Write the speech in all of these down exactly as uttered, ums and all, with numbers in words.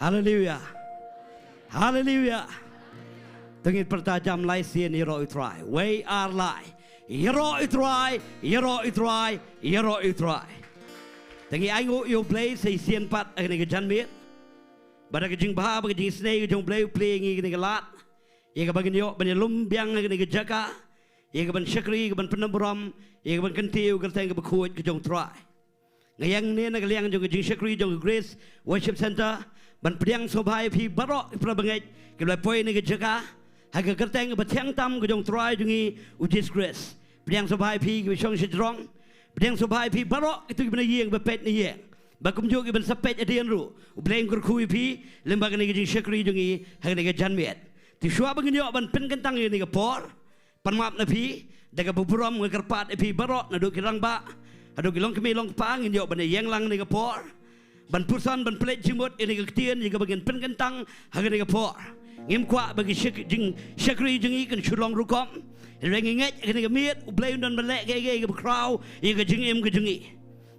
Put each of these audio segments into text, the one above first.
Haleluya. Haleluya. To ngin pyrta jam lai sien ïaroh ïa u Trai. Wei ar lai. Ïaroh ïa u Trai, ïaroh ïa u Trai, ïaroh ïa u Trai. To ngin ainguh ïa u Blei sa shisien pat ha kane ka janmiet. Bad da ka jingbha bad ka jingisynei ka jong u Blei u plie ïa ngi kane ka lad. Ïa kaba ngin ïoh ban ïalum biang ha kane ka jaka. Ïa kaban shakri, ïa kaban pyndonkam, ïa kaban kyntiew ïa ka kyrteng kaba khuid ka jong u Trai. Nga ïeng hangne na ka liang jong ka jingshakri jong ka Grace Worship Centre ban pdiang sngewbha ïa phi baroh ki para bangeit kiba la poi na ka jaka ha ka kyrteng kaba thiang tam ka jong u Trai jong ngi u Jisu Khrist. Pdiang sngewbha ïa phi kiba shong shajrong. Pdiang sngewbha ïa phi baroh kito kiba na ïing ba peit na ïing. Ba kumjuh kiban sa peit hadien ruh, u Blei un kyrkhu ïa phi lyngba kane ka jingshakri jong ngi ha kane ka janmiet. Te shuwa ba ngin ïoh ban pynkyntang ïa kane ka por, pan map na phi, da kaba burom nga kyrpad ïa phi baroh naduh ki rangbah haduh ki longkmie longkpa, ngin ïoh ban ïeng lang ïa kane ka por ban puson ban pynleit jingmut ïa kane ka ktien ïa kaba ngin pynkyntang ha kane ka por. Ngim kwah ba ka shak-, jingshakri jong ngi kan shu long rukom. Hynrei ngi ngeit ha kane ka miet u Blei un don ban leh kaei kaei kaba khraw ïa ka jingim ka jong ngi.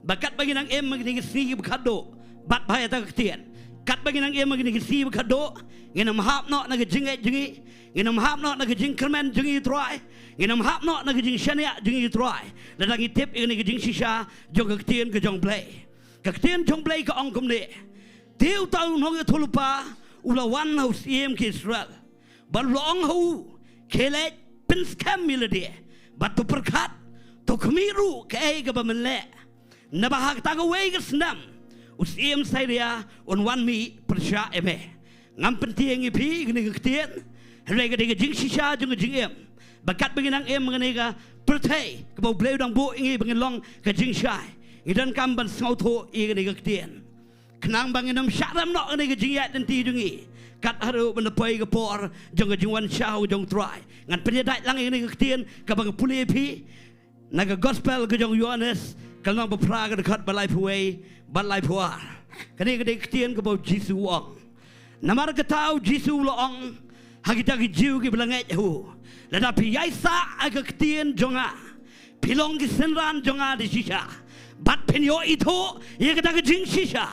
Ba katba ngi nang im ha kine ki sngi kiba khatduh bad bha ïa kata ka ktien. Katba ngi nang im ha kine ki sngi kiba khatduh, ngin ym hap noh na ka jingngeit jong ngi, ngin ym hap noh na ka jingkyrmen jong ngi ïa u Trai, ngin ym hap noh na ka jingshaniah jong ngi ïa u Trai, lada ngi tip ïa kane ka jingshisha jong ka ktien ka jong u Blei. Ka ktien jong u Blei ka ong kumne: Te uta u nongïathuhlypa u la wan ha u syiem ki Israel. Bad u la ong ha u, khie leit pynskhem ïa lade, bad to pyrkhat, to khmih ruh kaei kaba men leh. Naba ha kata kawei ka snem u syiem Syria un wan mih pyrshah ïa me. Ngam pyntieng ïa phi ïa kane ka ktien, hynrei ka dei ka jingshisha jong ka jingim. Ba katba ngi nang im ha kane ka pyrthei kaba u Blei u dang buh ïa ngi ba ngin long ka jingshai, ngi donkam ban sngewthuh ïa kane ka ktien. Khnang ba ngin ym shah rem noh ha kane ka jingïaid lynti jong ngi, kat haduh ban da poi ka por jong ka jingwan shaw jong u Trai. Ngan pynïadait lang ïa kane ka ktien kaba nga pule ïa phi na ka Gospel ka jong u Ïohannes, ka lynnong ba phra, ka dkhot ba laiphew wei bad laiphew ar. Kane ka dei ka ktien kaba u Jisu u ong. Namar kata u Jisu u la ong ha kita ki Jiw kiba la ngeit ha u, lada phi ïaisah ha ka ktien jong nga, phi long ki synran jong nga da shisha, bad phin ïoh ithuh ïa kata ka jingshisha,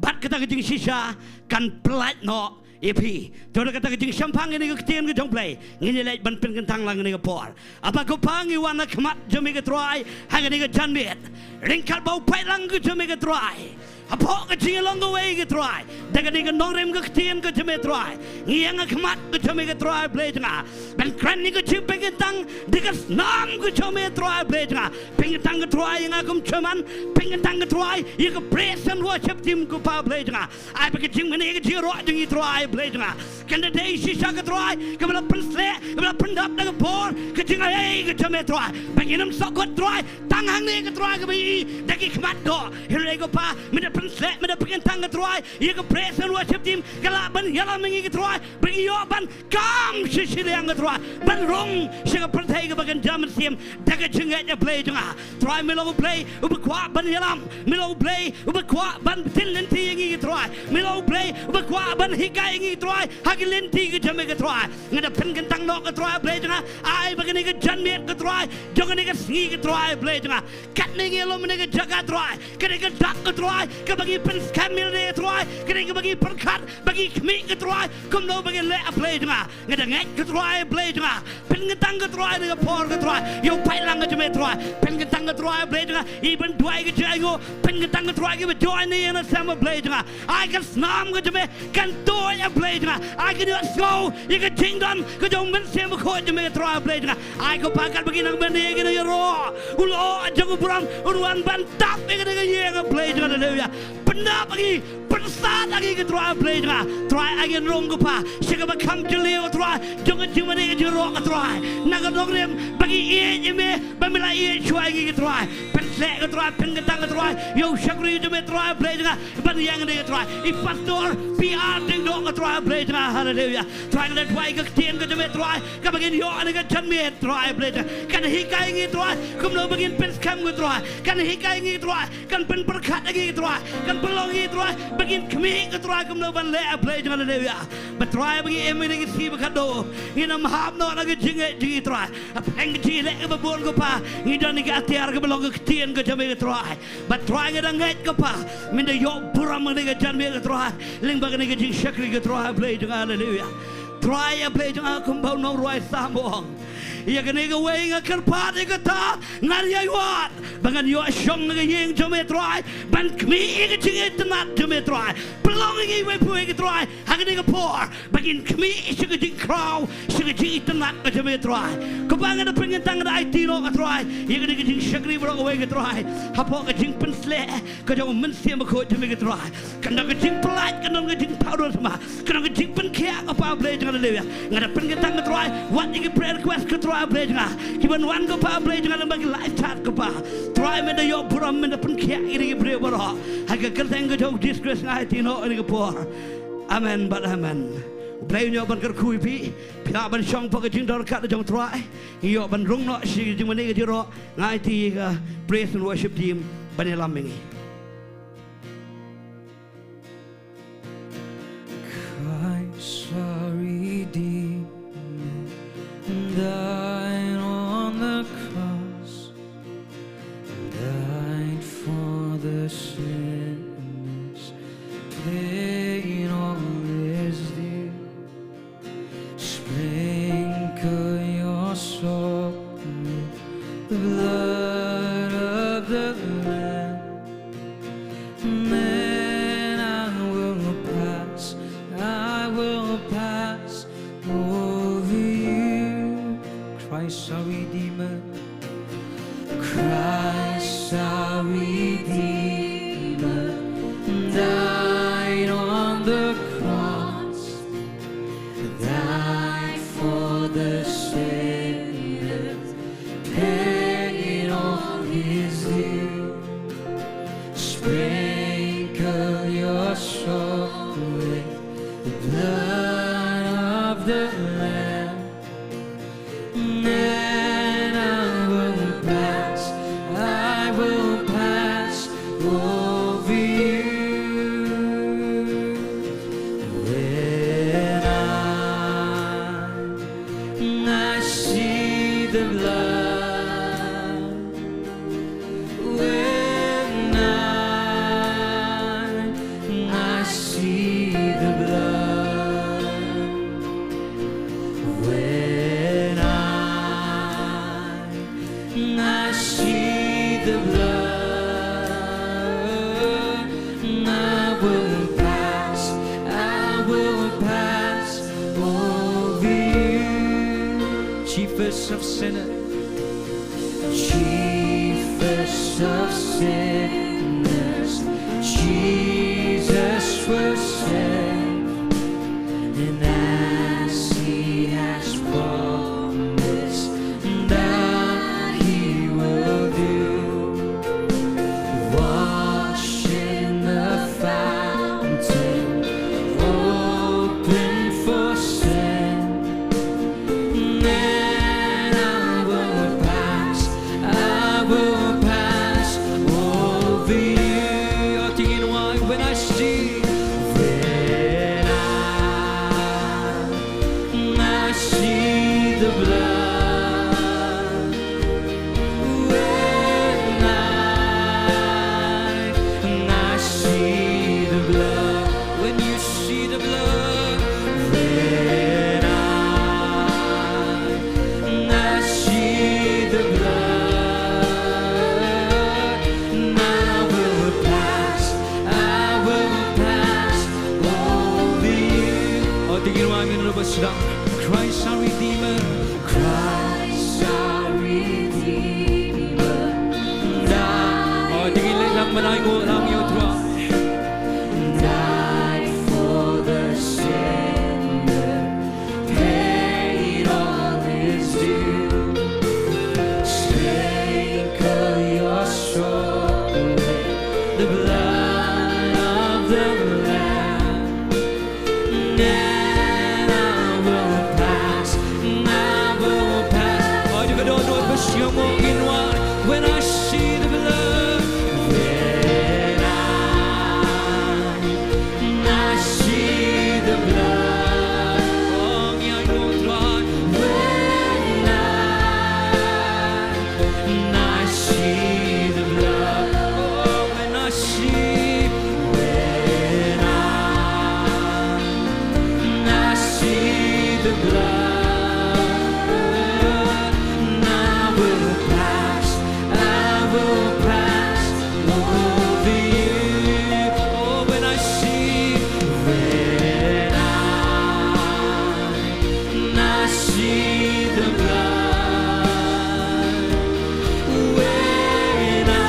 bad kata ka jingshisha kan pyllait noh ïa phi. To da kata ka jingshemphang ïa kane ka ktien ka jong u Blei, ngin ïa leit ban pynkyntang lang ha kane ka por. Aba ko Pa, ngi wan ha khmat jong me ko Trai ha kane ka janmiet. Ryngkat bad u paidlang ka jong me ko Trai, hapoh ka jingïalong kawei ko Trai, da kane ka nongrim ka ktien ka jong me Trai, ngi ïeng ha khmat ka jong me ko Trai Blei jong nga, ban kren ïa ka jingpynkyntang da ka snam ka jong me Trai Blei jong nga. Pynkyntang ko Trai ïa nga kum u chairman, pynkyntang ko Trai ïa ka praise and worship team ko Pa Blei jong nga. Ai ba ka jingmane ka jingïaroh jong ngi Trai Blei jong nga kan da dei shisha ko Trai kaba la pynsleh, kaba la pyndap da ka bor ka jingaiei ka jong me Trai. Ba ngin ym sahkut Trai tang hangne ko Trai kaba ïohi da ki khmat doh. Hynrei ko Pa, me da pynsleh, me da pynkyntang ko Trai ïa ka praise and worship team, ka lah ban ïalam ïa ngi ko Trai, ba ngi ïoh ban kam shi shiliang ko Trai, ban rung sha ka pyrthei kaba kynja mynsiem da ka jingngeit, ko Blei jong nga. Trai, me long u Blei uba kwah ban ïalam, me long u Blei uba kwah ban pynlynti ïa ngi ko Trai, me long u Blei uba kwah ban hikai ïa ngi ko Trai ha ki lynti ka jong me ko Trai. Nga da pynkyntang noh ko Trai Blei jong nga, ai ba kane ka janmiet ko Trai, jong kane ka sngi ko Trai Blei jong nga, katne ngi ïalum ha kane ka jaka Trai, kane ka dak ko Trai kaba ngi pynskhem ïa lade Trai, kane kaba ngi pyrkhat, ba ngi khmih ko Trai kumno ba ngin leh, ko Blei jong nga. Nga da ngeit ko Trai Blei jong nga, pynkyntang ko Trai ha kane ka por ko Trai ïa u paidlang ka jong me Trai, pynkyntang ko Trai Blei jong nga ïa ban duwai ka jingaiñguh, pynkyntang ko Trai kiba join na ïing na sem, ko Blei jong nga. Ai ka snam ka jong me kan tuid, ko Blei jong nga. Ai kin ïohsngew ïa ka jingdon ka jong u Mynsiem Bakhuid jong me Trai Blei jong nga. Ai ko Pa, katba ngi nang mane, ngi nang ïaroh, u lyoh jong u burom un wan ban tap ïa kane ka ïing, ko Blei jong nga. Haleluya. Pyndap ïa ngi, pynsad ïa ngi ko Trai Blei jong nga. Trai, ai ngin rung ko Pa sha kaba kham jylliew Trai jong ka jingmane ka jingïaroh ko Trai, na ka nongrim ba ngi ïeit ïa me, ba me la ïeit shuwa ïa ngi ko Trai. Pynshlur ko Trai, pynkyntang ko Trai ïa u shakri jong me Trai Blei jong nga, ban ïeng hangne ko Trai. I Pastor P R Diengdoh ko Trai Blei jong nga. Haleluya. Trai, nga da duwai ka ktien ka jong me Trai kaba ngin ïoh ha kane ka janmiet Trai Blei jong nga, kan hikai ïa ngi Trai kumno ba ngin pynskhem ko Trai, kan hikai ïa ngi Trai, kan pynpyrkhat ïa ngi Trai, kan pynlong ïa ngi Trai ba ngin khmih ko Trai kumno ban leh, ko Blei jong nga. Haleluya. Ba Trai ba ngi im ha kine ki sngi ba khatduh, ngin ym hap noh na ka jingngeit jong ngi Trai. Hapdeng ka jingïaleh kaba bun ko Pa, ngi don ha ka atiar kaba long ka ktien ka jingim ka Trai. Bad Trai nga da ngeit ko Pa, men da ïoh burom ha kane ka jingim ka Trai, lyngba kane ka jingshakri ko Trai Blei jong nga, haleluya. Trai A Blei jong nga, kumba u nongrwai Sam u ong, ïa kane kawei nga kyrpad ïa kata, ngan ïai wad ba ngan ïoh shong ha ka ïing jong me Trai, ban khmih ïa ka jingitynnad jong me Trai. Pynlong ïa ngi iwei pa iwei ko Trai ha kane ka por ba ngin khmih sha ka jingkhraw, sha ka jingitynnad ka jong me Trai. Ko Pa, nga da pynkyntang, nga da aiti noh ko Trai ïa kane ka jingshakri baroh kawei ko Trai, hapoh ka jingpynshlur ka jong u Mynsiem Bakhuid jong me ko Trai. Kan don ka jingpyllait, kan don ka jingpyndonkam, kan don ka jingpynkhiah ko Pa Blei jong nga, haleluya. Nga da pynkyntang ko Trai, wat ïa ki prayer request ko Trai Blei jong nga, ki ban wan ko Pa Blei jong nga lyngba ki live chat ko Pa. Trai men da ïoh burom, men da pynkhiah ïa ki briew baroh. Ha ka kyrteng ka jong u Jisu Khrist nga aiti noh ha kane ka por. Amen bad amen. U Blei un ïoh ban kyrkhu ïa phi. Phi lah ban shong hapoh ka jingdon ryngkat jong u Trai. Ngi ïoh ban rung noh sha ka jingmane ka jingïaroh. Nga aiti ïa ka praise and worship team ban ïalam ïa ngi. Christ our Redeemer died on the cross, died for the sinners, paid all is due. Sprinkle your soul with the blood of the Lamb. Then I will pass, I will pass over you. Christ our Redeemer, Christ our Redeemer died on the cross, died for the sinners, paid all is due. Sprinkle your soul with the blood of the Lamb. Then I will pass, I will pass over you. When I, I see the blood, when I, I see the blood, when I, I see the blood, I will pass, I will pass over you. Chiefest of sinners, chiefest of sinners, Jesus was saved, and as he has promised that he will do, wash in the fountain, open for sin. Then I will pass, I will pass over you. You're thinking why when I see, when I, I see the blood. When I, I see the blood. When you see the blood. When I, I see the blood, I will pass, I will pass over you. Oh, ding in wang in rubber shrub. Christ our Redeemer. Christ our Redeemer. Oh, ding in lang malai ngo lang yo tra. Died for the sinner, paid all his due. Sprinkle your soul with the blood of the Lamb. Then I will pass, I will pass. Oh, you could all do it, but you won't in one. When I see the blood, when I, I see the blood. Oh, yeah, I know it's right. When I, I see the blood. blood, and I will pass, I will pass over you. Oh, when I see, when I, and I see the blood, when I,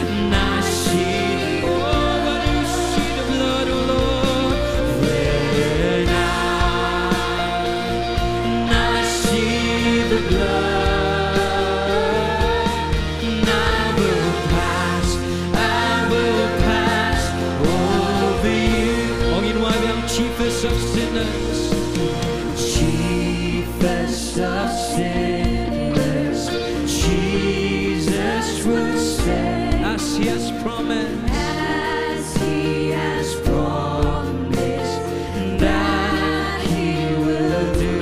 and I see, oh, when you see the blood, oh Lord, when I, and I see the blood, and I will pass, I will pass over you. Ong in wai biang chiefest of sinners. Chiefest of sinners, Jesus will save. As he has promised. As he has promised that he will do.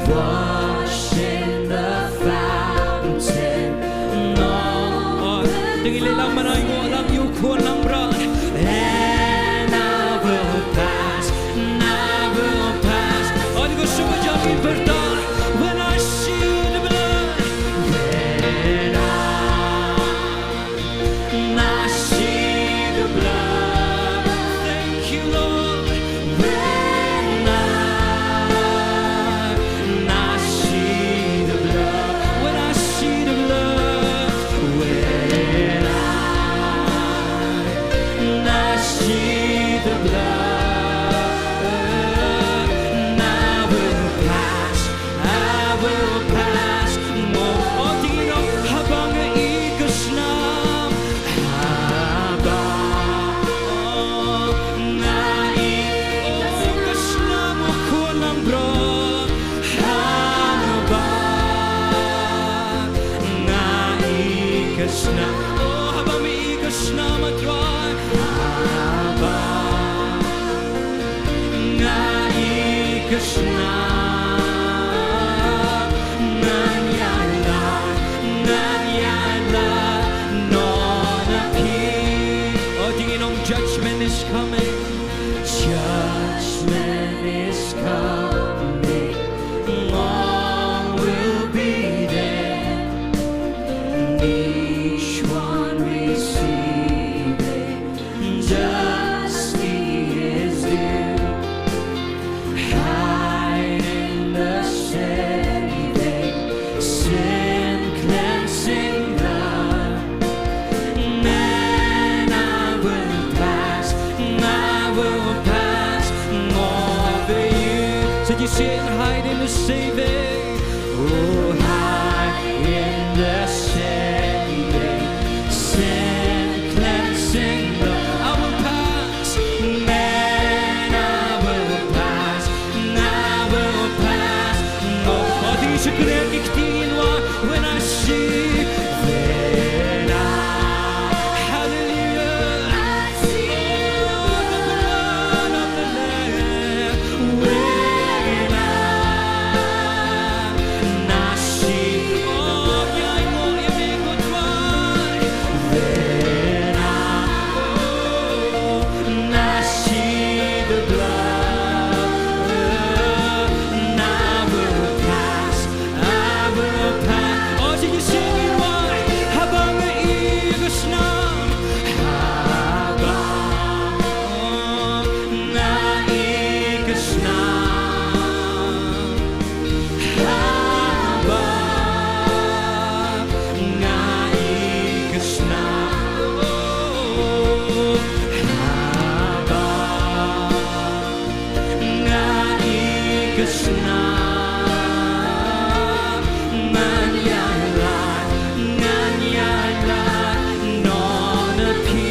Washed in the fountain, oh, dang ngi leh lang ban ai nguh lang ïa u khun langbrot. And I will pass, and I will pass. Oh, dang ngi shu ba jam ngi pyrta. When I see the blood, when I, and I see the blood. Thank you, Lord. When I, and I see the blood, when I see the blood, when I, and I see the blood, and I will pass, I will pass. Mo, oh, dang ngi ong, haba nga ïoh ka snam, haba nga ïoh ka snam, oh, khun langbrot, haba nga ïoh ka snam, oh, haba nga ïoh ka snam, ah Trai, haba nga ïoh ka snam, ngan ïaid lad, ngan ïaid lad noh na phi. Oh, dang ngi ong, judgment is coming. Judgment is coming. All will be there. Each one receiving justly his due. Hide in the saving, sin cleansing blood. Then I will pass, I will pass over you. So you sing, hide in the saving. Oh, hide in the saving, sin cleansing love. I will pass, man, I will pass, I will pass. Oh, oh, dang ngi shakri ïa ki ktien, wa, when I see, when I, hallelujah. Oh, the blood of the Lamb. When I, and I see, oh, ïa, ïa, ïa, ïa, ïa, when I, oh, and I see the blood, and I will pass, I will pass. Oh, dang ngi sing, why? Haba nga ïoh ka snam, haba nga ïoh ka snam, haba nga ïoh ka snam, haba nga ïoh ka snam, ngan ïaid lad, ngan ïaid lad noh na phi.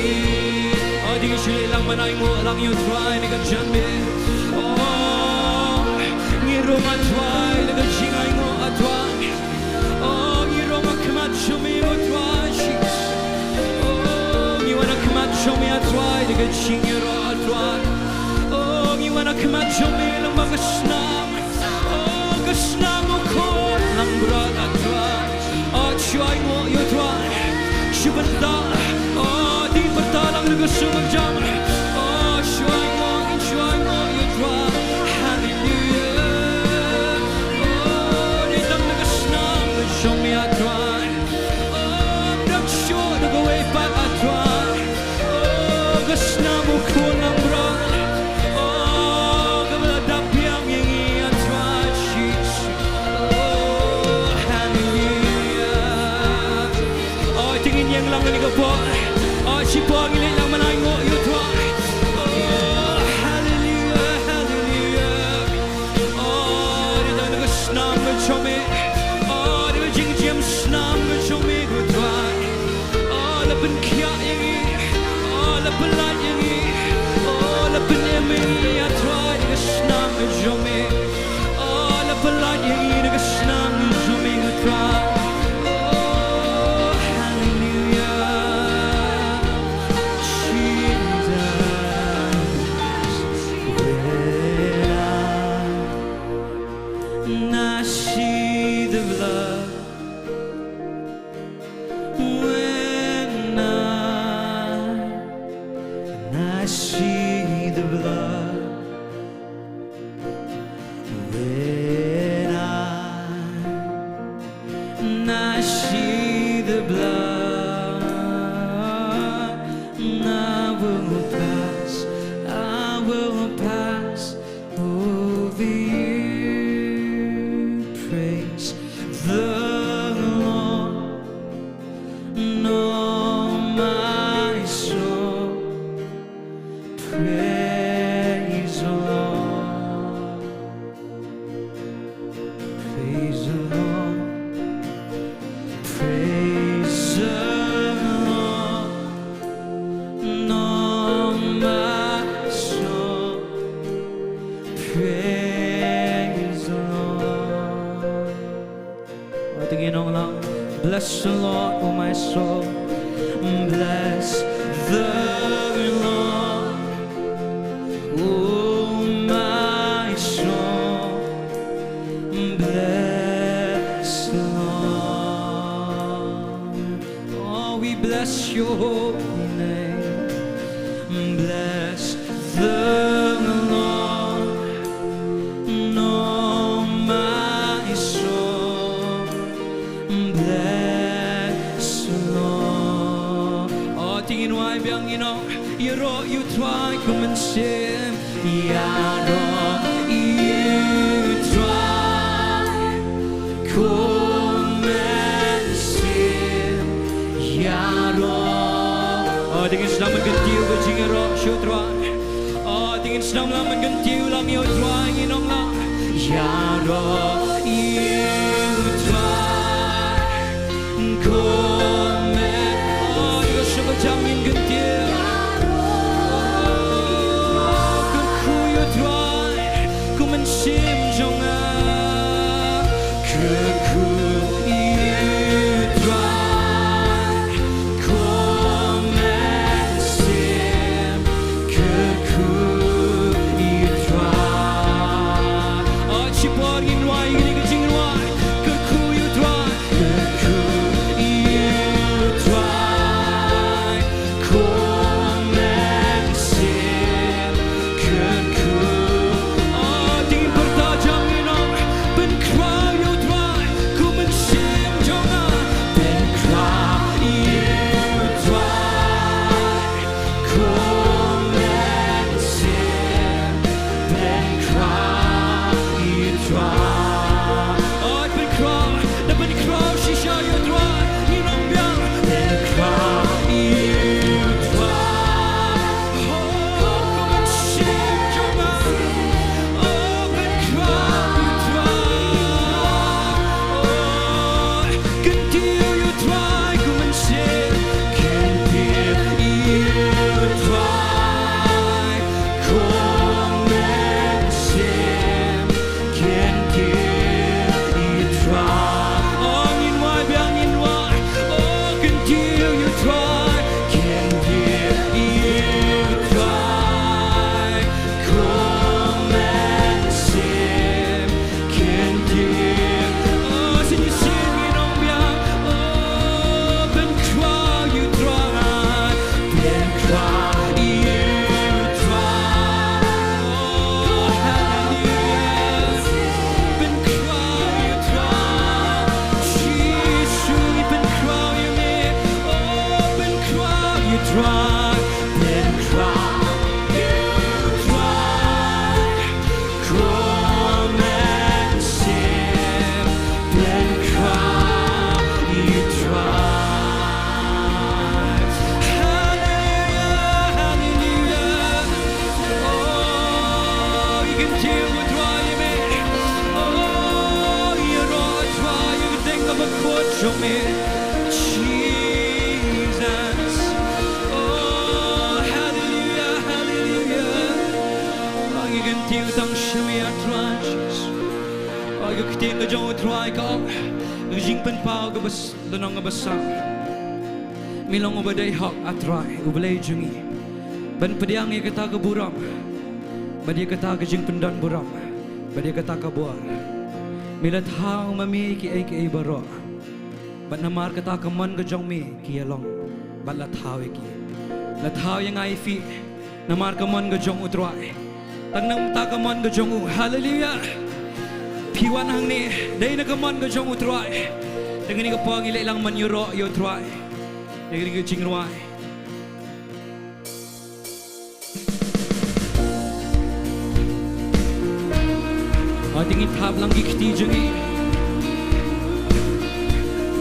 Oh, dang ngi shu leh lang ban ai nguh lang ïa u Trai ha kane ka janmiet. Oh, ngi rung, ah Trai, da ka jingainguh, ah Trai. Oh, ngi rung ha khmat jong me, oh Trai Jisu. Oh, ngi wan ha khmat jong me, ah Trai, da ka jingïaroh, ah Trai. Oh, ngi wan ha khmat jong me lyngba ka snam. Oh, ka snam, oh, khun langbrot, ah Trai. Oh, shu ai nguh ïa u Trai. Shu bynta. Oh, dang pynta lang da ka sur ka jam. Oh, shu ai nguh, shu ai nguh ïa u Trai. I see the blood. When I, I see the blood, I will pass, I will pass over you. Praise the Lord, oh my soul. Praise the Lord. Praise the Lord. Praise the Lord. Oh my soul. Praise the Lord. Wat ngin ong lang. Bless the Lord, oh my soul. Bless the Lord, oh my soul. Bless the Lord. Oh, we bless your holy name. Bless the Lord, oh my soul. Bless the Lord. Oh, to ngin wai biang, ngin ong, ïaroh ïa u Trai kum mynsiem. Ïaroh ïa u Trai kum mynsiem. Ïaroh. Oh, to ngin sdang ban kyntiew ka jingïaroh sha u Trai. Oh, to ngin sdang ban kyntiew lang ïa u Trai, ngin ong lang. Ïaroh ïa u Trai kum mynsiem. Oh, ïa ka shong ka jam ngin kyntiew. Oh, kyrkhu ïa u Trai kum mynsiem jong nga. Kyrkhu ïa u Trai kum mynsiem. Kyrkhu ïa u Trai. Oh, shipor ngin wai ïa kane ka jingrwai. Kyrkhu ïa u Trai. Kyrkhu ïa u Trai kum mynsiem. Kyrkhu. Oh, to ngin pyrta jam, ngin ong, pynkhraw ïa u Trai kum mynsiem jong nga. Pynkhraw ïa u Trai kum mynsiem. Pynkhraw ïa u Trai. Oh, pynkhraw, da pynkhraw shisha ïa u Trai. Ngin ong biang. Pynkhraw ïa u Trai. Oh, kum mynsiem jong nga. Oh, pynkhraw ïa u Trai. Oh, kyntiew ïa u Trai kum mynsiem. Kyntiew ïa u Trai kum mynsiem. Kyntiew ïa u Trai. Oh, ngin wai biang, ngin wai. Oh, kyntiew ïa u Trai. Kyntiew ïa u Trai kum mynsiem. Kyntiew. Oh, shisien ngin ong biang. Oh, pynkhraw ïa u Trai. Pynkhraw ïa u Trai. Oh, hallelujah. Pynkhraw ïa u Trai. Jisu, pynkhraw ïa me. Oh, pynkhraw ïa u Trai. Pynkhraw ïa u Trai kum mynsiem. Pynkhraw ïa u Trai. Hallelujah, hallelujah. Oh, ïa kyntiew ïa u Trai ïa me. Oh, ïaroh ïa u Trai ïa ka kyrteng kaba khuid jong me. Jesus. Oh, hallelujah, hallelujah. Oh, ïa kyntiew tang sha me, ah Trai Jisu. Oh, ïa ka ktien ka jong u Trai ka ong, ka jingpynpaw kaba s-, lynnong kaba saw. Me long uba dei hok, ah Trai, U Blei jong ngi, ban pdiang ïa kata ka burom, bad ïa kata ka jingpyndonburom, bad ïa kata ka bor. Me la thaw ma me kiei kiei baroh. Bad namar kata ka mon ka jong me ki ïalong, bad la thaw ïa ki. La thaw ïa nga ïa phi, Namar ka mon ka jong U Trai. Tang namar ka mon ka jong u. Haleluia. Phi wan hangne dei na ka mon ka jong U Trai. Te kane ka por ngi leit lang ban ïaroh ïa U Trai. Te kane ka jingrwai. Hooid, ngin thap lang ki kti jong ngi.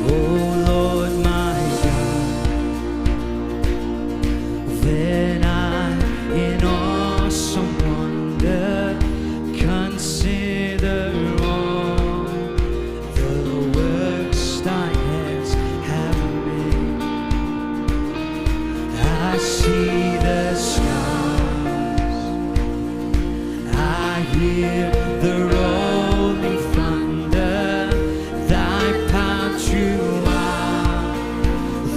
Oh Lord my God, when I in awesome wonder consider all the works thy hands have made. I see the stars, I hear the rolling thunder, thy power throughout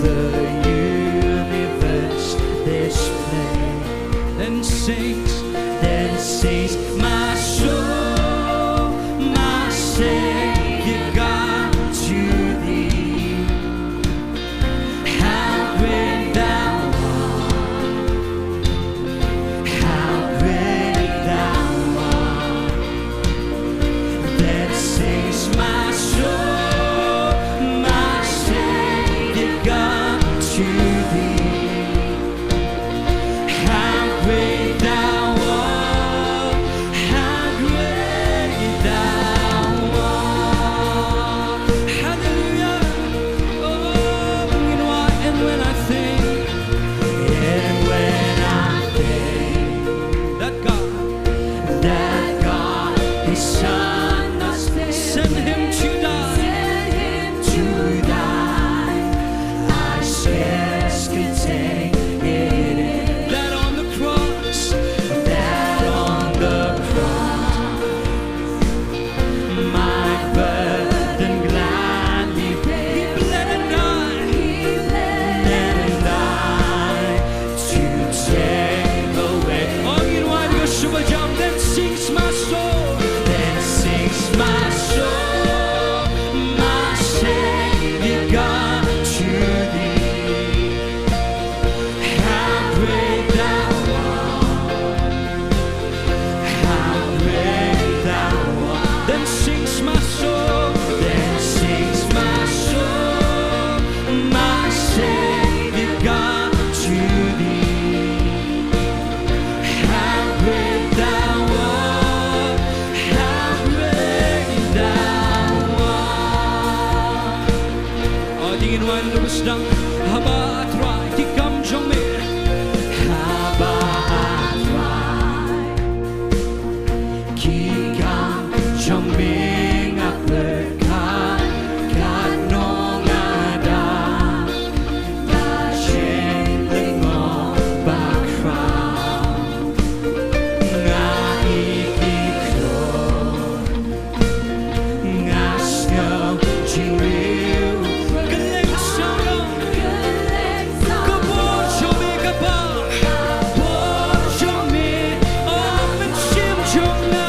the universe displayed. Then sings, then sings my soul, my Savior God, to thee. How great thou art, how great thou art. Then sings my soul, my Savior God, to thee. How great thou art, how great thou art. Hallelujah. Oh, you know, and when I think, and when I think that God, that God, His Son, sent Him to die, sent Him to die, I scarce can take it in. That on the cross, that on the cross, my burden gladly bear. He bled and died. He bled and died to take away. Oh, you know, I'm your sugar jam. Then sings my soul. Then sings my soul, my Savior God, to thee. How great thou art, how great thou art. Then sings my soul, then sings my soul, my Savior God, to thee. How great thou art, how great thou art. Oh, dei ngin wan da u sdang. Haba A Trai, ki kam jong me. Haba A Trai, ki kam jong me nga pyrkhat katno nga dap. Ka jinglyngngoh bakhraw. Nga ïeit ki khlur. Nga sngew jingriewspah. Ka leng sawdong. Ka bor jong me ka bha. Ka bor jong me. Oh, mynsiem jong nga.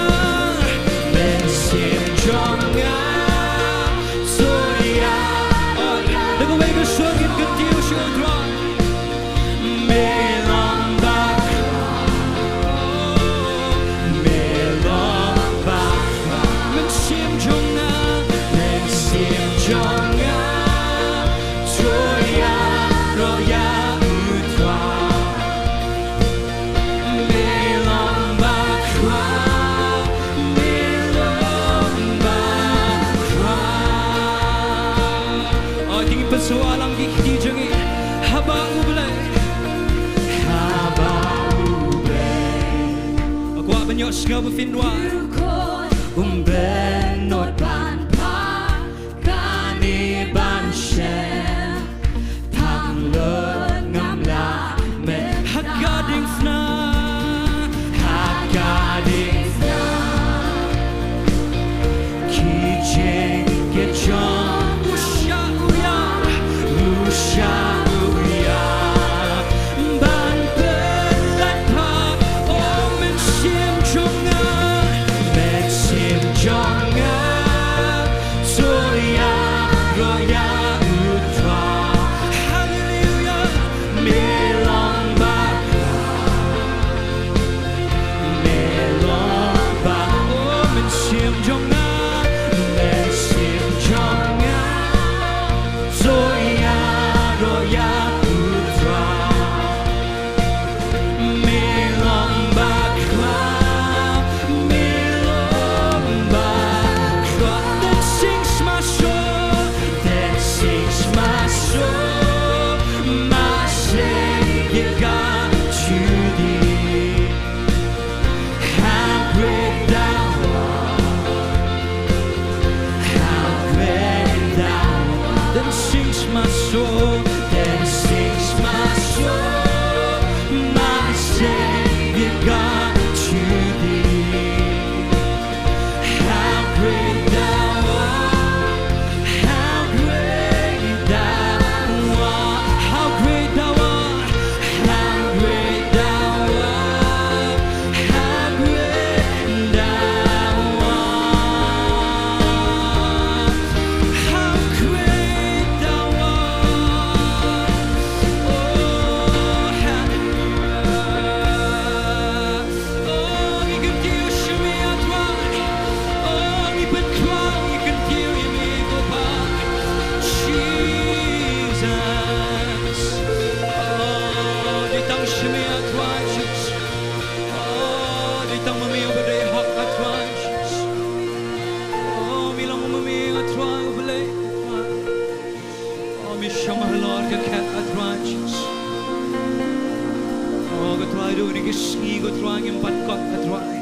Mynsiem jong nga. Soya. Oh, da kawei ka sur ngin kyntiew sha U Trai. Me long bakhraw, me long bakhraw. Mynsiem jong nga, mynsiem jong nga, to ïaroh ïa U Trai. Me long bakhraw, me long bakhraw. Oh, dei ngin pynsyrwa lang ki kti jong ngi. Haba U Blei. Haba U Blei. Nga kwah ban ïohsngew ba phin duwai. U khun, um bynnud ban phah kane ban shem. Phah lut ngam lah met. Ha ka diengphna. Ha ka diengphna. Ki jingkit jong u shah u ïa, u shah u ïa. Ban pynlait phah, o mynsiem jong nga, mynsiem jong Ngim pat kot, A Trai.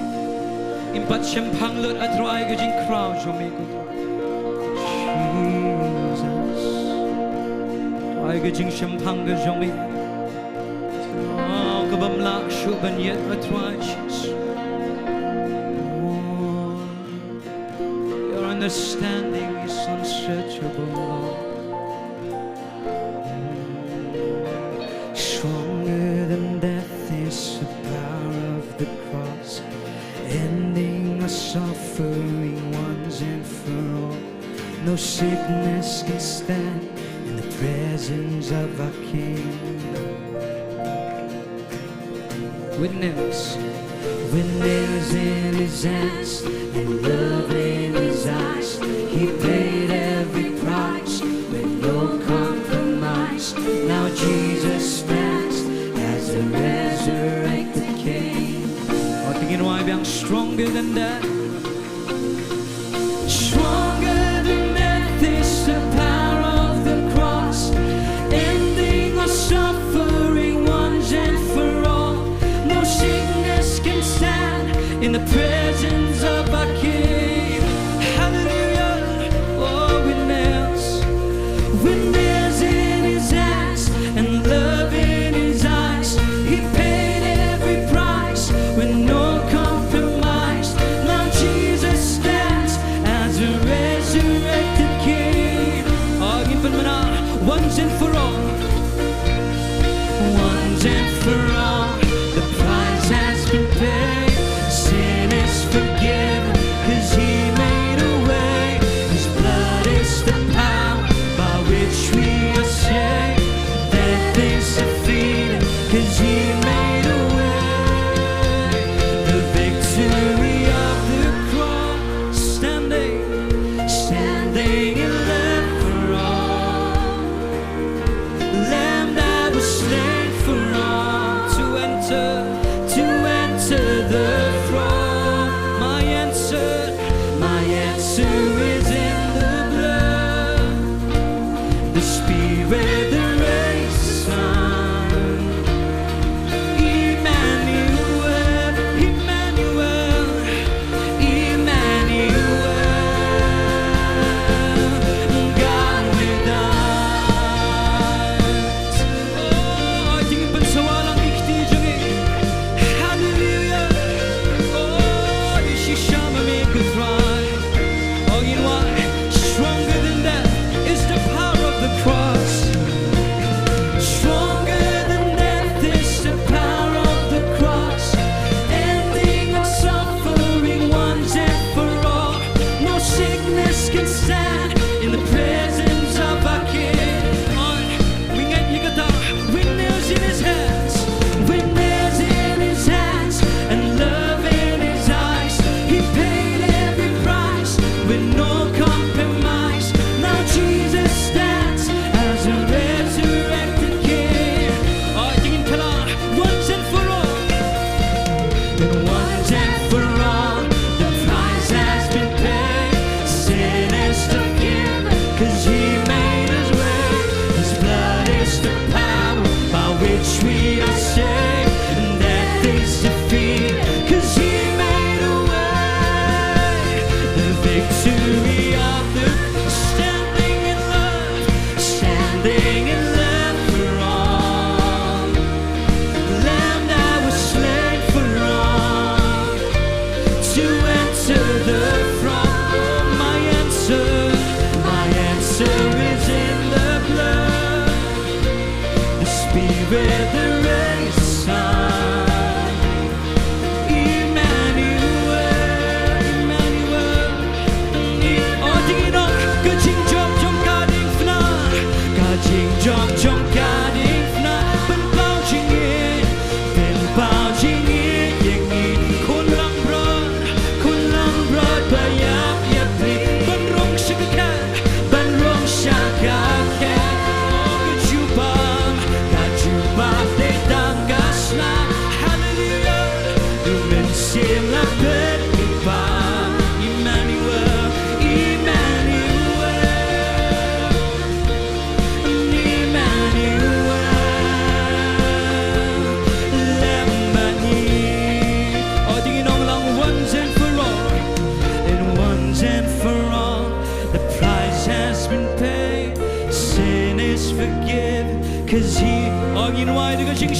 Ngim pat shemphang lut, A Trai, ka jingkhraw jong me, ko Trai. Jesus. Trai, ka jingshemphang ka jong me, oh, ka bym lah shuh ban ïaid, A Trai Jesus. Oh, your understanding is unsearchable, Lord. Stronger than death is the power of the cross, ending our suffering once and for all. No sickness can stand in the presence of our King. With nails. With nails in his hands and love in his eyes, he paid every price with no compromise. Now Jesus stands as the resurrected King. Oh, tingin wai biang, stronger than death. Stronger than death is the power of the cross, ending our suffering once and for all. No sickness can stand in the presence of our King. Hallelujah. Oh, with nails, with nails in his hands and love in his eyes, he paid every price with no compromise. Now Jesus stands as a resurrected King. Oh, ngin pynmynna, once and for all. Once and for all, the price has been paid. Sin is forgiven, 'cause he made a way. His blood is the power by which we are saved. Death is defeated, 'cause he made a way. The victory of the cross, standing, standing in love for all. Lamb that was slain for all to enter, to enter the throne. My answer, my answer is in the blood. The Spirit, the race is mine. Emmanuel, Emmanuel, Emmanuel, God with us. Oh, dei ban pynsawa lang ïa ki kti jong ngi. Hallelujah. Oh, i shisha ma me, ko Trai. Oh, you know what? Stronger than death is the power of the cross. Stronger than death is the power of the cross. Ending our suffering once and for all. No sickness can stand in the presence of our King. With nails in his hands, with nails in his hands, and love in his eyes, he paid every price with no compromise. Now Jesus stands as a resurrected King. Oh, dei ban pynmynna, once and for all. And once and for all, the price has been paid. Sin is forgiven, 'cause he made his way. His blood is the power by which we are saved. And death is defeated, 'cause he made a way. The victory of the standing in love, standing in love for all. Lamb that was slain for all.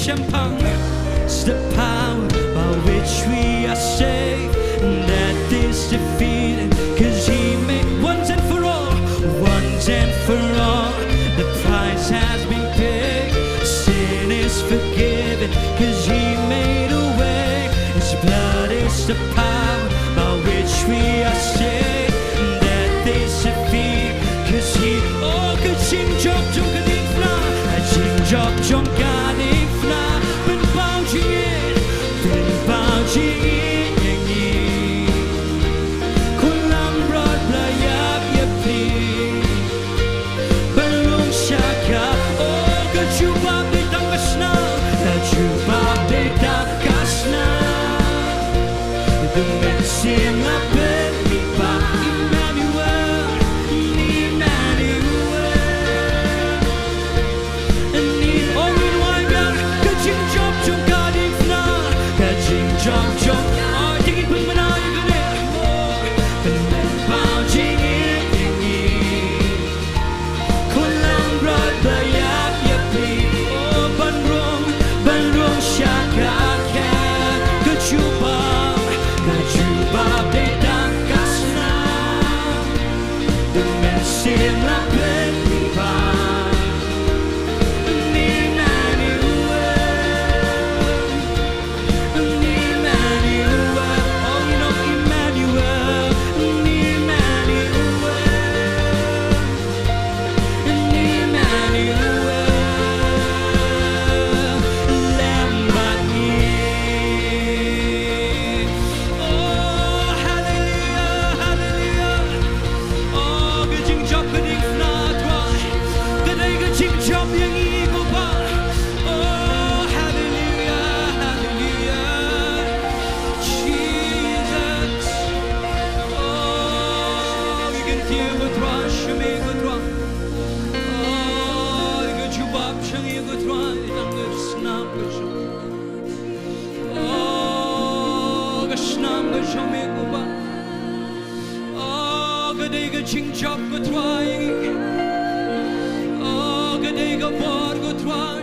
Shemphang. It's the power by which we are saved, and death is defeated, 'cause he made once and for all, once and for all, the price has been paid. Sin is forgiven, 'cause he made a way. His blood is the power by which we are saved, and death is defeated, 'cause he, oh, ka jingjop jong ka diengphna, ka jingjop jong ka diengphna, pynpaw jingïeit, pynpaw jingïeit ïa ngi. Khun langbrot ba la ïap ïa phi, ban rung sha ka, oh, ka jubab dei tang ka snam, ka jubab dei tang ka snam. The mystery of Emmanuel, Emmanuel. Ngin ong, ngin wai biang, ka jingjop jong ka diengphna, ka jingjop jong, oh, jingim pynbna ïa kane, oh, pynbna jingim ïa ngi. Khun langbrot ba la ïap ïa phi, oh, ban rung, ban rung sha ka khet, ka jubab, ka jubab dei tang ka snam. The mystery of Emmanuel, Emmanuel, oh, you know, Emmanuel, Emmanuel, Emmanuel, Lamb ba ngi. Oh, hallelujah, hallelujah. Oh, ka jingjop ka diengphna, Trai. Ka dei ka jingjop ïa ngi, ko Pa. Oh, hallelujah, hallelujah. Jesus. Oh, ngi kyntiew, ko Trai, sha me, ko Trai. Oh, ka jubab sha ngi, ko Trai, tang ka snam ka jong, oh, ka snam ka jong me, ko Pa. Oh, ka dei ka jingjop, ko Trai. Oh, ka dei ka bor, ko Trai.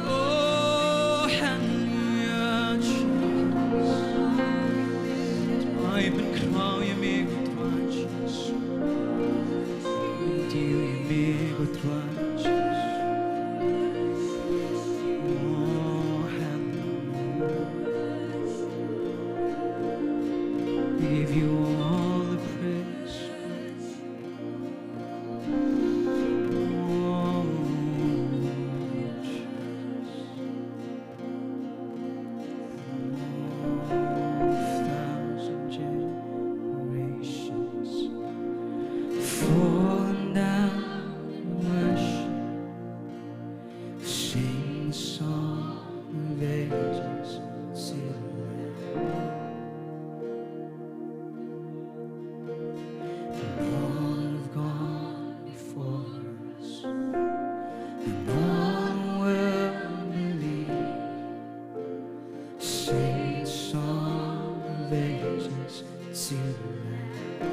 Oh, hallelujah, Jesus. Ai pynkhraw ïa me, ko Trai Jisu. Kyntiew ïa me, ko Trai Jisu. Oh, hallelujah. We give you all the praise. Thousand generations falling down in worship, sing the song of ages to the Lamb. And all have gone before us, and all will believe. Sing the song of ages to the Lamb.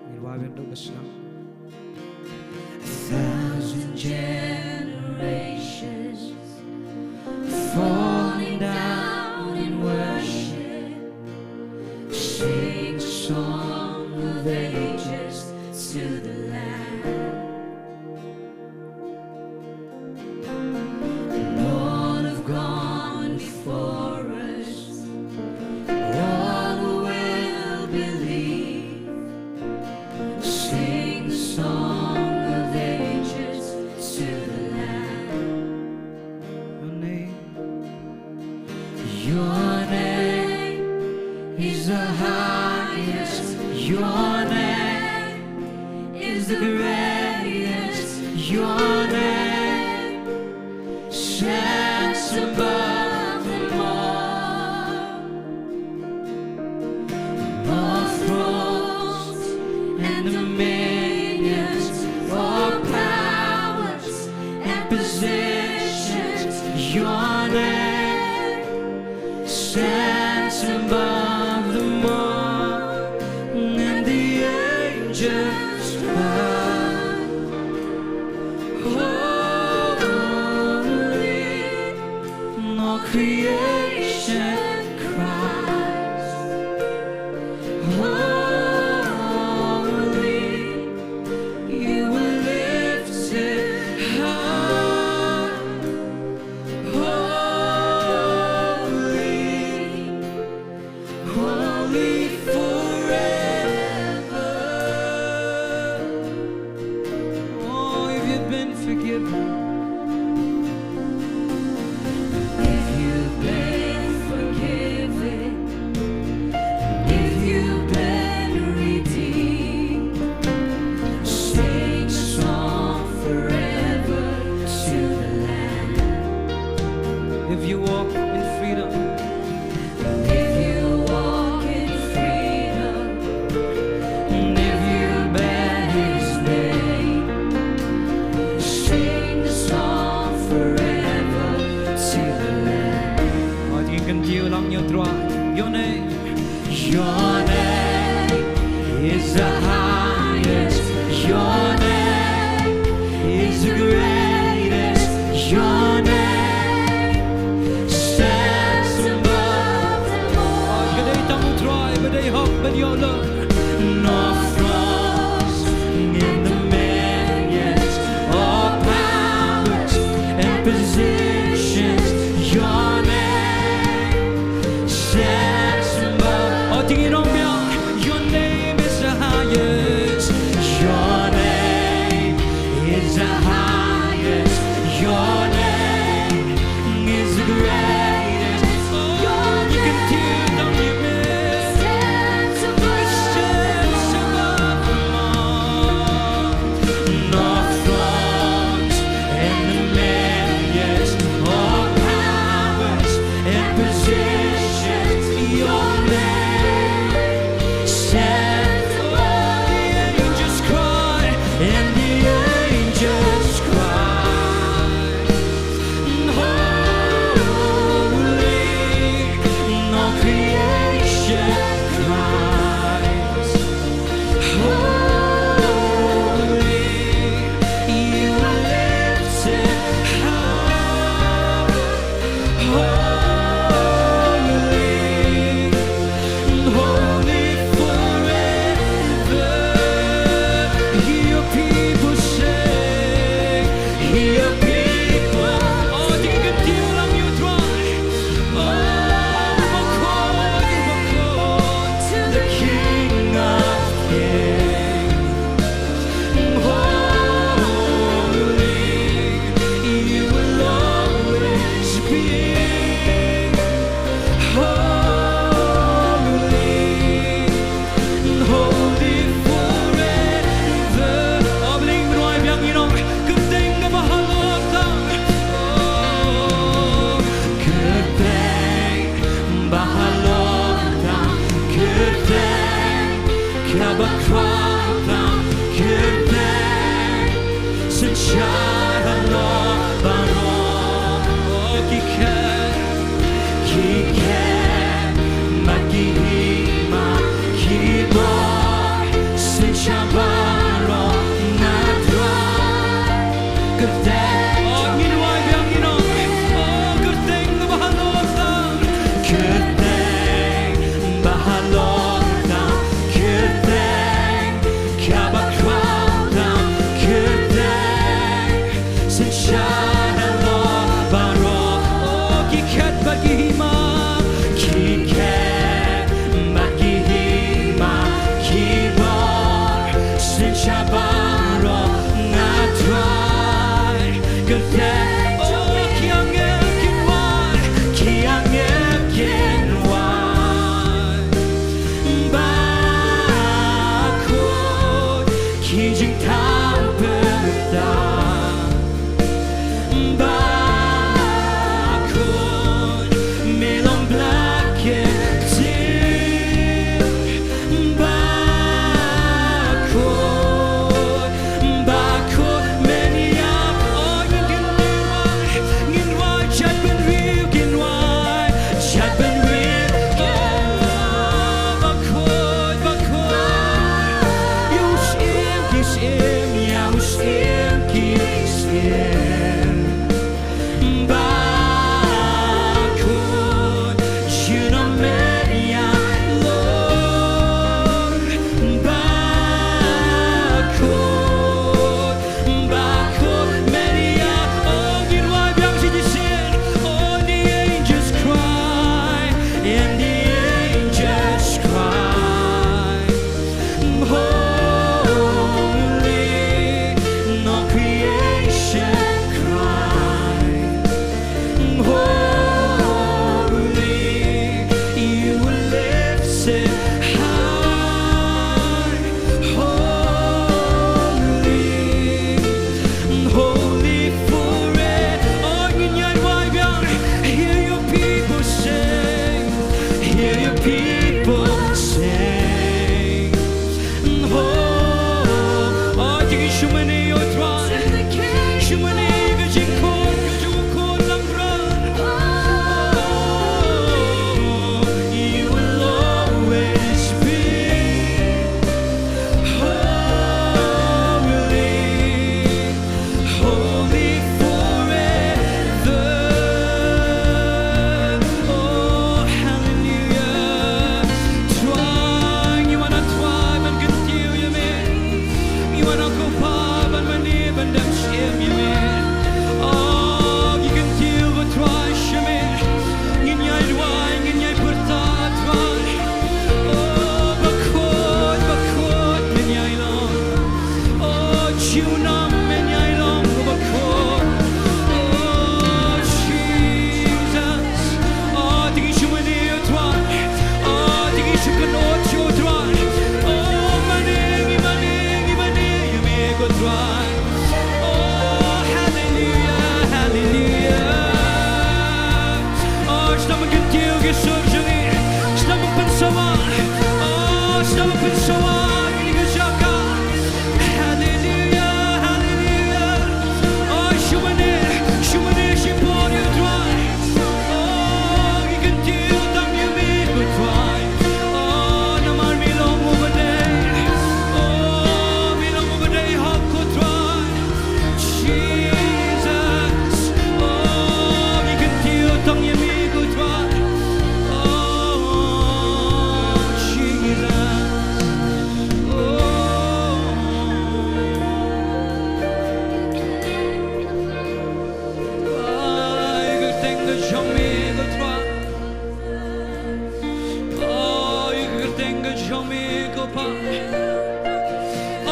Ngin wad biang ïa ka snam. A thousand generations falling down in worship, sing the song of ages to the Lamb. And all have gone before us, all will believe. Sing the song of ages to the Lamb. Your name, your name is the highest. Your name is the greatest. Your name stands above them all. All thrones and dominions, all powers and positions, your name stands above them all, and the angels cry, holy. Creation cries, holy, you were lifted high, holy, holy forever. Oh, if you've been forgiven, if you've been forgiven, if you've been redeemed, sing a song forever to the Lamb. If you walk in freedom, if you walk in freedom, and if you bear his name, sing the song forever to the Lamb. Hawwe, ngin kyntiew lang ïa U Trai. Your name, your name is the highest. Your name is the greatest. Your name stands above them all. Ka dei tang U Trai ba dei hok ban ïoh lor. No thrones and dominions, all powers and positions, your name stands above. Oh, to ngin ong biang, your name is the highest. Your name is the highest. Your name is the greatest. Oh, you can tear down your mirror. Stands above them all. No thrones and dominions, all powers and positions, your name stands above. The angels cry, and the angels cry, holy, all creation cries, holy, you are lifted high, holy, holy forever. Hear your people sing, hear your people. Oh, to ngin kyntiew lang ïa U Trai. Oh, bakhuid, bakhuid to the King of Kings. Holy, you will always be. Holy, holy forever. Oh, Blei, ngin wai biang, ngin ong, kyrteng kaba halor tang. Oh, kyrteng ba halor tang, kyrteng kaba khraw tang, kyrteng synshar halor baroh. Oh, ki khet, ki khet bad ki hima, ki bor synshar baroh, nga Trai. Kyrteng. Oh, ngin wai biang, ngin ong. Oh, kyrteng ba halor tang. Kyrteng ba halor tang. Kyrteng kaba khraw tang. Kyrteng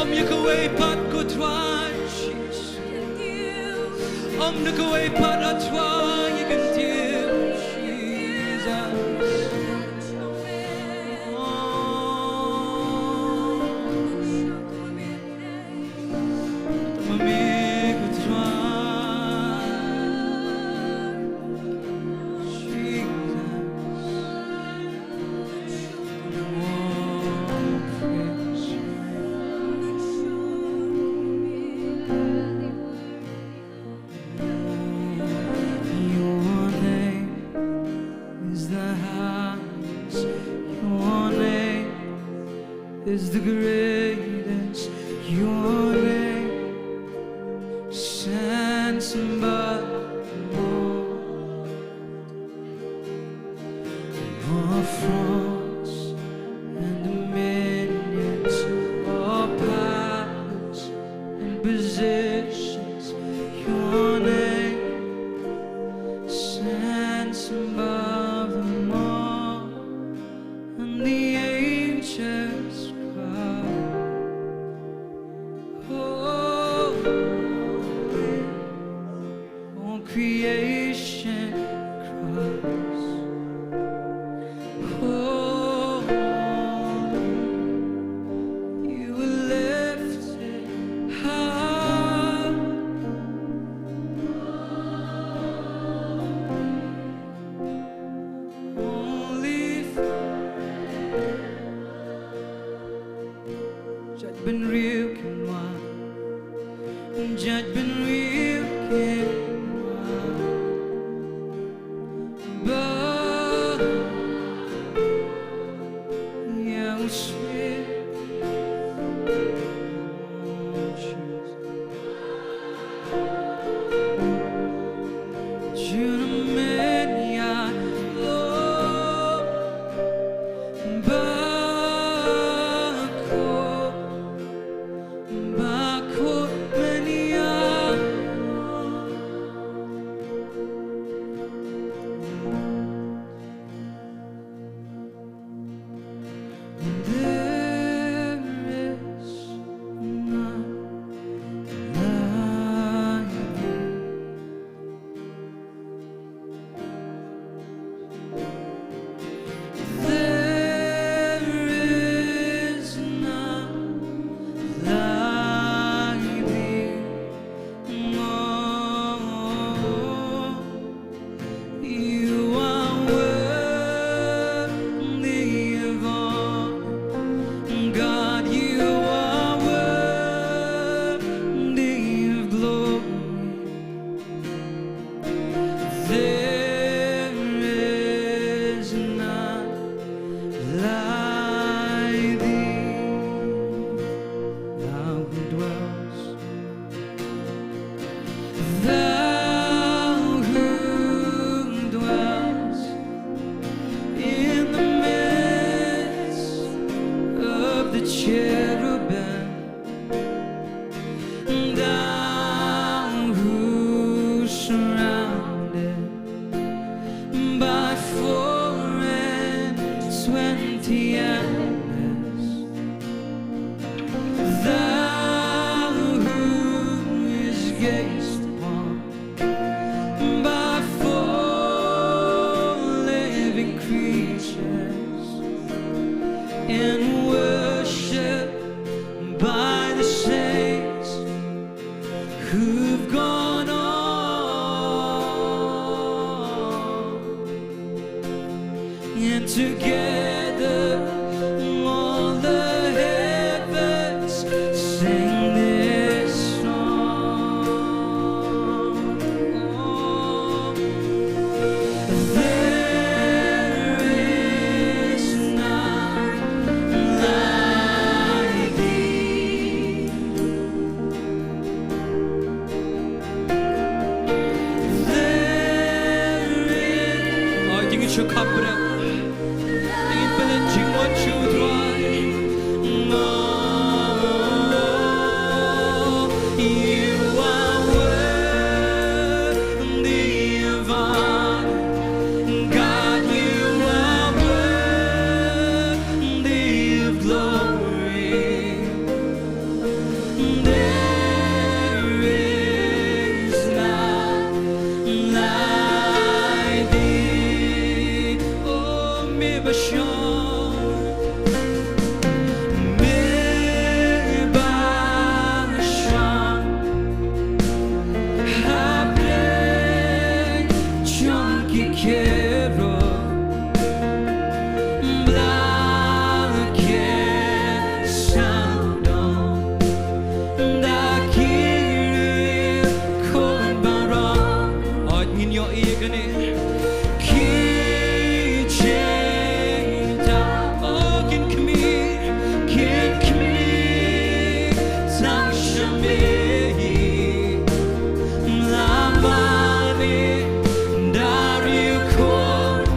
Ym ïa kawei pat ko Trai Jisu. Ym da kawei pat A Trai ïa ka ktien Jisu. Oh. Ma me ko Trai Jisu. Your name is the highest. Your name is the greatest. Your name stands above all. All thrones and dominions, all powers and positions, your name stands above them all. And the angels cry, holy. All creation cries, holy, you were lifted high. Holy, judge bynriew kin wan. Judge bynriew kin wan. Ba ïa u Spirit. Jun men ïa lo ba ko. Ba kut menia. There is none like thee. There is none like thee. Oh, you are worthy of all. God, you are worthy of glory. There is none like thee, thou who dwells, thou who dwells in the midst of the cherubim. Thou who surrounded by four and twenty elders, thou who is gazed upon by four living creatures and worshipped by the saints who've gone on. And together all the heavens sing this song. There is none like thee. There is none like thee. Oh, you are worthy of honor. God, you are worthy of glory. Shong, me ba shong, hapdeng jong ki khero, bla ke sawdong da ki riewkhuid baroh. Ot ngin ïohi ïa kane. Ki jingthaw, oh, kin khmih, kin khmih tang sha me hi. Ym lah ban ïa da riewkhuid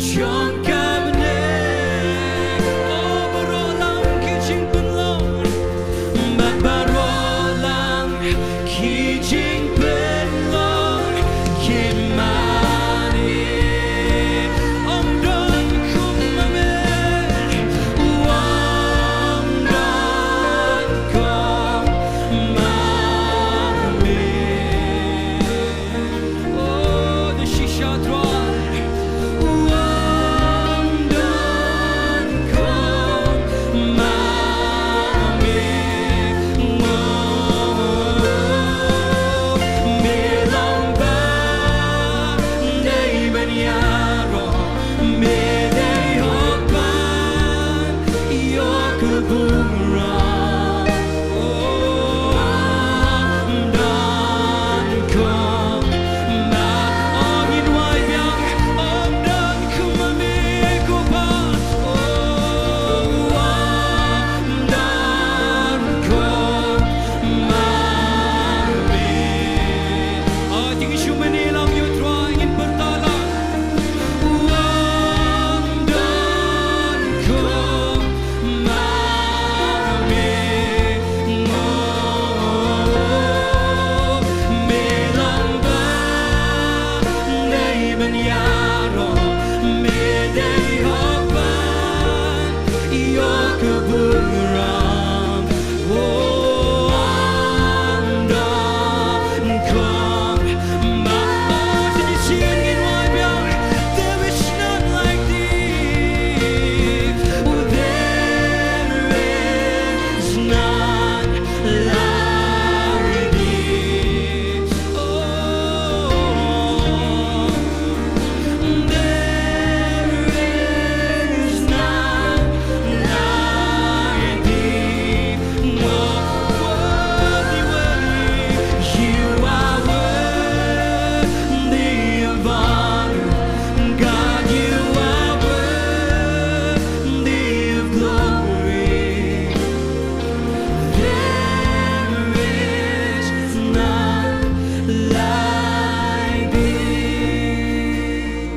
jong ka bneng. Oh, baroh lang ki jingpynlong, bad baroh lang ki jingpynlong kin mane. Ym don kum ma me, ym don kum ma me. Oh, da shisha Trai. Ym don kum ma me. Oh, me long ba dei ban ïaroh, me dei hok ban ïoh ka bumrang. Oh, ym don kum ma, oh, ngin wai biang, ym don kum ma me ko Pa. Oh, ym don kum ma me. Oh, jingshisha mynne lang ïa u Trai ngin pyrta lang. Ym don kum ma me, oh, me long ba dei ban ïaroh, me dei hok ban ïoh ka bumrang. Oh, ym don kum ma, oh, to ngin wai biang. There is none like thee. Oh, there is none like thee. Oh, there is none like thee. Oh, worthy, worthy, you are worthy of honor. God, you are worthy of glory. There is none like thee.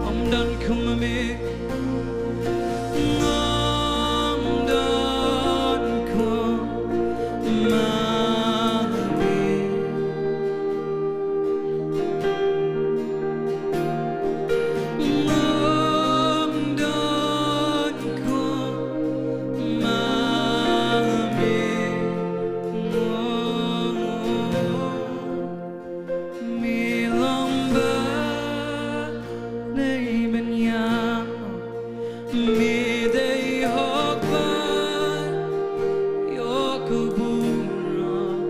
Ym don kum ma me. Ym don kum ma me. Ym don kum ma me. Me long ba dei ban ïaroh, me dei hok ban ïoh ka bumrang.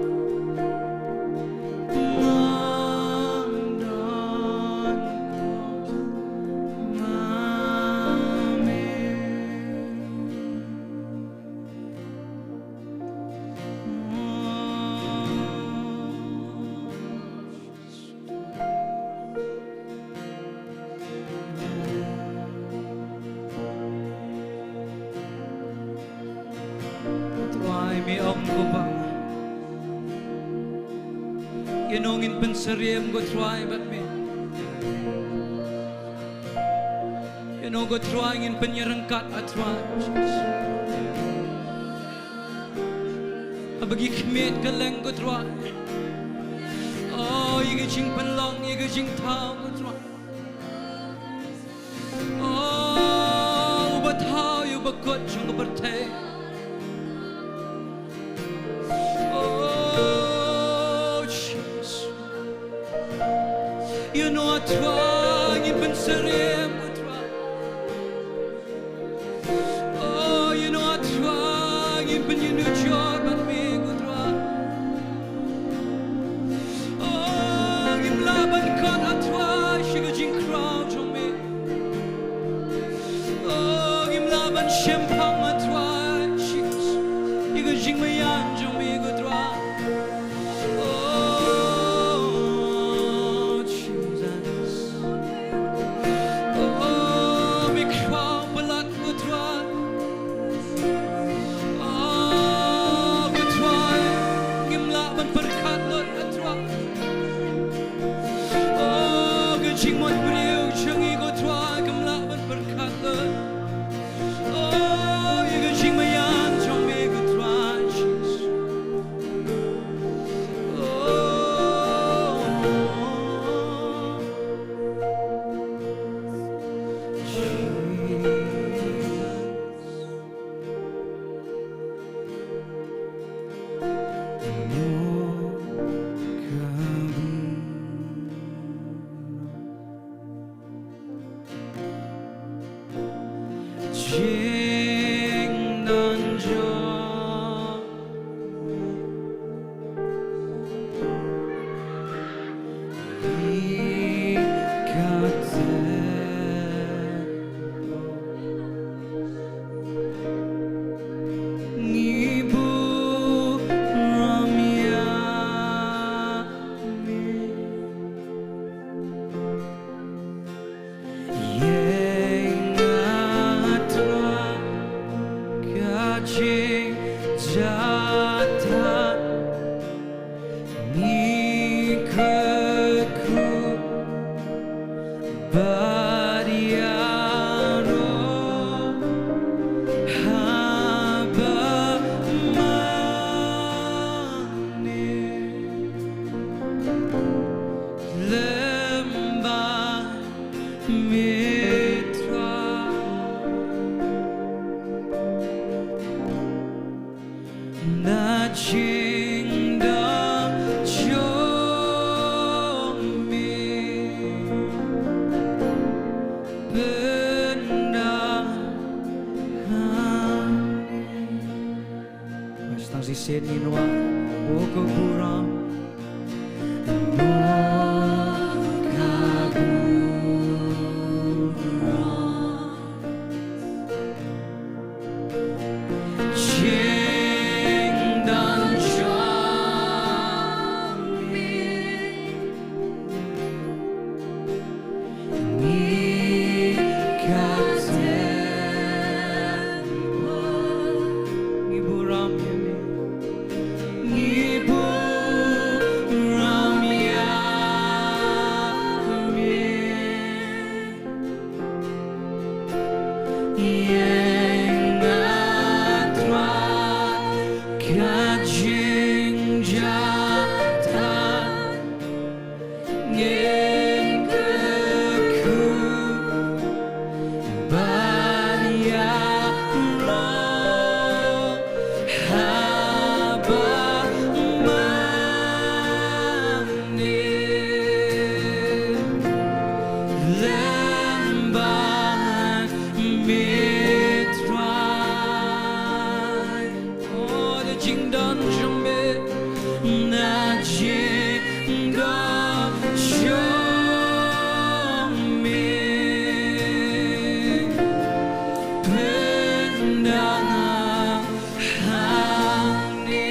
Ym don kum ma me. Trai, me ong ko Bah, ïano ngin pynsyriem ko Trai bad me? Ïano ko Trai ngin pynïaryngkat, ah Trai? Haba ngi khmied kylleng ko Trai, oh, ïa ka jingpynlong, ïa ka jingthaw ko Trai. Oh, uba thaw ïa uba kut jong ka pyrthei. Oh, Jesus. Ïano, ah Trai, ngin pynsyriem ko Trai? Shemphang, a Trai Jisu, ïa ka jingmaïan jong me, ko Trai. Oh, Jesus. Oh, me khraw palat, ko Trai. Oh, ko Trai, ngim lah ban pyrkhat lut, a Trai. Oh, ka jingmut briew jong ngi, ko Trai, kam lah ban pyrkhat lut. Oh, ïa ka jingmaïan jong me, ko Trai Jisu. Oh, Jesus. Jingdon jong ngi ka dei, ngi burom ïa me. Ïa nga, Trai, ka jingjahthait ngi kyrkhu bad ïaroh haba mane. Lem bad me, Trai, na jingdon jong me. Pyndonkam. Tang shisien ngin wad, oh, ka burom. Oh, ka burom. Jingdon jong me. Ngi ka dei, ngi burom ïa me. Ngi burom ïa me. Ïa nga, Trai, ka jingjahthait ngin kyrkhu bad ïaroh haba mane. Lem bad me, Trai. Oh, na jingdon jong me, na jingdon jong me. Pyndonkam hangne.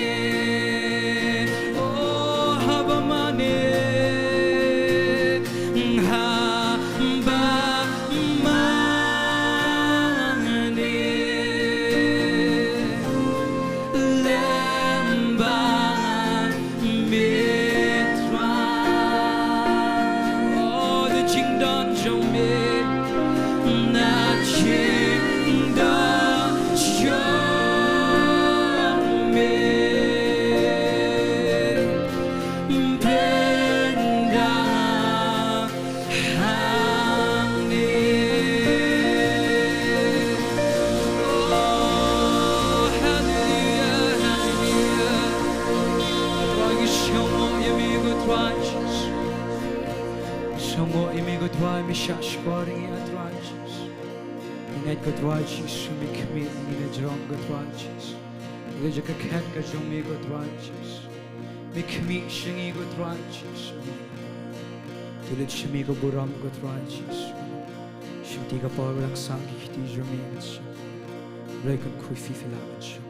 Oh, haba mane, haba mane. Lem bad me, Trai. Oh, na jingdon jong me, na jingdon jong me. Pyndonkam hangne. Oh, haleluya, haleluya. Trai, ngi sngewnguh ïa me, ko Trai Jisu. Sngewnguh ïa me, ko Trai, me shah shkor ïa ngi, a Trai Jisu. Ngi ngeit, ko Trai Jisu, me khmih ïa ngi na jrong, ko Trai Jisu. Ïa ka jaka khet ka jong me, ko Trai Jisu. Me khmih sha ngi, ko Trai Jisu. To lut sha me ka burom, ko Trai Jisu. Shimti ka por ba la ksah ki kti jong me, Jisu. Hynrei kan khuifi phi lah ban shu.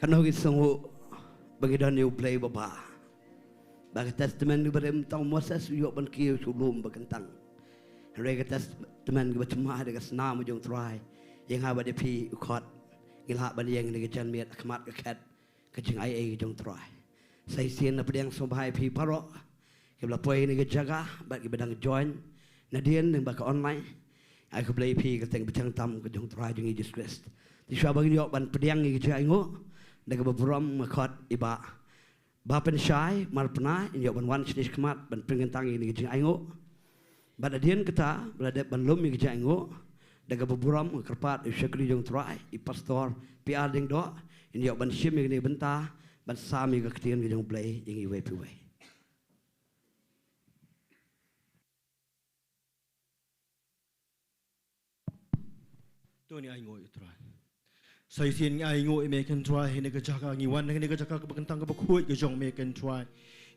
Katno ngi sngewnguh ba ngi don ïa u Blei ba bha. Ba ka Testament ba rim tang u Moses u ïoh ban kiew sha u lum ba kyntang. Hynrei ka Testament ba thymmai da ka snam jong u Trai. Ïa nga bad ïa phi u khot ngi lah ban ïeng na ka janmiet ha khmat ka khet ka jingaiei jong u Trai. Sa shisien nga pdiang sngewbha ïa phi baroh kiba la poi na ka jaka bad kiba dang join nadien lyngba ka online. Ai khublei ïa phi kyrteng ba jong tam ka jong u Trai jong ngi Jisu Khrist. Te shuwa ba ngin ïoh ban pdiang ïa ka jingainguh, da kaba burom nga khot ïa i Bah Bah Pynshai Marpna, in ïoh ban wan shane shakhmat ban pynkyntang ïa kane ka jingainguh. Bad hadien kata ba la dep ban lum ïa ka jingainguh, da kaba burom nga kyrpad ïa u shakri jong u Trai, i Pastor P R Diengdoh, in ïoh ban shim ïa kane ka bynta ban sam ïa ka ktien ka jong u Blei ïa ngi iwei pa iwei. To ngin ainguh ïa u Trai. Sa shisien ngi ainguh ïa me Kynrad, ha kane ka jaka ngi wan, ha kane ka jaka kaba kyntang kaba khuid ka jong me Kynrad.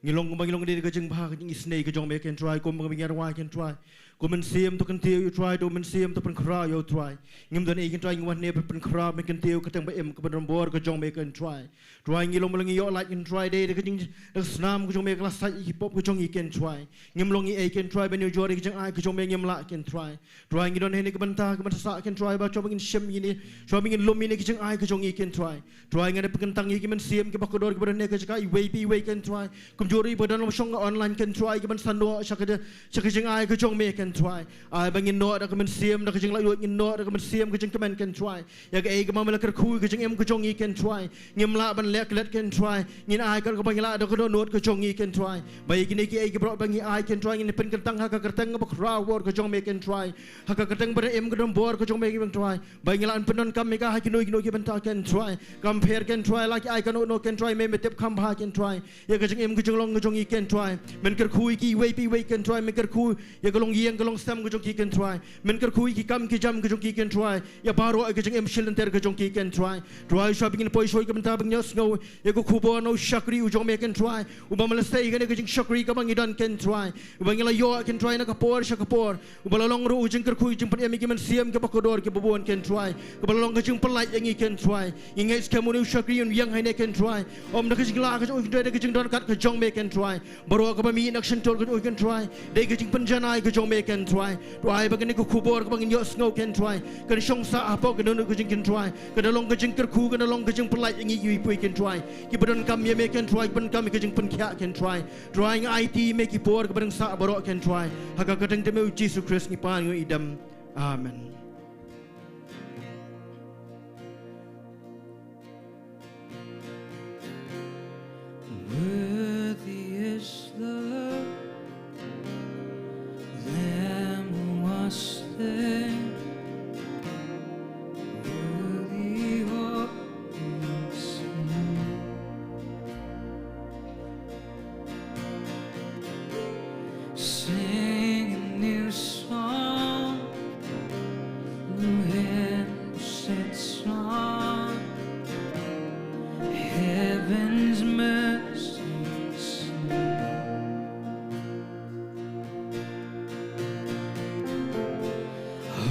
Ngi long kumba ngi long ha kane ka jingbha ka jingisynei ka jong me Kynrad, kumba ngi rwai Kynrad. Ko Mynsiem to kyntiew ïa u Trai, to Mynsiem to pynkhraw ïa u Trai. Ngim don ei Kynrad, ngi wan hangne ban pynkhraw, ban kyntiew ka kyrteng ba im kaba donbor ka jong me Kynrad. Trai ngi long ba long ngi ïoh lait Kynrad, da ka jing, da ka snam ka jong me ka la sait ïa ki pop ka jong ngi Kynrad. Ngim long ngi ei Kynrad, ban ïoh jor ïa ka jingai ka jong me ngim lah Kynrad. Trai ngi don hangne ka bynta, ka bynta sah Kynrad, ba shuwa ba ngin shim ïa kine, shuwa ba ngin lum ïa kine ki jingai ka jong ngi Kynrad. Trai ngan ïa pynkyntang ïa ki mynsiem kiba kordor kiba don hangne ha ka jaka iwei pa iwei Kynrad. Kumjuh ruh ba don long shong online Kynrad, kiban sa noh sha ka, sha ka jingai ka jong me Kynrad. Ai ba ngin noh da ka mynsiem da ka jinglaitluid, ngin noh da ka mynsiem ka jingkmen Kynrad. Ïa kaei kaba me la kyrkhu ka jingim ka jong ngi Kynrad. Ngim lah ban leh klet Kynrad. Ngin ai kat kaba ngi lah da ka dohnud ka jong ngi Kynrad. Ba ïa kine kiei ki baroh ba ngi ai Kynrad ngin pynkyntang ha ka kyrteng kaba khraw bor ka jong me Kynrad. Ha ka kyrteng ba im ka donbor ka jong me Kynrad. Ba ngi lah ban pyndonkam ïa ka ha kino kino ki bynta Kynrad. Kam pher Kynrad, la ki ai kano kano Kynrad, me me tip kham bha Kynrad. Ïa ka jingim ka jinglong ka jong ngi Kynrad. Men kyrkhu ïa ki iwei pa iwei Kynrad, men kyrkhu ïa ka longïing ka longsem ka jong ki Kynrad. Men kyrkhu ïa ki kam ki jam ka jong ki Kynrad. Ïa baroh ïa ka jingim shilynter ka jong ki Kynrad. Trai shuwa ba ngin poi shuwa ïa ka bynta ba ngin ïohsngew ïa ka khubor na u shakri u jong me Kynrad. Uba me la sei ha kane ka jingshakri kaba ngi don Kynrad. Uba ngi la ïoh Kynrad na ka por sha ka por. Uba la long ruh u jingkyrkhu, u jingpynim ïa ki mynsiem kiba kordor kiba bun Kynrad. Kaba la long ka jingpyllait ïa ngi Kynrad. Ngi ngeit skhem une u shakri un ïeng hangne Kynrad. Ym da ka jinglah ka jong u Kynrad, da ka jingdonkam ka jong me Kynrad. Baroh kaba mih na ka shyntur ka jong u Kynrad. Dei ka jingpynjanai ka jong me Kynrad. To ai ba kane ka khubor kaba ngin ïohsngew Kynrad. Kan shong sah hapoh ka dohnud ka jong ngi Kynrad. Kan long ka jingkyrkhu, kan long ka jingpyllait ïa ngi iwei pa iwei Kynrad. Kiba donkam ïa me Kynrad, kiba donkam ïa ka jingpynkhiah Kynrad. Trai ngi aiti ïa me ki por kiba dang sah baroh Kynrad. Ha ka kyrteng jong me u Jisu Khrist ngi pan ngi idam. Amen. Worthy is the Lamb who was slain. Worthy of Sing a new song, new hymn sets on heaven's mercy seat.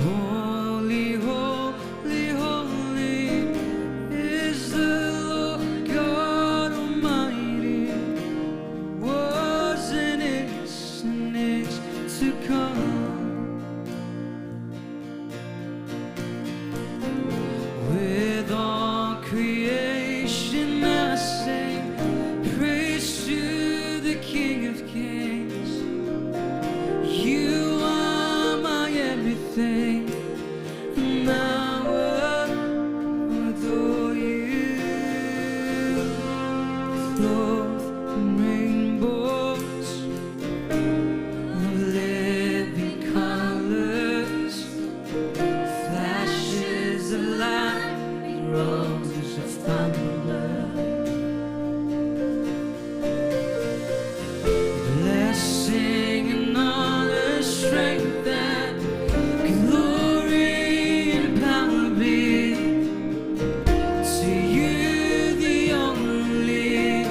Holy, holy, holy is the Lord God Almighty, who was and is and is to come. With all creation I sing praise to the King of Kings. You are my everything, and I will adore you. Clothed in rainbows of living colors, flashes of light, rolls of thunder. Blessing and honor, strength and glory and power be to you, the only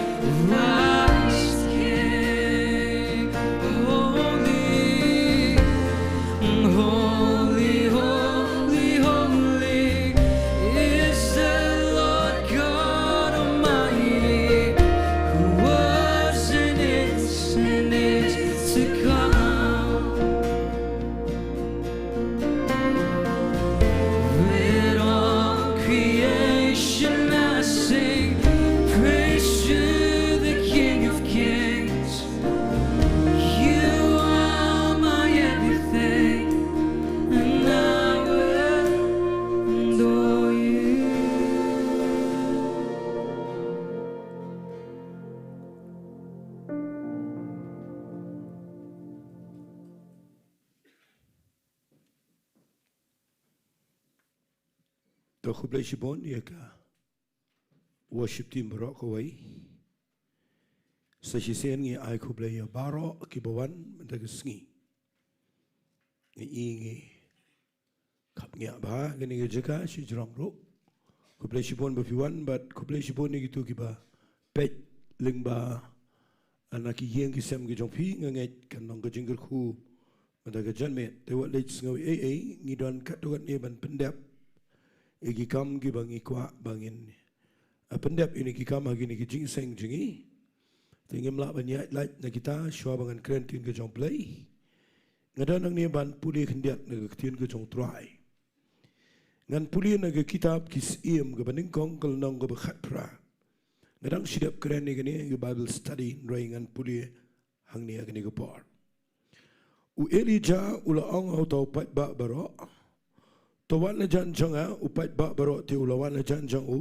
To khublei shibun ïa ka worship team baroh kawei. Sa shisien ngi ai khublei ïa baroh kiba wan mynta ka sngi. Ngi i ngi khapngiah bha ha kane ka jaka shajrong ruh. Khublei shibun ba phi wan bad khublei shibun ïa kito kiba peit lyngba na ki ïing ki sem ki jong phi. Nga ngeit kan long ka jingkyrkhu mynta ka janmiet. Te wat leit sngew ei ei, ngi don katto katne ban pyndep ïa ki kam kiba ngi kwah ba ngin, ah, pyndep ïa kine ki kam ha kine ki jingïaseng jong ngi. Te ngim lah ban ïaid lait na kita shuwa ba ngan kren ktien ka jong U Blei. Nga don hangne ban pule khyndiat na ka ktien ka jong U Trai. Ngan pule na ka kitab Ki Syiem kaba nyngkong ka lynnong kaba khatphra. Nga dang shu dep kren ïa kane ha ka Bible study, hynrei ngan pule hangne ha kane ka por. U Elijah u la ong ha uta u paidbah baroh, to wan hajan jong nga. U paidbah baroh te u la wan hajan jong u,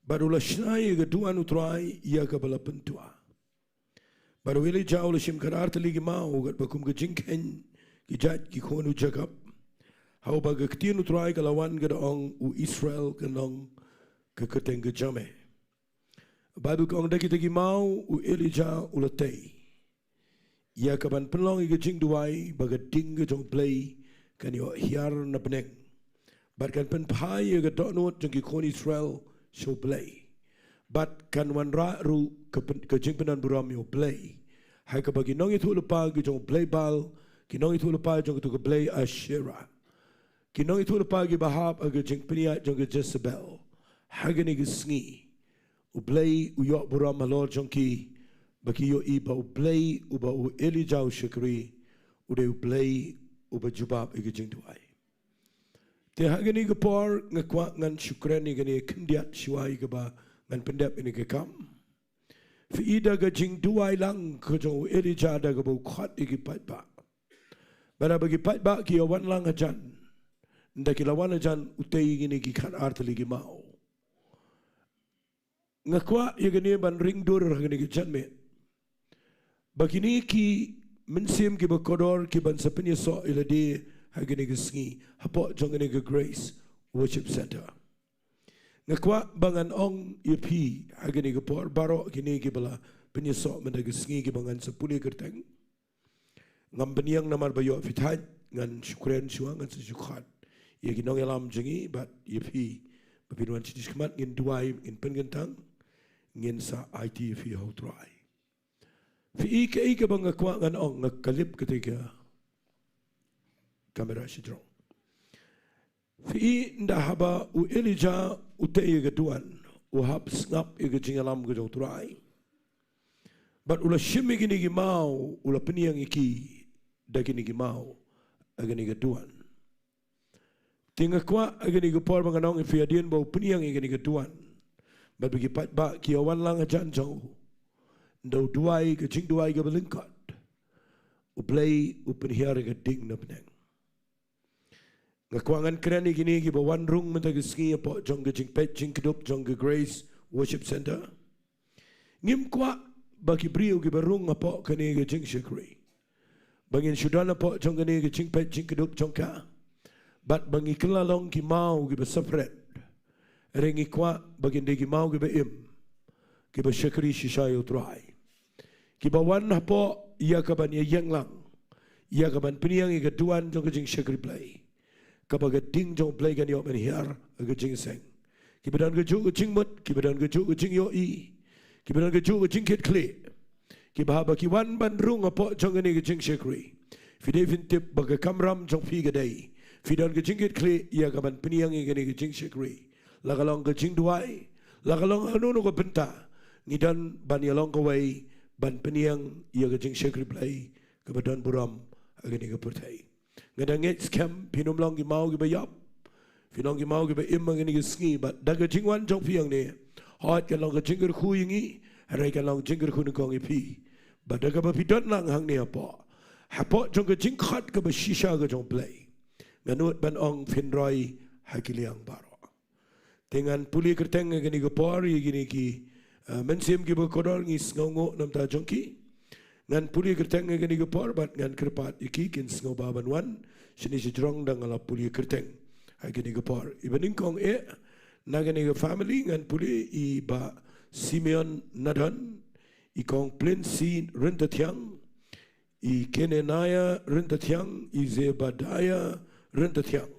bad u la shna ïa ka duwan U Trai ïa kaba la pyntwa. Bad u Elijah u la shim khatar tylli ki maw, katba kum ka jingkheiñ ki jait ki khun u Jakob, ha uba ka ktien U Trai ka la wan ka da ong, U Israel kan long ka kyrteng ka jong me. Bible ka ong, da kita ki maw u Elijah u la tei ïa ka ban pynlong ïa ka jingduwai ba ka ding ka jong U Blei kan ïoh hiar na bneng, bad kan pynphai ïa ka dohnud jong ki khun Israel sha U Blei, bad kan wanrah ruh ka pyn-, ka jingpyndonburom ïa U Blei ha kaba ki nongïathuhlypa ki jong U Blei Baal, ki nongïathuhlypa jong kito ki blei Asherah, ki nongïathuhlypa kiba hap ha ka jingpynïaid jong ka Jezebel. Ha kane ka sngi U Blei u ïoh burom halor jong ki, ba ki ïohi ba U Blei uba u Elijah u shakri u dei U Blei uba jubab ïa ka jingduwai. Te ha kane ka por nga kwah ngan shu kren ïa kane khyndiat shuwa ïa kaba ngan pyndep ïa kane ka kam. Phi i da ka jingduwai lang ka jong u Elijah da kaba u khot ïa ki paidbah, bad haba ki paidbah ki ïa wan lang hajan, ynda ki la wan hajan u tei ïa kine ki khatar tylli ki maw. Nga kwah ïa kane ban ring dur ha kane ka janmiet, ba kine ki mynsiem kiba kordor ki ban sa pynïasoh ïa lade ha kane ka sngi hapoh jong kane ka Grace Worship Centre. Nga kwah ba ngan ong ïa phi ha kane ka por, baroh kine kiba la pynïasoh mynta ka sngi kiba ngan sa pule kyrteng. Ngam pynïeng namar ba ïoh phi thait, ngan shu kren shuwa, ngan sa shu khot ïa ki nongïalam jong ngi bad ïa phi ba phin wan sha khmat, ngin duwai, ngin pynkyntang, ngin sa aiti ïa phi ha U Trai. Phi i kaei kaba nga kwah ngan ong, nga klip kata ka kamera shajrong. Phi i, ynda haba u Elijah u tei ïa ka duwan, u hap sngap ïa ka jingïalam ka jong U Trai, bad u la shim ïa kine ki maw, u la pynïeng ïa ki da kine ki maw ha kane ka duwan. Te nga kwah ha kane ka por ba ngan ong ïa phi, hadien ba u pynïeng ïa kane ka duwan, bad ba ki paidbah ki ïa wan lang hajan jong u, ynda u duwai ka jingduwai kaba lyngkot, U Blei u pynhiar ïa ka ding na bneng. Nga kwah ngan kren ïa kine kiba wan rung mynta ka sngi hapoh jong ka jingpeit jingkdup jong ka Grace Worship Centre. Ngim kwah ba ki briew kiba rung hapoh kane ka jingshakri, ba ngin shu don hapoh jong kane ka jingpeit jingkdup jong ka, bad ba ngi kylla long ki maw kiba separate. Hynrei ngi kwah ba kin dei ki maw kiba im, kiba shakri shisha ïa U Trai, kiba wan hapoh ïa ka ban ïaïeng lang, ïa ka ban pynïeng ïa ka duwan jong ka jingshakri Blei, kaba ka ding jong U Blei kan ïoh ban hiar ha ka jingïaseng, kiba don kajuh ka jingmut, kiba don kajuh ka jingïohi, kiba don kajuh ka jingkitkhlieh, kiba haba ki wan ban rung hapoh jong kane ka jingshakri, phi dei phin tip ba ka kamram jong phi ka dei, phi don ka jingkitkhlieh ïa ka ban pynïeng ïa kane ka jingshakri. La ka long ka jingduwai, la ka long hano hano ka bynta, ngi don ban ïalong kawei ban pynïeng ïa ka jingshakri Blei kaba don burom ha kane ka pyrthei. Nga da ngeit skhem phin ym long ki maw kiba ïap, phin long ki maw kiba im ha kane ka sngi, bad da ka jingwan jong phi hangne, hooid kan long ka jingkyrkhu ïa ngi, hynrei kan long jingkyrkhu nyngkong ïa phi. Bad da kaba phi don lang hangne hapoh, hapoh jong ka jingkhot kaba shisha ka jong U Blei, nga nud ban ong phin roi ha ki liang baroh. Te ngan pule kyrteng ha kane ka por ïa kine ki, ah, mynsiem kiba kordor, ngi sngewnguh na bynta jong ki. Ngan pule kyrteng ha kane ka por bad ngan kyrpad ïa ki kin sngewbha ban wan shane shajrong da nga la pule kyrteng. ha kane ka por. Iba nyngkong eh na kane ka family ngan pule i Bah Simeon Nadon, i Kong Plinsi Ryntathiang, i Kenenaya Ryntathiang, i Zebadiah Ryntathiang.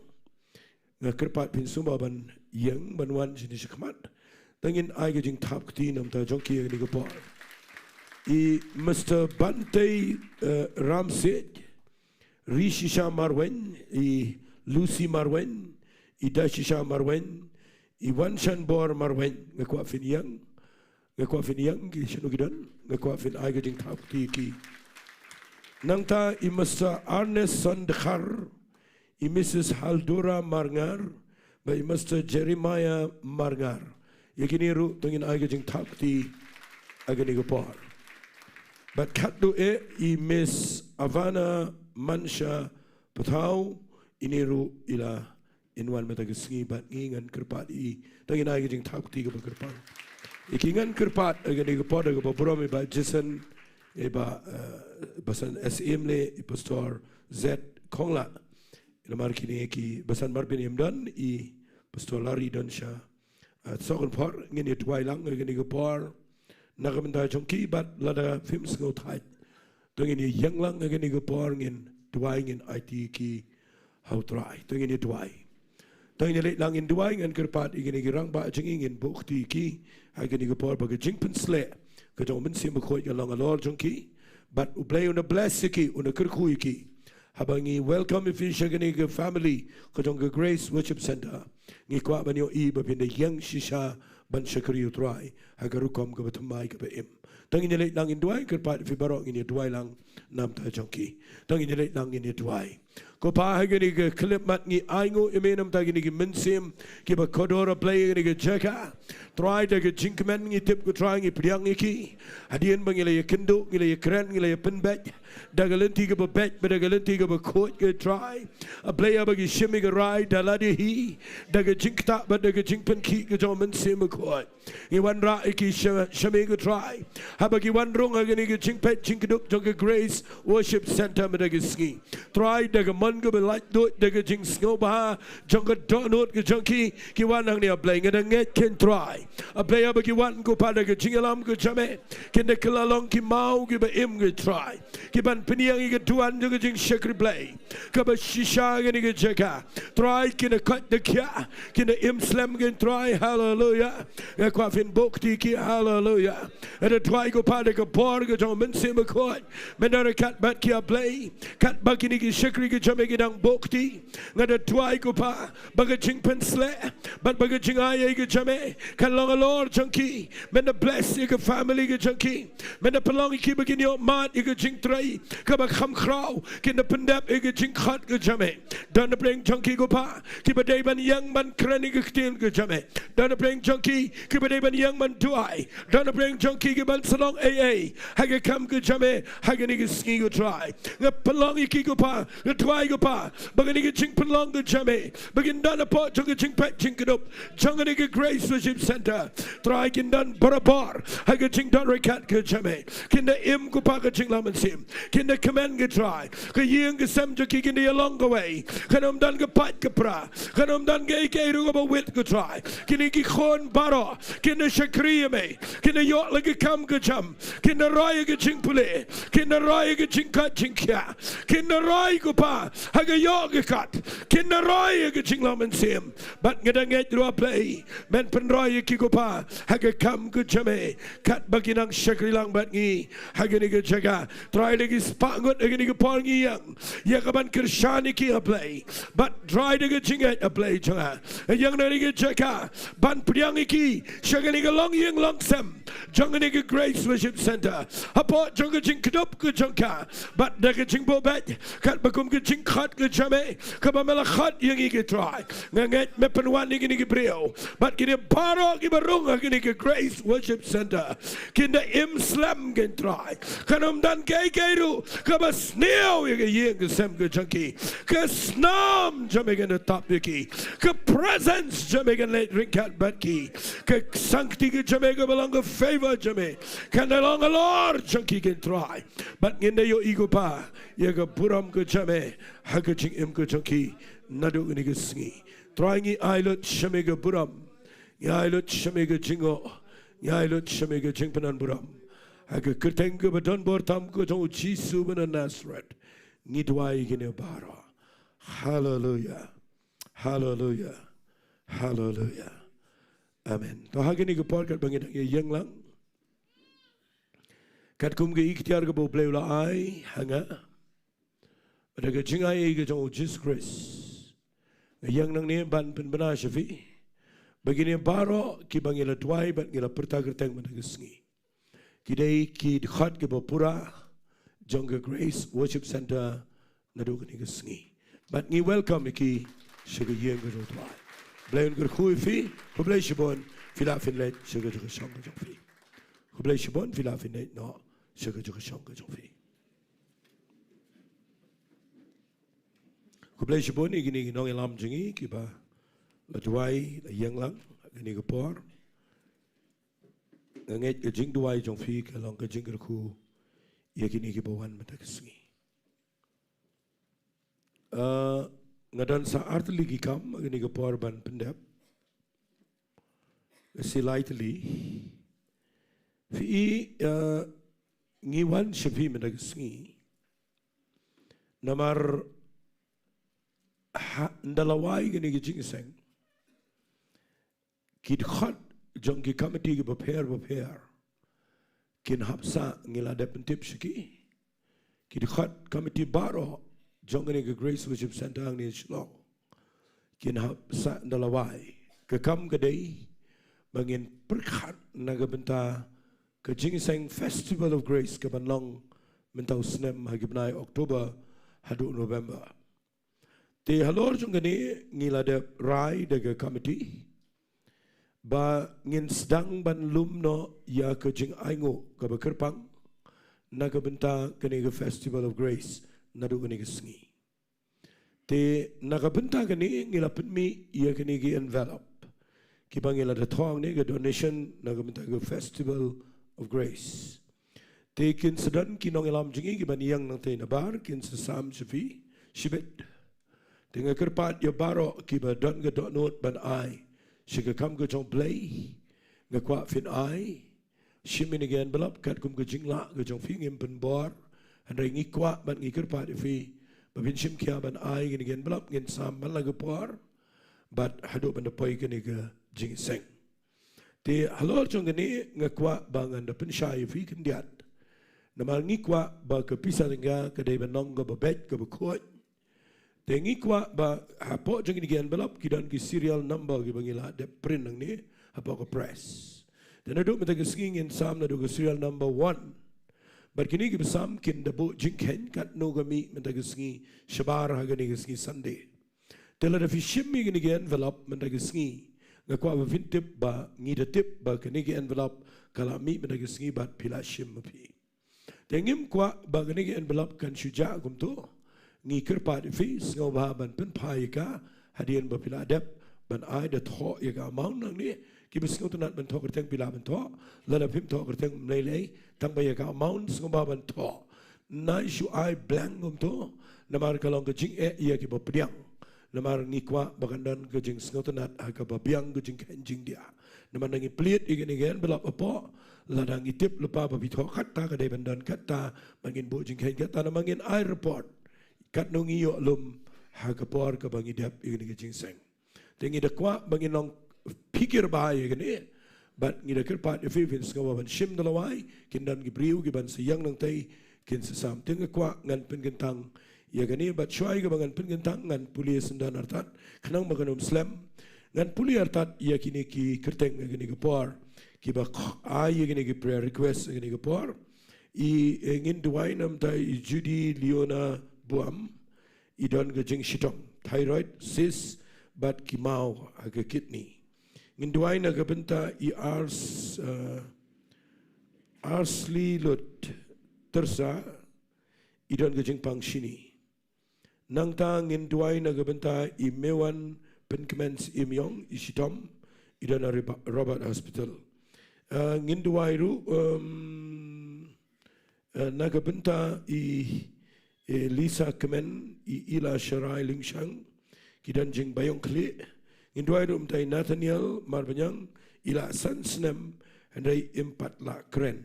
Nga kyrpad phin sumar ban ïeng ban wan shane shakhmat. Tang ngin ai ka jingthap kti namar ta jong ki ha kane ka por. I Mister Bantei, eh, Ramseth, Rishisha Marwein, i Lucy Marwein, i Dashisha Marwein, i Wanshanbor Marwein, nga kwah phin ïeng, nga kwah phin ïeng ki shano ki don, nga kwah phin ai ka jingthap kti ki. Nangta i Mister Arneson Dkhar, i Missus Haldora Marngar, bad i Mister Jeremiah Marngar. Ïa kine ruh tang ngin ai ka jingthap kti ha kane ka por. Bad khatduh eh i Miss Avana Mansha Pathaw, ine ruh i la wan mynta ka sngi bad ngi, ngan kyrpad ïa i, tang ngin ai ka jingthap kti kaba kyrpang ïa ki. Ngan kyrpad ha kane ka por da kaba burom i Bah Jason, i Bah, eh, Basan S M le, i Pastor Z Khongla. Namar kine ki basan marbin im don, i Pastor Larry don sha, eh, Soknpor. Ngin ïa duwai lang ha kane ka por na ka bynta jong ki, bad lada phim sngewthait, to ngin ïa ïeng lang ha kane ka por, ngin duwai, ngin aiti ki ha u Trai. To ngin ïa duwai. To ngin ïa leit lang ngin duwai. Ngan kyrpad ïa kine ki rangbah jong ngi, ngin buh kti ïa ki ha kane ka por, ba ka jingpynsleh ka jong u Mynsiem Bakhuid kan long halor jong ki. Bad U Blei un da bless ïa ki, un da kyrkhu ïa ki. Haba ngi welcome ïa phi sha kane ka family ka jong ka Grace Worship Centre, ngi kwah ban ïohi ba phin da ïeng shisha ban shakri u Trai ha ka rukom kaba thymmai kaba im. To ngin ïa leit lang ngin duwai. Kyrpad ïa phi baroh, ngin ïa duwai lang namar ta jong ki. To ngin ïa leit lang ngin ïa duwai. Ko Pa, ha kane ka khyllipmat ngi ainguh ïa me namar ta kine ki mynsiem kiba kordor, A Blei, ha kane ka jaka. Trai, da ka jingkmen ngi tip, ko Trai, ngi pdiang ïa ki. Hadien ba ngi la ïakynduh, ngi la ïakren, ngi la ïapynbeit da ka lynti kaba beit bad da ka lynti kaba khuid, ko Trai, A Blei, haba ki shim ïa ka rai da lade hi, da ka jingktah bad da ka jingpynkhih ka jong u Mynsiem Bakhuid, ngi wanrah ïa ki sha, sha me, ko Trai, haba ki wan rung ha kane ka jingpeit jingkdup jong ka Grace Worship Centre mynta ka sngi. Trai, da ka mon kaba laitluid, da ka jingsngewbha jong ka dohnud ka jong ki, ki wan hangne, A Blei. Nga da ngeit, ko Trai, A Blei, haba ki wan, ko Pa, da ka jingïalam ka jong me, kin da kylla long ki maw kiba im, ko Trai, ki ban pynïeng ïa ka duwan jong ka jingshakri Blei kaba shisha ha kane ka jaka. Trai, kin da koit da khiah, kin da im slem, ko Trai. Haleluya. Nga kwah phin buh kti ïa ki. Haleluya. Nga da duwai, ko Pa, da ka bor ka jong u Mynsiem Bakhuid, men da ryngkat bad ki, A Blei. Katba kine ki shakri ki jong me ki dang buh kti, nga da duwai, ko Pa, ba ka jingpynsleh bad ba ka jingai ei ka jong me kan long halor jong ki. Men da bless ïa ka family ka jong ki. Men da pynlong ïa ki ba kin ïoh mad ïa ka jingtrei kaba kham khraw. Kin da pyndep ïa ka jingkhot ka jong me. Don napdeng jong ki, ko Pa, kiba dei ban ïeng ban kren ïa ka ktien ka jong me. Don napdeng jong ki kiba dei ban ïeng ban duwai. Don napdeng jong ki ki ban sa long ei ei ha ka kam ka jong me ha kane ka sngi, ko Trai. Nga pynlong ïa ki, ko Pa, nga duwai, ko Pa, ba kane ka jingpynlong ka jong me, ba kin don hapoh jong ka jingpeit jingkdup jong kane ka Grace Worship Centre, Trai, kin don barabor ha ka jingdon ryngkat ka jong me. Kin da im, ko Pa, ka jinglong mynsiem. Kin da kmen, ko Trai. Ka ïing ka sem jong ki kin da ïalong kawei. Kan ym don ka pait ka pra, kan ym don kaei kaei ruh kaba wit, ko Trai. Kine ki khun baroh kin da shakri ïa me. Kin da ïoh la ka kam ka jam. Kin da roi ïa ka jingpule. Kin da roi ïa ka jingkoit jingkhiah. Kin da roi, ko Pa, ha ka ïoh ka kot. Kin da roi ïa ka jinglong mynsiem. Bad nga da ngeit ruh, A Blei, men pynroi ïa ki, ko Pa, ha ka kam ka jong me, katba ki nang shakri lang bad ngi ha kane ka jaka. Trai, da ki spah ngut ha kane ka por ngi ïeng ïa ka ban kyrshan ïa ki, A Blei. Bad Trai, da ka jingngeit, A Blei jong nga, ïeng na kane ka jaka ban pdiang ïa ki sha kane ka longïing longsem jong kane ka Grace Worship Centre, hapoh jong ka jingkdup ka jong ka bad da ka jingbuh beit, katba kum ka jingkhot ka jong me kaba me la khot ïa ngi, ko Trai. Nga ngeit me pynwan ïa kine ki briew bad kine baroh kiba rung ha kane ka Grace Worship Centre kin da im slem, ko Trai. Kan ym don kaei kaei ruh kaba sniew ïa ka ïing ka sem ka jong ki. Ka snam jong me kan da tap ïa ki. Ka presence jong me kan leit ryngkat bad ki. Ka sangti ka jong me kaba long ka favor jong me kan da long halor jong ki, ko Trai. Bad ngin da ïohi, ko Pa, ïa ka burom ka jong me ha ka jingim ka jong ki naduh kane ka sngi. Trai, ngi ai lut sha me ka burom, ngi ai lut sha me ka jingïoh, ngi ai lut sha me ka jingpyndonkam burom. Ha ka kyrteng kaba don bor tam ka jong u Jisu ba na Nasareth, ngi duwai ïa kine baroh. Haleluya. Haleluya. Haleluya. Amen. To ha kane ka por katba ngi dang ïeng lang, katkum ka iktiar kaba U Blei u la ai ha nga, da ka jingai ka jong u Jisu Khrist, nga ïeng nangne ban pynbna sha phi ba kine baroh kiba ngi la duwai bad ngi la pyrta kyrteng mynta ka sngi, ki dei ki dkhot kiba pura jong ka Grace Worship Centre naduh kane ka sngi. Bad ngi welcome ïa ki sha ka ïing ka jong u Trai. Blei un kyrkhu ïa phi. Khublei shibun. Phi lah phin leit sha ka jaka shong ka jong phi. Khublei shibun. Phi lah phin leit noh sha ka jaka shong ka jong phi. Khublei shibun ïa kine ki nongïalam jong ngi kiba la duwai, la ïeng lang ha kane ka por. Nga ngeit ka jingduwai jong phi ka long ka jingkyrkhu ïa kine kiba wan mynta ka sngi. Ah, nga don sa ar tylli ki kam ha kane ka por ban pyndep. Sa lai tylli. Phi, ah, ngi wan sha phi mynta ka sngi namar ha, ynda la wai kane ka jingïaseng, ki dkhot jong ki committee kiba pher ba pher kin hap sah, ngi la dep pyntip sha ki. Ki dkhot committee baroh jong kane ka Grace Worship Centre hangne Shillong kin hap sah ynda la wai. Ka kam ka dei ba ngin pyrkhat na ka bynta ka jingïaseng Festival of Grace kaban long mynta u snem ha ki bnai October haduh November. Te halor jong kane ngi la dep rai da ka committee ba ngin sdang ban lum noh ïa ka jingainguh kaba kyrpang na ka bynta kane ka Festival of Grace naduh kane ka sngi. Te na ka bynta kane ngi la pynmih ïa kine ki envelope kiba ngi la da thoh hangne, ka donation na ka bynta ka Festival of Grace. Te kin sa don ki nongïalam jong ngi kiban ïeng nangtei nabar kin sa sam sha phi shibit. Te nga kyrpad ïa baroh kiba don ka dohnud ban ai sha ka kam ka jong U Blei, nga kwah phin ai. Shim ïa kine ki envelope katkum ka jinglah ka jong phi, ngim pynbor. Hynrei ngi kwah bad ngi kyrpad ïa phi ba phin shim khia ban ai ïa kine ki envelope, ngin sam man la ka por bad haduh ban da poi kane ka jingïaseng. Te halor jong kane nga kwah ba ngan da pynshai ïa phi khyndiat. Namar ngi kwah ba ka pisa tyngka ka dei ban long kaba beit, kaba khuid. Te ngi kwah ba hapoh jong kine ki envelope ki don ki serial number kiba ngi la dep print nangne hapoh ka press. Te naduh mynta ka sngi ngin sam naduh ka serial number one. Bad kine kiba sam kin da buh jingkheiñ katno ka mih mynta ka sngi shabar ha kane ka sngi Sunday. Te lada phi shim ïa kine ki envelope mynta ka sngi, nga kwah ba phin tip ba ngi da tip ba kine ki envelope ka la mih mynta ka sngi bad phi la shim ma phi. Te ngim kwah ba kane ka envelope kan shu jah kumto. Ngi kyrpad ïa phi sngewbha ban pynphai ïa ka hadien ba phi la dep ban ai, da thoh ïa ka amount nangne. Kiba sngewtynnat ban thoh kyrteng phi lah ban thoh. Lada phim thoh kyrteng ym lei lei, tang ba ïa ka amount sngewbha ban thoh. Nai shu ai blank kumto namar ka long ka jingeh ïa kiba pdiang. Namar ngi kwah ba kan don ka jingsngewtynnat ha kaba biang ka jingkheiñ jingdia. Namar ngi plie ïa kine ki envelope hapoh, lada ngi tip lypa ba phi thoh katta ka dei ban don katta, ba ngin buh jingkheiñ katta, namar ngin ai report katno ngi ïoh lum ha ka por kaba ngi dep ïa kine ki jingïaseng. Te ngi da kwah ba ngin long phikir bha ïa kine, bad ngi da kyrpad ïa phi, phin sngewbha ban shim da lawei, kin don ki briew kiban sa ïeng nangtei kin sa sam. Te nga kwah ngan pynkyntang ïa kane, bad shuwa kaba ngan pynkyntang ngan pule syndon artat khnang ba kan ym slem. Ngan pule artat ïa kine ki kyrteng ha kane ka por, kiba ai ïa kine ki prayer request ha kane ka por. I, eh, ngin duwai namar i Judy Leona Buam, i don ka jingshitom thyroid, cyst bad ki maw ha ka kidney. Ngin duwai na ka bynta i Ars, eh, Arsli Lut Tyrsa, i don ka jingpang shini. Nangta ngin duwai na ka bynta i Mewan Pynkmen Syiem Ïong, i shitom, i don ha Riba-, Robert Hospital. Eh, ngin duwai ruh, em, eh, na ka bynta i, i Lisa Kmen, i Ila Sharai Lyngshang, ki don jingbaïong khlieh, Ngin duwai ruh mynta ïa i Nathaniel Marbaniang, i la san snem hynrei im pat lah kren.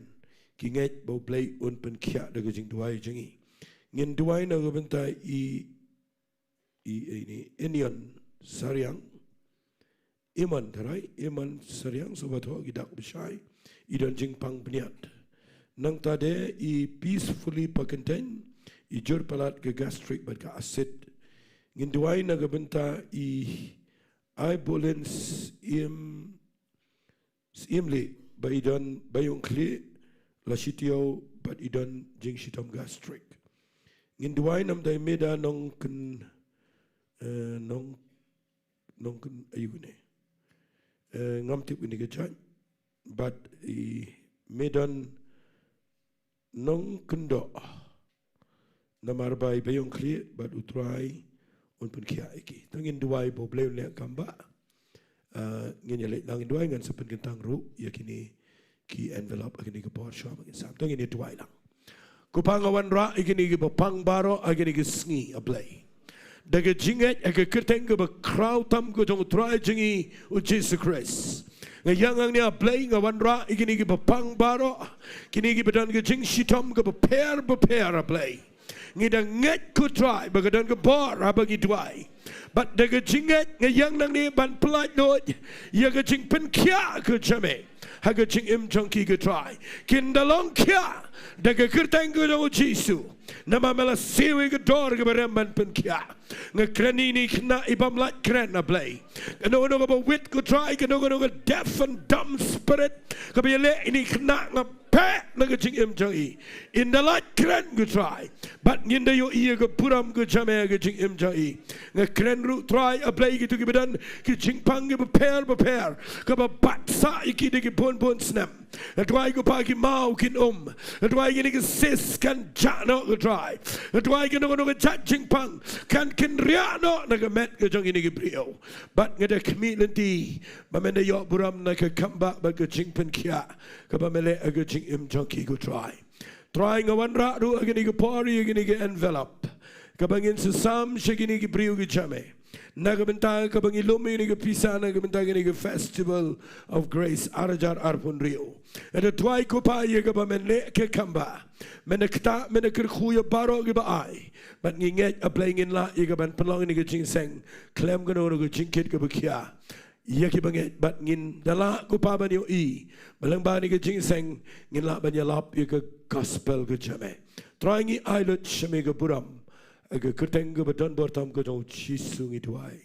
Ki ngeit ba U Blei un pynkhiah da ka jingduwai jong ngi. Ngin duwai na ka bynta i, i, i, i Inion Sariang. Iman, tharai Iman Sariang, sngewbha thoh ki dak ba shai. I don jingpang bniat. Nangta de i Peacefully Pakyntein, i jur palat ka gastric bad ka acid. Ngin duwai na ka bynta i Aibolin Syiem, Syiemlieh, ba i don baïong khlieh la shi taïew bad i don jingshitom gastric. Ngin duwai namar i Meda Nongkyn, eh, Nong, Nongkyn, aïu kane. Eh, ngam tip kane ka jait. Bad i Meda Nongkyndoh, namar ba i baïong khlieh bad U Trai un pynkhiah ïa ki. To ngin duwai ba U Blei un leh kam ba, ah, ngin ïa leit lang, ngin duwai, ngan sa pynkyntang ruh ïa kine ki envelope ha kine ki por shuwa ba ngin sam. To ngin ïa duwai lang. Ko Pa, nga wanrah ïa kine kiba pang baroh ha kine ki sngi, A Blei, da ka jingngeit ha ka kyrteng kaba khraw tam ka jong U Trai jong ngi U Jisu Khrist. Nga ïa nga hangne, A Blei, nga wanrah ïa kine kiba pang baroh, kine kiba don ka jingshitom kaba pher bapher, A Blei. Ngi da ngeit, ko Trai, ba ka don ka bor haba ngi duwai. Bad da ka jingngeit nga ïa nga hangne ban pyllait lut ïa ka jingpynkhiah ka jong me ha ka jingim jong ki, ko Trai. Kin da long khiah da ka kyrteng ka jong U Jisu. Namar me la siew ïa ka dor kaba rem ban pynkhiah. Nga kren ïa ine i khynnah i bym lah kren, A Blei. Kano kano kaba wit, ko Trai, kano kano ka deaf and dumb spirit kaba ïaleh ïa ine i khynnah, nga peit na ka jingim jong i. In da lah kren, ko Trai. Bad ngin da ïohi ïa ka burom ka jong me ha ka jingim jong i. Nga kren ruh, Trai, A Blei, kito kiba don ki jingpang kiba pher bapher kaba bat sah ïa ki da ki bun bun snem. Nga duwai, ko Pa, ki maw kin um. Nga duwai kine ki cyst kan jah noh, ko Trai. Nga duwai kano kano ka jait jingpang kan kynriah noh na ka met ka jong kine ki briew. Bad nga da khmih lynti ba men da ïoh burom na ka kambah bad ka jingpynkhiah kaba me leh ha ka jingim jong ki, ko Trai. Trai, nga wanrah ruh ha kine ki por ïa kine ki envelope kaba ngin sa sam sha kine ki briew ki jong me, na ka bynta kaba ngi lum ïa kine ki pisa na ka bynta kine ki Festival of Grace ar hajar arphew hynriew. Nga da duwai, ko Pa, ïa kaba men leh ka kambah, men da ktah, men da kyrkhu ïa baroh kiba ai. Bad ngi ngeit, A Blei, ngin lah ïa kaban pynlong ïa kane ka jingïaseng khlem kano kano ka jingkit kaba khia ïa kiba ngeit, bad ngin da lah, ko Pa, ban ïohi ba lyngba kane ka jingïaseng ngin lah ban ïalap ïa ka gospel ka jong me. Trai, ngi ai lut sha me ka burom, ha ka kyrteng kaba don bor tam ka jong U Jisu ngi duwai.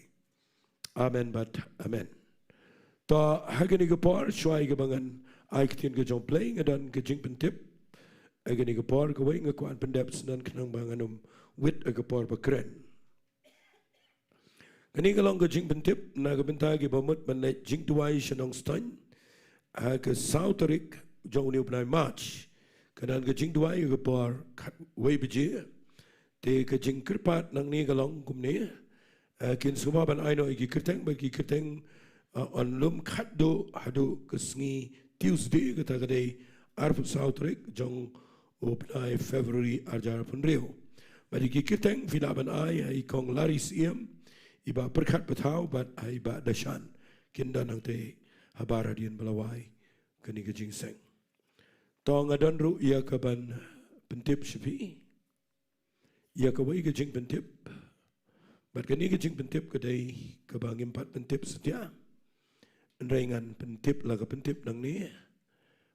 Amen bad amen. To, ha kane ka por, shuwa ïa kaba ngan ai ktien ka jong U Blei, nga don ka jingpyntip ha kane ka por. Kawei, nga kwah ban pyndep syndon khnang ba ngan ym wit ha ka por ba kren. Kane ka long ka jingpyntip na ka bynta kiba mut ban leit jingduwai sha Nongstoiñ ha ka saw tarik jong une u bnai March. Ka don ka jingduwai ha ka por khatwei baje. Te ka jingkyrpad nangne ka long kumne: eh, kin sngewbha ban ai noh ïa ki kyrteng, bad ki kyrteng, eh, yn lum khatduh haduh ka sngi Tuesday, kata ka dei arphew saw tarik jong u bnai February ar hajar arphew hynriew. Bad ïa ki kyrteng phi lah ban ai ha i Kong Larry Syiem, i Bah Pyrkhat Pathaw bad ha i Bah Dashan. Kin don hangtei habar hadien ba la wai kane ka jingïaseng. To, nga don ruh ïa kaban pyntip sha phi ïa kawei ka jingpyntip. Bad kane ka jingpyntip ka dei kaba ngim pat pyntip satia. Hynrei ngan pyntip la ka pyntip nangne.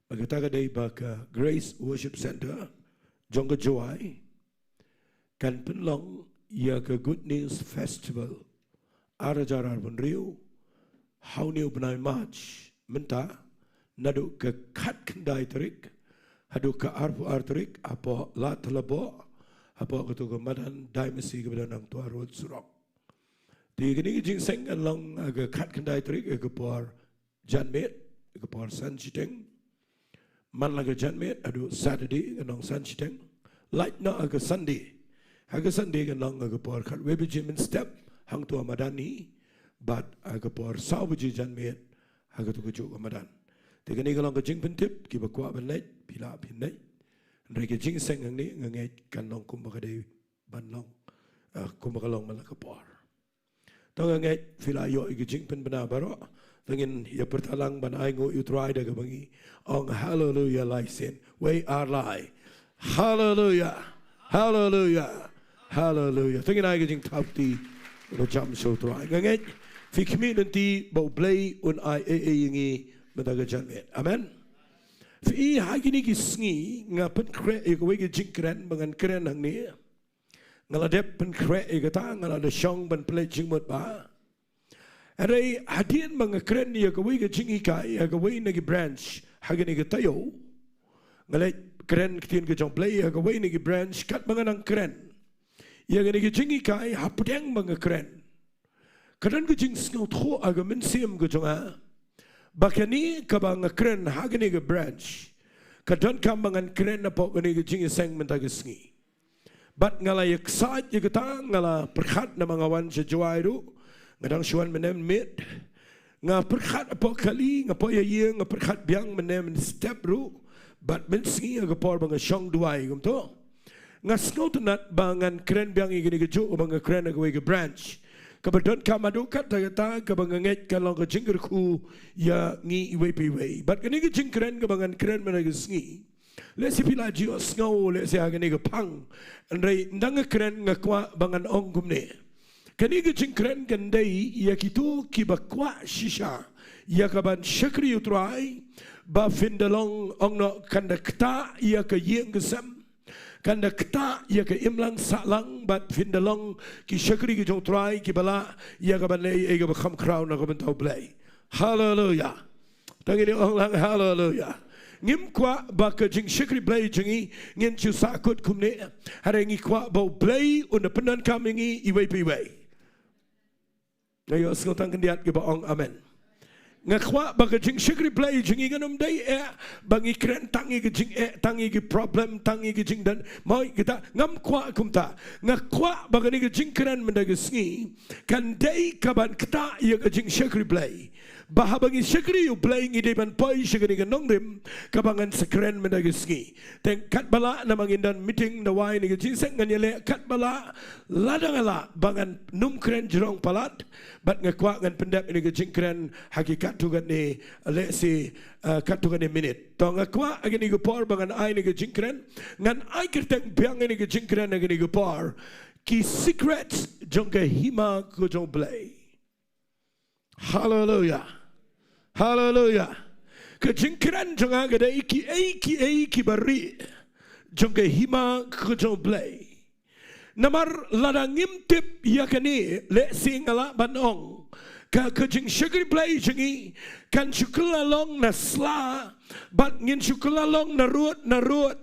Bad kata ka dei ba ka Grace Worship Centre jong ka Jowai kan pynlong ïa ka Good News Festival ar hajar arphew hynriew ha une u bnai March mynta, naduh ka khatkhyndai tarik haduh ka arphew ar tarik, hapoh Lad Thlaboh, hapoh kato ka madan Daimasseh kaba don hangto ha Road Surok. Te kane ka jingïaseng kan long ha ka khatkhyndai tarik ha ka por janmiet, ha ka por san shiteng. Man la ka janmiet haduh Saturday, kan long san shiteng. Lait noh ha ka Sunday. Ha ka Sunday kan long ha ka por khatwei baje mynstep hangto ha madan hi, bad ha ka por saw baje janmiet ha kato kajuh ka madan. Te kane ka long ka jingpyntip, kiba kwah ban leit, phi lah phin leit. Hynrei ka jingïaseng hangne nga ngeit kan long kumba ka dei ban long, eh, kumba ka long man la ka por. To nga ngeit phi la ïoh ïa ka jingpynbna baroh. To ngin ïa pyrta lang ban ainguh ïa u Trai da kaba ngi ong haleluya lai sien. Wei ar lai. Haleluya. Haleluya. Haleluya. To ngin ai ka jingthap kti ba jam sha u Trai. Nga ngeit phi khmih lynti ba U Blei un ai ei ei ïa ngi mynta ka janmiet. Amen. Phi i ha kine ki sngi nga pynkhreh ïa kawei ka jingkren ba ngan kren hangne. Nga la dep pynkhreh ïa kata, nga la da shong ban pynleit jingmut bha. Hynrei hadien ba nga kren ïa kawei ka jinghikai ha kawei na ki branch ha kane ka taïew, nga leit kren ktien ka jong U Blei ha kawei na ki branch, katba nga nang kren ïa kane ka jinghikai, hapdeng ba nga kren, ka don ka jingsngewthuh ha ka mynsiem ka jong nga ba kane kaba nga kren ha kane ka branch ka donkam ba ngan kren hapoh kane ka jingïaseng mynta ka sngi. Bad nga la ïaksaid ïa kata, nga la pyrkhat namar nga wan sha Jowai ruh, nga dang shu wan mynne mynmiet. Nga pyrkhat hapoh kali, nga poi ha ïing, nga pyrkhat biang mynne mynstep ruh. Bad mynsngi ha ka por ba nga shong duwai kumto, nga sngewtynnat ba ngan kren biang ïa kane kajuh kaba nga kren ha kawei ka branch, kaba donkam haduh katta katta, kaba nga ngeit kan long ka jingkyrkhu ïa ngi iwei pa iwei. Bad kane ka jingkren kaba ngan kren mynta ka sngi, lehse phi la ju sngew lehse ha kane ka phang, hynrei ynda nga kren nga kwah ba ngan ong kumne. Kane ka jingkren kan dei ïa kito kiba kwah shisha ïa ka ban shakri ïa u Trai, ba phin da long, ong noh, kan da ktah ïa ka ïing ka sem, kan da ktah ïa ka imlang sahlang, bad phin da long ki shakri ki jong u Trai kiba lah ïa ka ban leh ei ei kaba kham khraw na ka bynta U Blei. Haleluya. To ngin ïa ong lang haleluya. Ngim kwah ba ka jingshakri Blei jong ngi ngin shu sahkut kumne. Hynrei ngi kwah ba U Blei un da pyndonkam ïa ngi iwei pa iwei. Nga ïohsngew tang khyndiat kiba ong amen. Nga kwah ba ka jingshakri Blei jong ngi kan ym dei eh ba ngi kren tang ïa ka jingeh, tang ïa ka problem, tang ïa ka jingdon. Mo, kita ngam kwah kumta. Nga kwah ba kane ka jingkren mynta ka sngi kan dei ka ban ktah ïa ka jingshakri Blei. Ba haba ngi shakri ïa U Blei ngi dei ban poi sha kane ka nongrim kaba ngan sa kren mynta ka sngi. Te katba lah namar ngin don meeting da wai ne ka jingïaseng, ngan ïaleh katba lah, lada nga lah ba ngan nym kren jrong palat, bad nga kwah ngan pyndep ïa kane ka jingkren ha ki katto katne, lehse, eh, katto katne minit. To nga kwah ha kane ka por ba ngan ai ïa kane ka jingkren, ngan ai kyrteng biang ïa kane ka jingkren ha kane ka por, ki secret jong ka hima ka jong U Blei. Haleluya. Haleluya. Ka jingkren jong nga ka dei kiei kiei kiba rieh jong ka hima ka jong U Blei. Namar lada ngim tip ïa kane, lehse nga lah ban ong, ka, ka jingshakri Blei jong ngi kan shu kylla long na sla, bad ngin shu kylla long na rud na rud,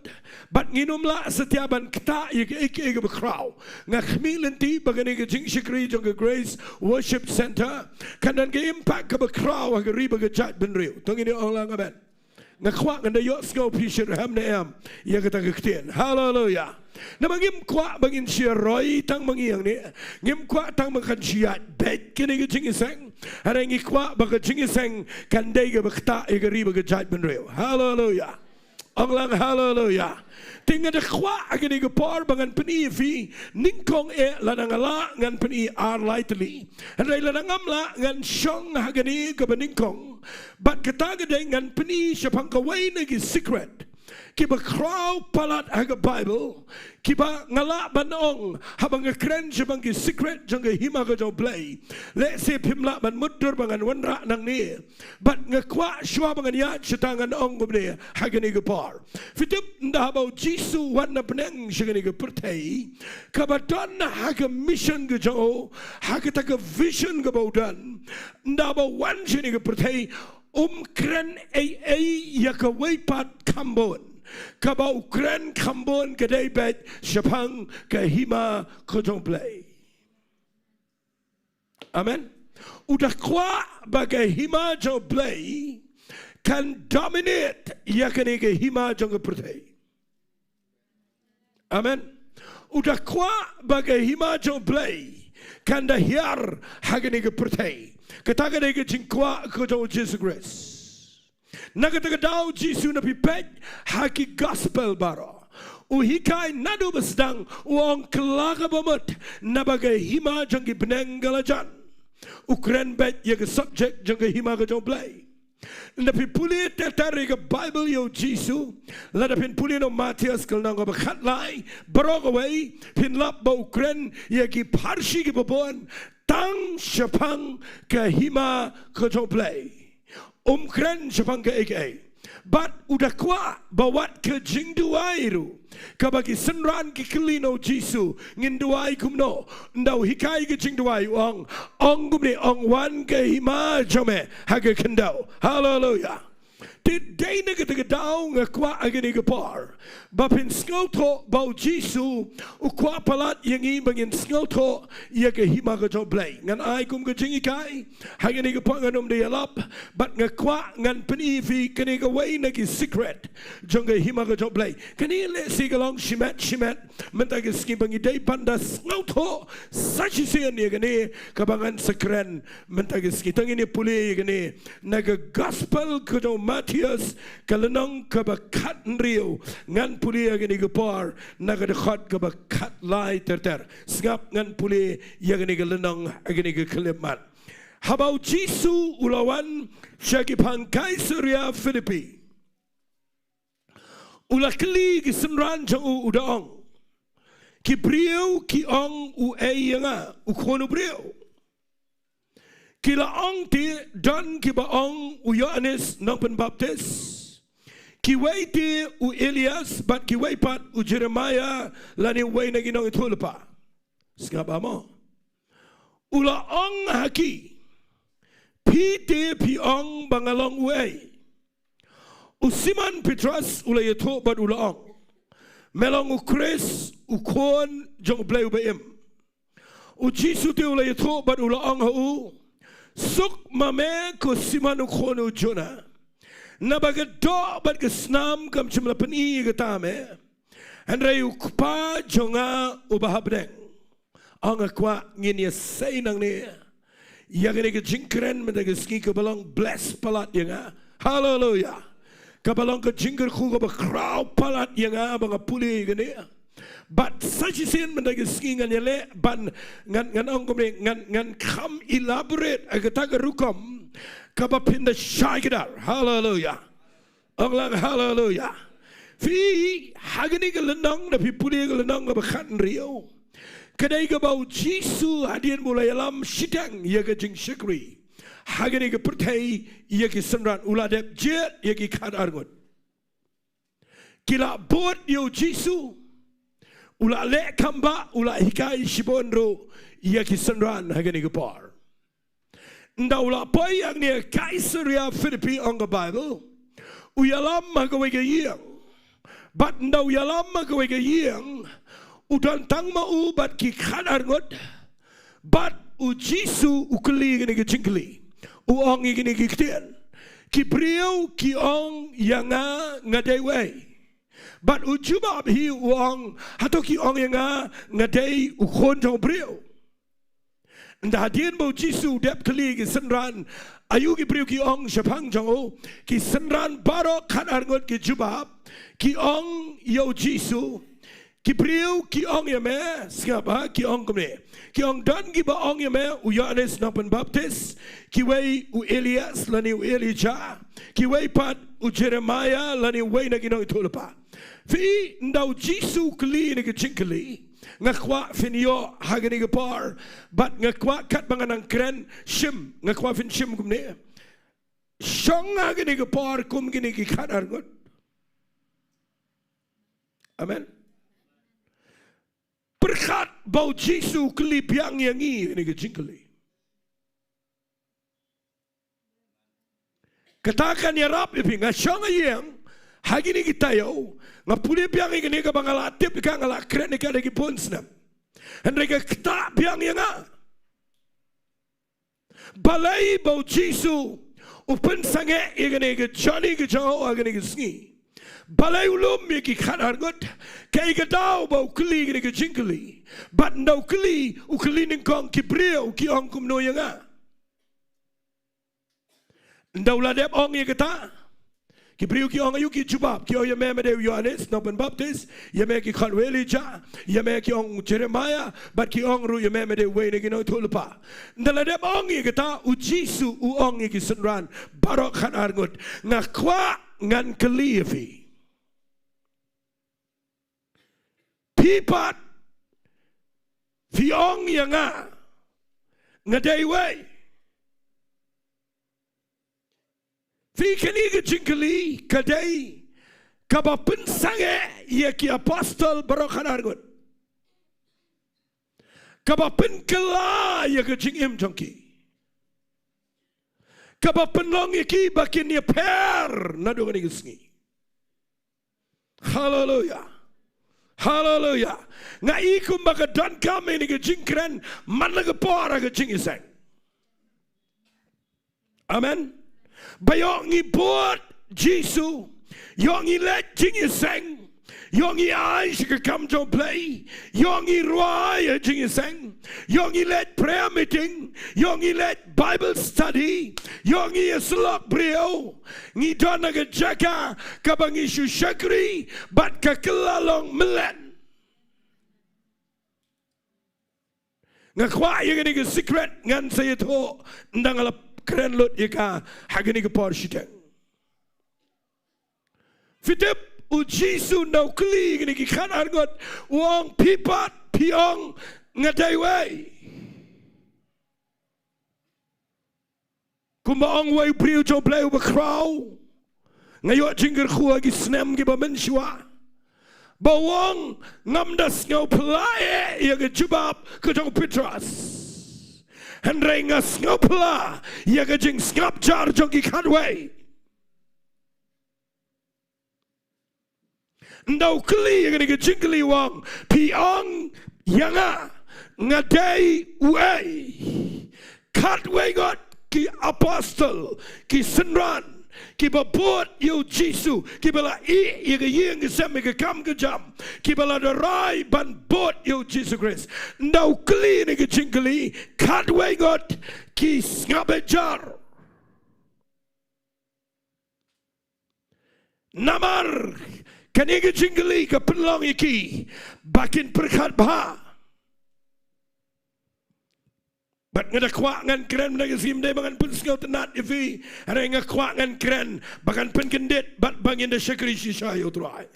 bad ngin ym lah satia ban ktah ïa kaei kaei kaba khraw. Nga khmih lynti ba kane ka jingshakri jong ka Grace Worship Centre kan don ka impact kaba khraw ha ka ri bad ka jaitbynriew. To ngin ïa ong lang amen. Nga kwah ngan da ïohsngew phi shitrhem ne em ïa kata ka ktien. Haleluya. Namar ngim kwah ba ngin shu roi tang ma ngi hangne. Ngim kwah tang ba kan shu ïaid beit kane ka jingïaseng. Hynrei ngi kwah ba ka jingïaseng kan dei kaba ktah ïa ka ri bad ka jaitbynriew. Haleluya. Ong lang haleluya. Te nga da kwah ha kane ka por ba ngan pyni ïa phi, nyngkong eh lada nga lah ngan pyni ar lai tylli. Hynrei lada ngam lah ngan shong ha kane kaba nyngkong. Bad kata ka dei ngan pyni shaphang kawei na ki secret kiba khraw palat ha ka Baibl, kiba nga lah ban ong haba nga kren shaphang ki secret jong ka hima ka jong U Blei, lehse phim lah ban mutdur ba ngan wanrah nangne. Bad nga kwah shuwa ba ngan ïaid shata ngan ong kumne ha kane ka por. Phi tip, ynda haba U Jisu u wan na bneng sha kane ka pyrthei, kaba don ha ka mission ka jong u, ha kata ka vision kaba u don, ynda haba u wan sha kane ka pyrthei, um kren ei ei ïa kawei pat kham bun. Kaba u kren kham bun ka dei beit shaphang ka hima ka jong U Blei. Amen. U da kwah ba ka hima jong U Blei kan dominate ïa kane ka hima jong ka pyrthei. Amen. U da kwah ba ka hima jong U Blei kan da hiar ha kane ka pyrthei. Kata ka dei ka jingkwah ka jong U Jisu Khrist. Na kata ka daw U Jisu, na phi peit ha ki gospel baroh, u hikai naduh ba sdang, u ong kylla ka bamut, naba ka hima jong ki bneng ka la jan. U kren beit ïa ka subject jong ka hima ka jong U Blei. Lada phi pule ter ter ïa ka Bible ïa u Jisu, lada phin pule na u Mathaios ka lynnong kaba khatlai, baroh kawei, phin lap ba u kren ïa ki pharshi kiba bun tang shaphang ka hima ka jong U Blei. Um kren shaphang kaei kaei. Bad u da kwah ba wat ka jingduwai ruh, kaba ki synran ki kylli na u Jisu, ngin duwai kumno? Ynda u hikai ka jingduwai u ong, ong kumne, ong, wan ka hima jong me ha ka khyndew. Haleluia. Te dei na kata ka daw nga kwah ha kane ka por ba phin sngewthuh ba u Jisu u kwah palat ïa ngi ba ngin sngewthuh ïa ka hima ka jong U Blei. Ngan ai kum ka jinghikai ha kane ka por, ngan ym da ïalap, bad nga kwah ngan pyni ïa phi kane kawei na ki secret jong ka hima ka jong U Blei. Kane lehse ka long shimet shimet mynta ka sngi ba ngi dei ban da sngewthuh sa shisien ïa kane kaba ngan sa kren mynta ka sngi. To ngin ïa pule ïa kane na ka Gospel ka jong u Mathaios, ka lynnong kaba khathynriew. Ngan pule ïa kane ka por na ka dkhot kaba khatlai ter ter. Sngap, ngan pule ïa kane ka lynnong ha kane ka khyllipmat. Haba u Jisu u la wan sha ki phang Kaisaria Philippi, u la kylli ki synran jong u, u da ong, ki briew ki ong uei ïa nga, u Khun u Briew? Ki la ong te, don kiba ong u Ïoannis Nongpynbaptis, kiwei te u Elias, bad kiwei pat u Jeremaïa lane uwei na ki nongïathuhlypa. Sngap mo. U la ong ha ki, phi te phi ong ba nga long uei? U Simon Petros u la ïathuh bad u la ong, me long u Khrist, u Khun jong U Blei uba im. U Jisu te u la ïathuh bad u la ong ha u, suk ma me ko Simon u khun u Jona, naba ka doh bad ka snam kam shym la pyni ïa kata ha me, hynrei u Kpa jong nga uba ha bneng. Ong, nga kwah ngin ïa sei nangne ïa kane ka jingkren mynta ka sngi kaba long bless palat ïa nga. Haleluia. Kaba long ka jingkyrkhu kaba khraw palat ïa nga ba nga pule ïa kane. Bad sa shisien mynta ka sngi ngan ïaleh ban, ngan, ngan ong kumne, ngan, ngan kham elaborate ha kata ka rukom kaba phin da shai kdar. Haleluia. Ong lang haleluia. Phi, ha kane ka lynnong, da phi pule ka lynnong kaba khathynriew, ka dei kaba u Jisu hadien ba u la ïalam shiteng ïa ka jingshakri ha kane ka pyrthei ïa ki synran, u la dep jied ïa ki khadar ngut. Ki la bud ïa u Jisu, u la leh khambah, u la hikai shibun ruh ïa ki synran ha kane ka por. Ynda u la poi hangne ha Kaisaria Philippi, ong ka Baibl, u ïalam ha kawei ka ïing. Bad ynda u ïalam ha kawei ka ïing, u don tang ma u bad ki khadar ngut. Bad u Jisu u kylli kine ki jingkylli, u ong ïa kine ki ktien, ki briew ki ong ïa nga, nga dei uei? Bad u jubab hi u ong, hato ki ong ïa nga, nga dei u Khun jong u Briew? Ynda hadien ba u Jisu u dep kylli ki synran, aïu ki briew ki ong shaphang jong u, ki synran baroh khadar ngut ki jubab, ki ong ïa u Jisu, ki briew ki ong ïa me, sngap ha, ki ong kumne. Ki ong, don kiba ong ïa me u Ïoannis Nongpynbaptis, kiwei u Elias lane u Elijah, kiwei pat u Jeremiah lane uwei na ki nongïathuhlypa. Phi, ynda u Jisu u kylli kine ki jingkylli, nga kwah phin ïoh ha kine ki por, bad nga kwah katba nga nang kren shim, nga kwah phin shim kumne. Shong ha kine ki por kum kine ki khadar ngut. Amen. Pyrkhat ba u Jisu u kylli biang ïa ngi kine ki jingkylli. Kata kan ïarap ïa phi, nga shong ha ïing ha kine ki taïew, nga pule biang ïa kine kaba nga la tip ïa ka, nga la kren ïa ka da ki bun snem. Hynrei ka ktah biang ïa nga. Balei ba u Jisu u pynsangeh ïa kane ka journey ka jong u ha kane ka sngi? Balei u lum ïa ki khadar ngut? Kaei ka daw ba u kylli kane ka jingkylli? Bad ynda u kylli, u kylli nyngkong, ki briew ki ong kumno ïa nga? Ynda u la dep ong ïa kata, Ki briew ki ong aïu, ki jubab, ki ong ïa me me dei u Ïoannis nongpynbaptis, ïa me ki khot u Elijah, ïa me ki ong u Jeremiah, bad ki ong ruh ïa me me dei uwei na ki nongïathuhlypa. Ynda la dep ong ïa kata, u Jisu u ong ïa ki synran baroh khatar ngut, nga kwah ngan kylli ïa phi. Phi pat phi ong ïa nga, nga dei uwei? Phi, kane ka jingkylli ka dei kaba pynsangeh ïa ki apostol baroh khatar ngut, kaba pynkylla ïa ka jingim jong ki, kaba pynlong ïa ki ba kin ïapher naduh kane ka sngi. Haleluya. Haleluya. Nga i kumba ka donkam ïa kane ka jingkren man la ka por ha ka jingïaseng. Amen. Ba ïoh ngi bud Jisu, ïoh ngi leit jingïaseng, ïoh ngi ai sha ka kam jong U Blei, ïoh ngi rwai ha jingïaseng, ïoh ngi leit prayer meeting, ïoh ngi leit Bible study, ïoh ngi ïasyllok briew, ngi don ha ka jaka kaba ngi shu shakri bad ka kylla long mlien. Nga kwah ïa kane ka secret ngan sa ïathuh ynda nga la kren lut ïa ka ha kane ka por shiteng. Phi tip, u Jisu ynda u kylli kine ki khatar ngut, u ong, phi pat phi ong nga dei uwei? Kumba ong uwei u briew jong U Blei uba khraw, nga ïoh jingkyrkhu ha ki snem kiba mynshuwa, ba u ong, ngam da sngewphylla eh ïa ka jubab ka jong u Petros, hynrei nga sngewphylla ïa ka jingsngap jar jong ki khatwei. Ynda u kylli ïa kane ka jingkylli, u ong, phi ong ïa nga, nga dei uei? Khatwei ngut ki apostol, ki synran, kiba bud ïa u Jisu, kiba la ïeh ïa ka ïing ka sem, ïa ka kam ka jam, kiba la da rai ban bud ïa u Jisu Khrist. Ynda u kylli ïa kane ka jingkylli, khatwei ngut ki sngap eh jar. Namar kane ka jingkylli ka pynlong ïa ki ba kin pyrkhat bha. Bad nga da kwah ngan kren mynta ka sngi, ym dei ba ngan pynsngewtynnat ïa phi, hynrei nga kwah ngan kren ba kan pynkyndit bad ba ngin da shakri shisha ïa U Trai.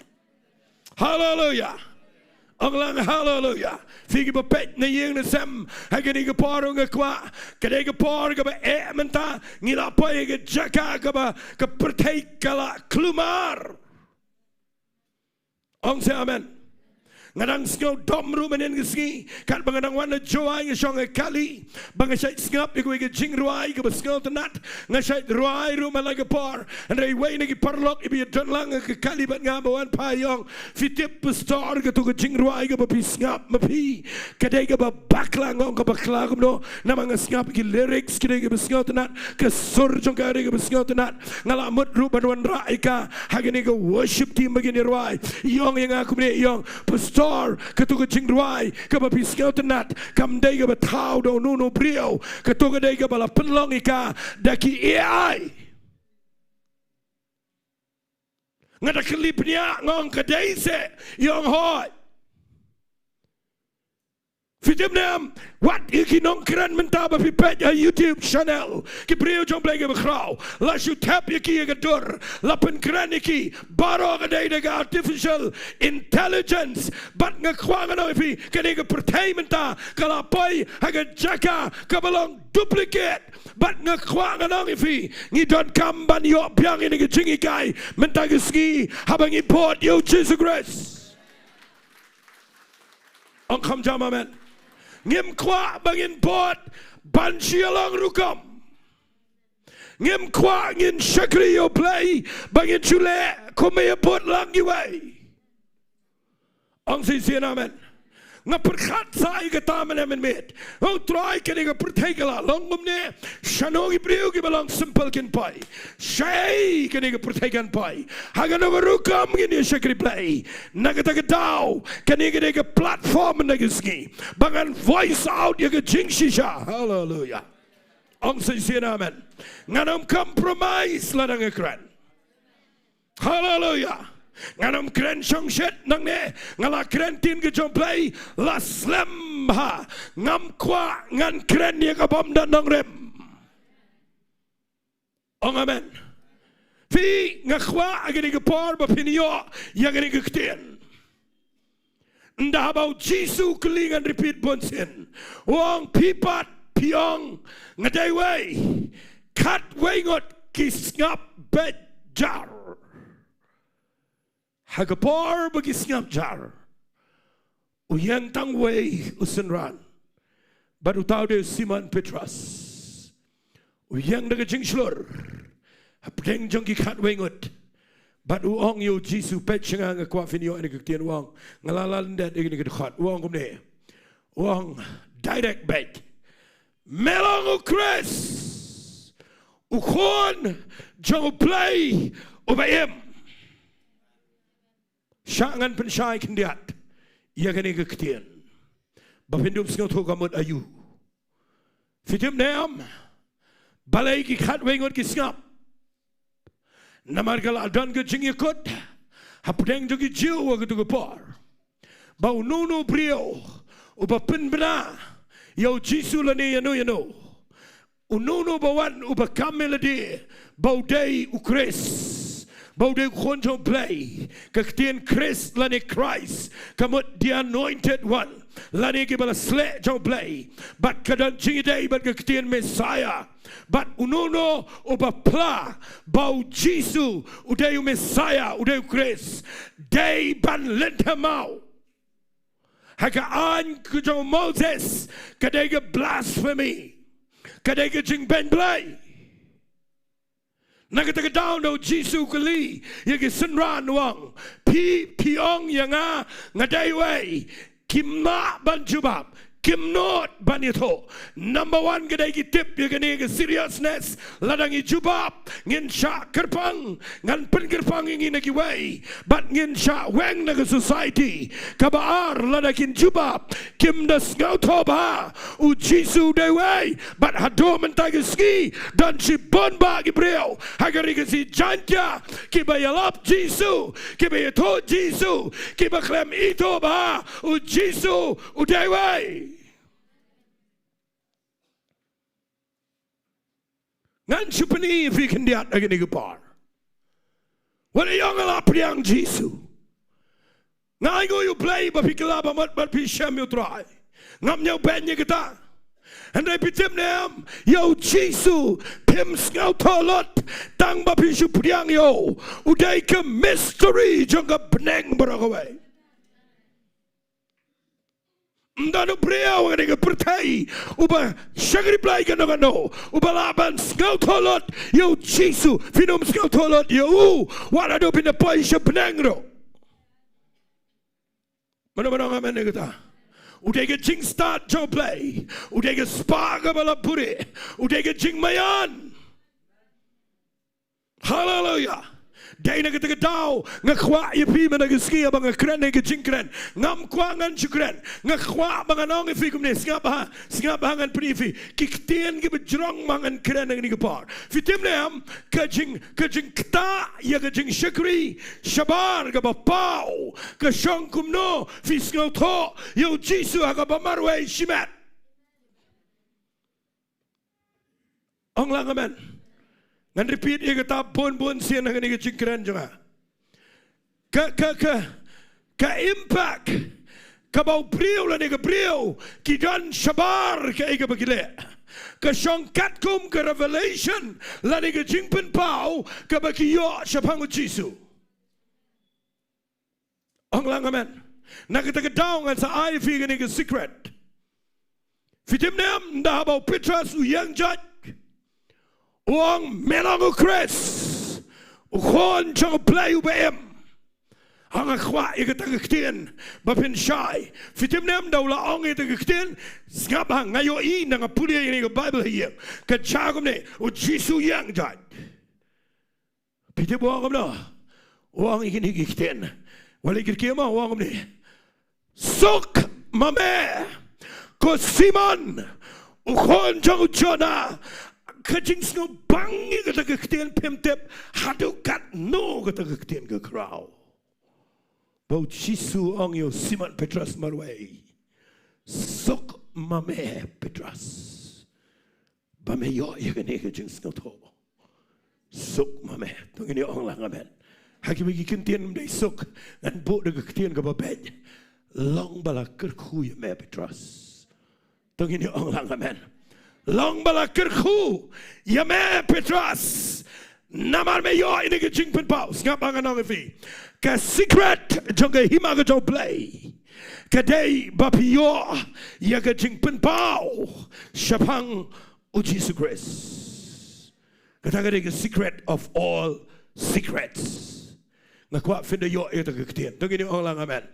Haleluya. Ong lang haleluya. Phi kiba peit na ïing na sem, ha kane ka por nga kwah, ka dei ka por kaba eh mynta, ngi la poi ha ka jaka kaba ka pyrthei ka la khlumar. Ong sa amen. Nga dang sngew dom ruh mynhynnin ka sngi, katba nga dang wan na Jowai nga shong ha kali, ba nga shait sngap ïa kawei ka jingrwai kaba sngewtynnat, nga shait rwai ruh man la ka por. Hynrei iwei na ki paralok iba ïadon lang ha ka kali bad nga ba wan phai, i ong, phi tip pastor, kato ka jingrwai kaba phi sngap ma phi, ka dei kaba bakla. Nga ong ka bakla kumno? Namar nga sngap ki lyrics ki dei kiba sngewtynnat, ka sur jong ka dei kaba sngewtynnat. Nga la mut ruh ban wanrah ïa ka ha kane ka worship team ba kin ïarwai. I ong ïa nga kumne, i ong, pastor, kato ka jingrwai kaba phi sngewtynnat kam dei kaba thaw da uno uno u briew, kato ka dei kaba la pynlong ïa ka da ki A I. Nga da kylli bniah, nga ong ka dei seh, i ong hooid. Phi tip ne em, wat ïa ki nongkren mynta ba phi peit ha YouTube channel, ki briew jong U Blei kiba khraw, la shu thep ïa ki ïa ka dur, la pynkren ïa ki, baroh ka dei da ka artificial intelligence. Bad nga kwah ngan ong ïa phi, kane ka pyrthei mynta ka la poi ha ka jaka kaba long duplicate. Bad nga kwah ngan ong ïa phi, ngi donkam ban ïoh biang ïa kane ka jinghikai mynta ka sngi haba ngi bud ïa U Jisu Khrist. Ong kham jam amen. Ngim kwah ba ngin bud ban shu ïalong rukom. Ngim kwah ngin shakri ïa U Blei ba ngin shu leh kum ïa bud lang iwei. Ong shisien amen. Nga pyrkhat sa ïa kata mynne mynmiet. Ong Trai, kane ka pyrthei ka la long kumne, shano ki briew kiba long simple kin poi? Shaei kane ka pyrthei kan poi? Ha kano ka rukom ngin ïa shakri Blei? Na kata ka daw kane ka dei ka platform na ka sngi ba ngan voice out ïa ka jingshisha. Haleluya. Ong shisien amen. Ngan ym compromise lada nga kren. Haleluya. Ngan ym kren shongshit nangne, nga la kren ktien ka jong U Blei la slem ha. Ngam kwah ngan kren ïa ka bym don nongrim. Ong amen. Phi, nga kwah ha kane ka por ba phin ïoh ïa kane ka ktien. Ynda ba U Jisu u kylli, ngan repeat bunsien. U ong, phi pat phi ong nga dei uwei, khatwei ngut ki sngap beit jar. Ha ka por ba ki sngap jar, u ïeng tang uwei u synran, bad uta u dei u Simon Petros. U ïeng da ka jingshlur hapdeng jong ki khatwei ngut, bad u ong ïa U Jisu, peit sha nga, nga kwah phin ïoh ïa kane ka ktien. U ong, nga la lah lyndet ïa kane ka dkhot. U ong kumne, u ong, direct beit, me long U Khrist, U Khun jong U Blei uba im. Shah ngan pynshai khyndiat ïa kane ka ktien, ba phin dup sngewthuh ka mut aïu. Phi tip ne em balei ki khatwei ngut ki sngap? Namar ka la don ka jingïakut hapdeng jong ki Jiw ha katu ka por, ba uno uno u briew uba pynbna ïa U Jisu lane ïano ïano, uno uno uba wan uba kam ïa lade ba u dei U Khrist, ba u dei U Khun jong U Blei. Ka ktien Khrist lane Christ ka mut the anointed one, lane kiba la sleh jong U Blei. Bad ka don jingïadei bad ka ktien Messiah. Bad uno uno uba phla ba U Jisu u dei u Messiah, u dei U Khrist, dei ban lynthem maw. Ha ka aiñ ka jong u Moses, ka dei ka blasphemy, ka dei ka jingbeiñ Blei. Na kata ka daw, ynda U Jisu u kylli ïa ki synran, u ong, phi, phi ong ïa nga nga dei uwei, kim lah ban jubab, kim nud ban ïathuh. Number one, ka dei ki tip ïa kane ka seriousness. Lada ngi jubab, ngin shah kyrpang, ngan pynkyrpang ïa ngi na kiwei, bad ngin shah weng na ka society. Kaba ar, lada kin jubab, kim da sngewthuh ba U Jisu u dei uwei. Bad haduh mynta ka sngi don shibun bah ki briew ha ka ri Khasi Jaiñtia kiba ïalap Jisu, kiba ïathuh Jisu, kiba khlem ithuh ba U Jisu u dei uwei. Ngan shu pyni ïa phi khyndiat ha kane ka por. Wat ïa nga la pdiang Jisu. Nga ainguh ïa U Blei ba phi kylla ba mut bad phi shem ïa U Trai. Ngam ñiewbeiñ ïa kata. Hynrei phi tip ne em, ïa U Jisu phim sngewthuh lut tang ba phi shu pdiang ïa u. U dei ka mystery jong ka bneng baroh kawei. Ym don u briew ha kane ka pyrthei uba shakri Blei kano kano uba lah ban sngewthuh lut ïa U Jisu. Phin ym sngewthuh lut ïa u wat haduh phin da poi sha bneng ruh. Mano mano nga men ïa kata. U dei ka jingstad jong U Blei. U dei ka spah kaba la buhrieh. U dei ka jingmaïan. Haleluya. Dei na kata ka daw nga kwah ïa phi mynta ka sngi ba nga kren ïa ka jingkren. Ngam kwah ngan shu kren. Nga kwah ba ngan ong ïa phi kumne, sngap bha, sngap bha, ngan pyni ïa phi ki ktien kiba jrong ba ngan kren ha kane ka por. Phi tip ne em, ka jing, ka jingktah ïa ka jingshakri shabar kaba paw ka shong kumno? Phi sngewthuh ïa U Jisu ha kaba marwei shimet. Ong lang amen. Ngan repeat ïa kata bun bun sien ha kane ka jingkren jong nga. Ka, ka, ka, ka impact kaba u briew lane ka briew ki don shabar kaei kaba ki leh, ka shong katkum ka revelation lane ka jingpynpaw kaba ki ïoh shaphang U Jisu. Ong lang amen. Na kata ka daw ngan sa ai ïa phi kane ka secret. Phi tip ne em, ynda haba u Petros u ïeng jait, u ong, me long U Khrist, U Khun jong U Blei uba im. Nga kwah ïa kata ka ktien ba phin shai. Phi tip ne em, ynda u la ong ïa kata ka ktien, sngap bha, nga ïohi ynda nga pule ïa kane ka Baibl ha ïing, ka jia kumne, U Jisu u ïeng jait. Phi tip u ong kumno? U ong ïa kine ki ktien. Wat leit kyrkieh mo, u ong kumne, suk ma me ko Simon, u khun jong u Jona. Ka jingsngewbang ïa kata ka ktien phim tip haduh katno kata ka ktien ka khraw. Ba u Jisu u ong ïa u Simon Petros marwei, suk ma me Petros, ba me ïoh ïa kane ka jingsngewthuh. Suk ma me. To ngin ïa ong lang amen. Ha kiba ki ktien ym dei suk, ngan buh da ka ktien kaba beit. Long ba la kyrkhu ïa me Petros. To ngin ïa ong lang amen. Long ba la kyrkhu ïa me Petros, namar me ïoh ïa kane ka jingpynpaw. Sngap ba ngan ong ïa phi, ka secret jong ka hima ka jong U Blei ka dei ba phi ïoh ïa ka jingpynpaw shaphang u Jisu Khrist. Kata ka dei ka secret of all secrets. Nga kwah phin da ïoh ïa kata ka ktien. To ngin ïa ong lang amen.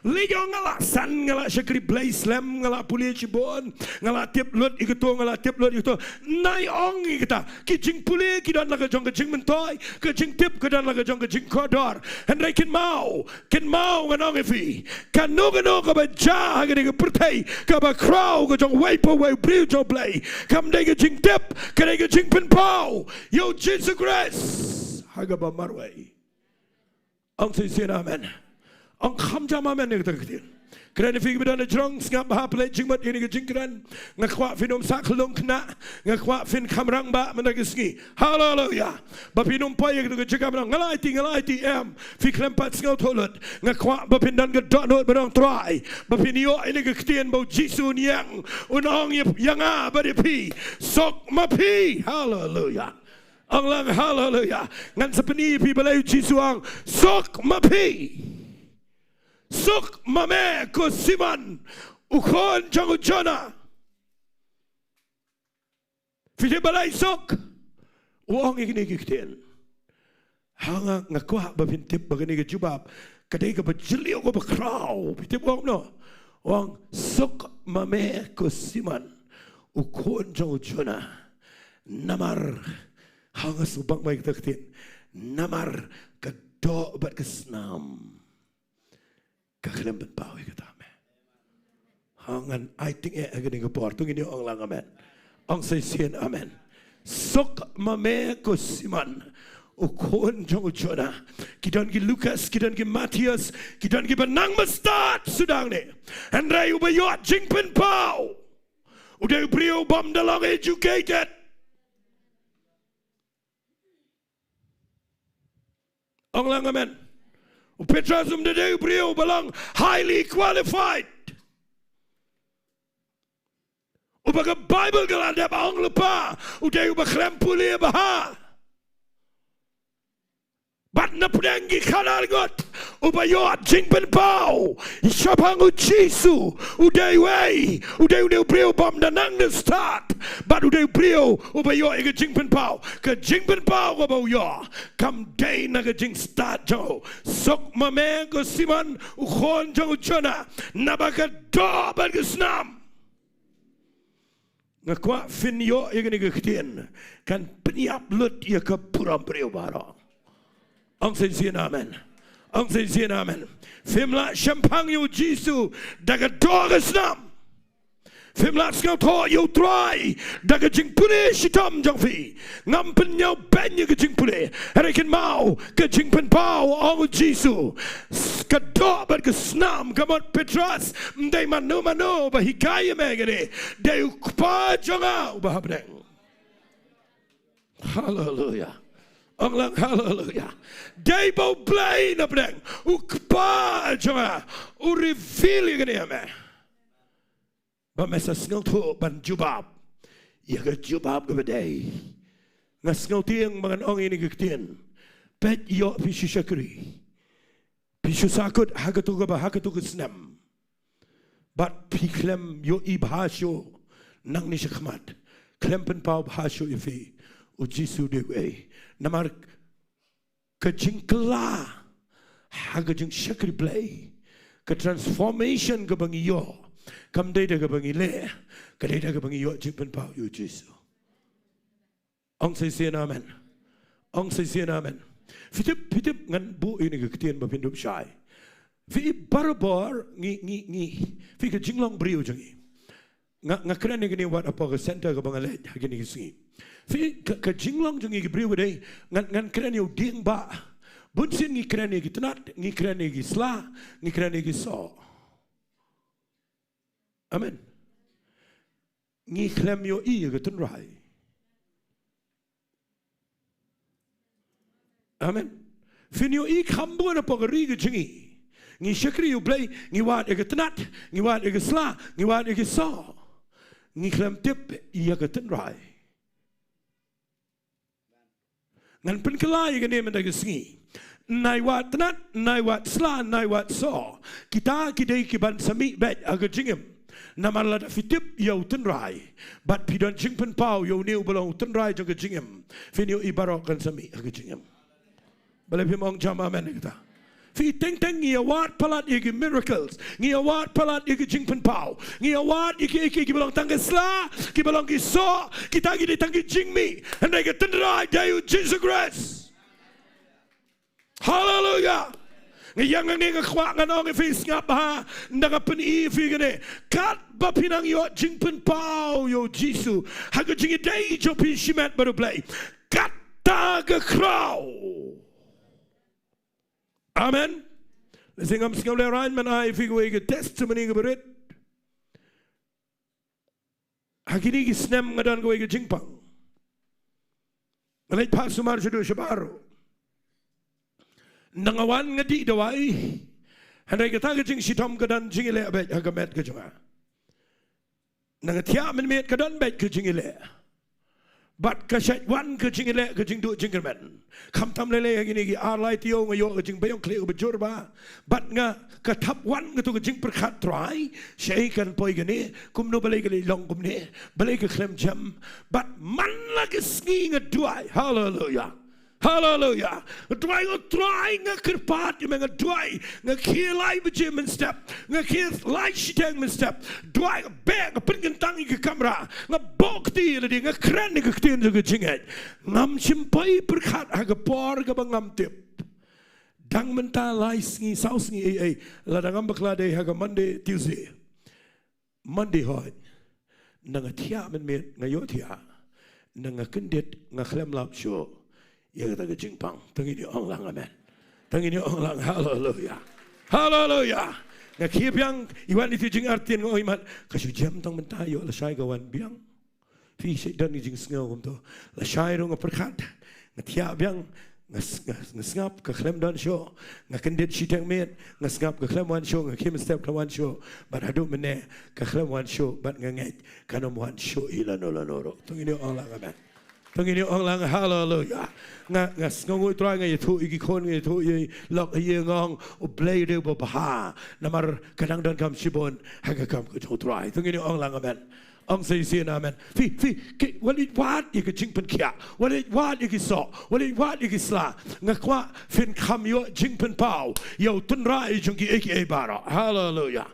Lei ïoh nga la san, nga la shakri blei slem, nga la pule shibun, nga la tip lut ïa kato, nga la tip lut ïa kato. Nai ong ïa kata. Ki jingpule ki don la ka jong ka jingmyntoi, ka jingtip ka don la ka jong ka jingkordor. Hynrei kynmaw, kynmaw ngan ong ïa phi, kano kano kaba jia ha kane ka pyrthei kaba khraw ka jong uwei pa uwei u briew jong U Blei, kam dei ka jingtip, ka dei ka jingpynpaw ïa u Jisu Khrist ha kaba marwei. Ong shisien amen. Ong kham jam amen ïa kata ka ktien. Kren ïa phi kiba don ha jrong, sngap bha, pynleit jingmut ïa kane ka jingkren. Nga kwah phin ym sah khyllung khynnah. Nga kwah phin kham rangbah mynta ka sngi. Haleluya. Ba phin ym poi ïa kata ka jaka ba ong nga la aiti, nga la aiti, em. Phi khlem pat sngewthuh lut. Nga kwah ba phin don ka dohnud ba ong Trai, ba phin ïoh ïa kane ka ktien ba u Jisu un ïeng, un ong ïa, ïa nga bad ïa phi, suk ma phi. Haleluya. Ong lang haleluya. Ngan sa pyni ïa phi balei u Jisu u ong, suk ma phi. Suk ma me ko Simon, u khun jong u Jona. Phi tip balei suk? U ong ïa kine ki ktien. Ha nga, nga kwah ba phin tip ba kane ka jubab ka dei kaba jylliew kaba khraw. Phi tip u ong kumno? U ong, suk ma me ko Simon, u khun jong u Jona. Namar, ha nga sngewbang ba ïa kata ka ktien, namar ka doh bad ka snam ka khlem pynpaw ïa kata me. Ha ngan ai tyngeh ha kane ka por, to ngin ïa ong lang amen. Ong shisien amen. Suk ma me ko Simon, u khun jong u Jona. Ki don ki Lukas, ki don ki Mathaios, ki don kiba nang ba stad suda hangne. Hynrei uba ïoh jingpynpaw u dei u briew bym da long educated. Ong lang amen. U Petros um da dei u briew ba long highly qualified. Uba ka Baibl ka la dep ong lypa, u dei uba khlem pule bha. Bad na pdeng ki khadar ngut, uba ïoh jingpynpaw shaphang u Jisu, u dei uei? U dei, u dei u briew bym da nang da stad. Bad u dei u briew uba ïoh ïa ka jingpynpaw. Ka jingpynpaw kaba u ïoh kam dei na ka jingstad jong u. Suk ma me ko Simon, u khun jong u Jona, naba ka doh bad ka snam. Nga kwah phin ïoh ïa kane ka ktien kan pynïap lut ïa ka burom briew baroh. Ong shisien amen. Ong shisien amen. Phim lah shemphang ïa u Jisu da ka doh ka snam. Phim lah sngewthuh ïa u Trai da ka jingpule shitom jong phi. Ngam pynïoh beiñ ïa ka jingpule. Hynrei kynmaw, ka jingpynpaw, ong u Jisu, s-, ka doh bad ka snam, ka mut Petros, ym dei mano mano ba hikai ïa me kane, dei u Kpa jong nga uba ha bneng. Haleluya. Ong lang haleluya. Dei ba U Blei na bneng, u Kpa jong nga, u reveal ïa kane ïa me. Ba me sa sngewthuh ban jubab ïa ka jubab kaba dei. Nga sngewtieng ba ngan ong ïa kane ka ktien. Peit, ïoh phi shu shakri, phi shu sahkut ha kato kaba, ha kato ka snem. Bad phi khlem ïohi bha shuh nangne shakhmat. Khlem pynpaw bha shuh ïa phi u Jisu dei uei. Namar ka jingkylla ha ka jingshakri Blei, ka transformation kaba ngi ïoh, kam dei da kaba ngi leh, ka dei da kaba ngi ïoh jingpynpaw ïa u Jisu. Ong shisien amen. Ong shisien amen. Phi tip, phi tip, ngan buh ïa kane ka ktien ba phin dup shai. Phi barabor ngi, ngi, ngi, phi ka jinglong briew jong ngi. Nga, nga kren ïa kane wat hapoh ka center kaba nga leit ha kine ki sngi. Phi, ka, ka jinglong jong ngi ki briew ka dei, ngan, ngan kren ïa u dieng bah. Bun sien ngi kren ïa ki tnat, ngi kren ïa ki sla, ngi kren ïa ki soh. Amen. Ngi khlem ïohi ïa ka tynrai. Amen. Phin ïohi kham bun hapoh ka ri ka jong ngi. Ngi shakri ïa U Blei, ngi wad ïa ka tnat, ngi wad ïa ka sla, ngi wad ïa ka soh. Ngi khlem tip ïa ka tynrai. Ngan pynkylla ïa kane mynta ka sngi. Nai wad tnat, nai wad sla, nai wad soh. Kita ki dei ki ban sa mih beit ha ka jingim. Namar lada phi tip ïa u tynrai bad phi don jingpynpaw ïa une uba long u tynrai jong ka jingim, phin ïohi baroh kan sa mih ha ka jingim. Balei phim ong jam amen ïa kata? Phi, teng teng ngi ïa wad palat ïa ki miracles, ngi ïa wad palat ïa ki jingpynpaw, ngi ïa wad ïa ki, ïa ki, kiba long tang ki sla, kiba long ki soh, kita ki dei tang ki jingmih. Hynrei ka tynrai dei U Jisu Khrist. Haleluia. Nga ïa nga ngi nga kwah ngan ong ïa phi, sngap ha, nda nga pyni ïa phi kane. Katba phi nang ïoh jingpynpaw ïa U Jisu ha ka jingïadei jong phi shimet bad U Blei, kata ka khraw. Amen. Lehse ngam sngew lehraiñ ban ai ïa phi kawei ka testimony kaba rit. Ha kine ki snem nga don kawei ka jingpang. Nga leit phah sumar shaduh shabar ruh. Nda nga wan nga dih dawai, hynrei kata ka jingshitom ka don jingïaleh beit ha ka met ka jong nga. Nda nga thiah mynmiet ka don beit ka jingïaleh. Bad ka shait wan ka jingïaleh, ka jingduh jingkyrmen. Khamtam lei lei ha kine ki ar lai taïew nga ïoh ka jingbeiñ ong khlieh kaba jur bha. Bad nga, ka thap wan kato ka jingpyrkhat, Trai, shaei kan poi kane, kumno balei ka leit long kumne, balei ka khlem jem. Bad man la ka sngi nga duwai. Haleluia. Haleluia. Nga duwai, nga Trai, nga kyrpad ïa me, nga duwai. Nga khie lai baje mynstep, nga khie lai shiteng mynstep. Duwai, nga beh, nga pynkyntang ïa ka kamra, nga bok ti lade, nga kren ïa ka ktien jong ka jingngeit. Ngam shym poi pyrkhat ha ka por kaba ngam tip. Dang mynta lai sngi, saw sngi, ei, ei, lada ngam bakla dei ha ka Monday, Tuesday. Monday hooid, nda nga thiah mynmiet, nga ïohthiah, nda nga kyndit, nga khlem lap shuh ïa kata ka jingpang. To ngin ïa ong lang amen. To ngin ïa ong lang haleluia. Haleluia. Nga khie biang, i wan ïa ki jingartatien, nga ong i mat, ka shu jem tang mynta, ïoh lashai ka wan biang. Phi, shu don ki jingsngew kumto. Lashai ruh nga pyrkhat, nga thiah biang, nga s-, nga, nga sngap, ka khlem don shuh. Nga kyndit shiteng miet, nga sngap, ka khlem wan shuh, nga khie mynstep, khlem wan shuh. Bad haduh mynne ka khlem wan shuh, bad nga ngeit kan ym wan shuh hi lano lano ruh. To ngin ïa ong lang amen. To ngin ïa ong lang haleluia. Nga, nga sngewnguh Trai, nga ïathuh ïa ki khun, nga ïathuh ïa i lok, ïa nga ong, U Blei u dei uba bha. Namar ka nang donkam shibun ha ka kam ka jong U Trai. To ngin ïa ong lang amen. Ong sa shisien amen. Phi, phi, ki, wat leit wad ïa ka jingpynkhiah, wat leit wad ïa ki soh, wat leit wad ïa ki sla. Nga kwah phin kham ïoh jingpynpaw ïa u tynrai jong kiei kiei baroh. Haleluia.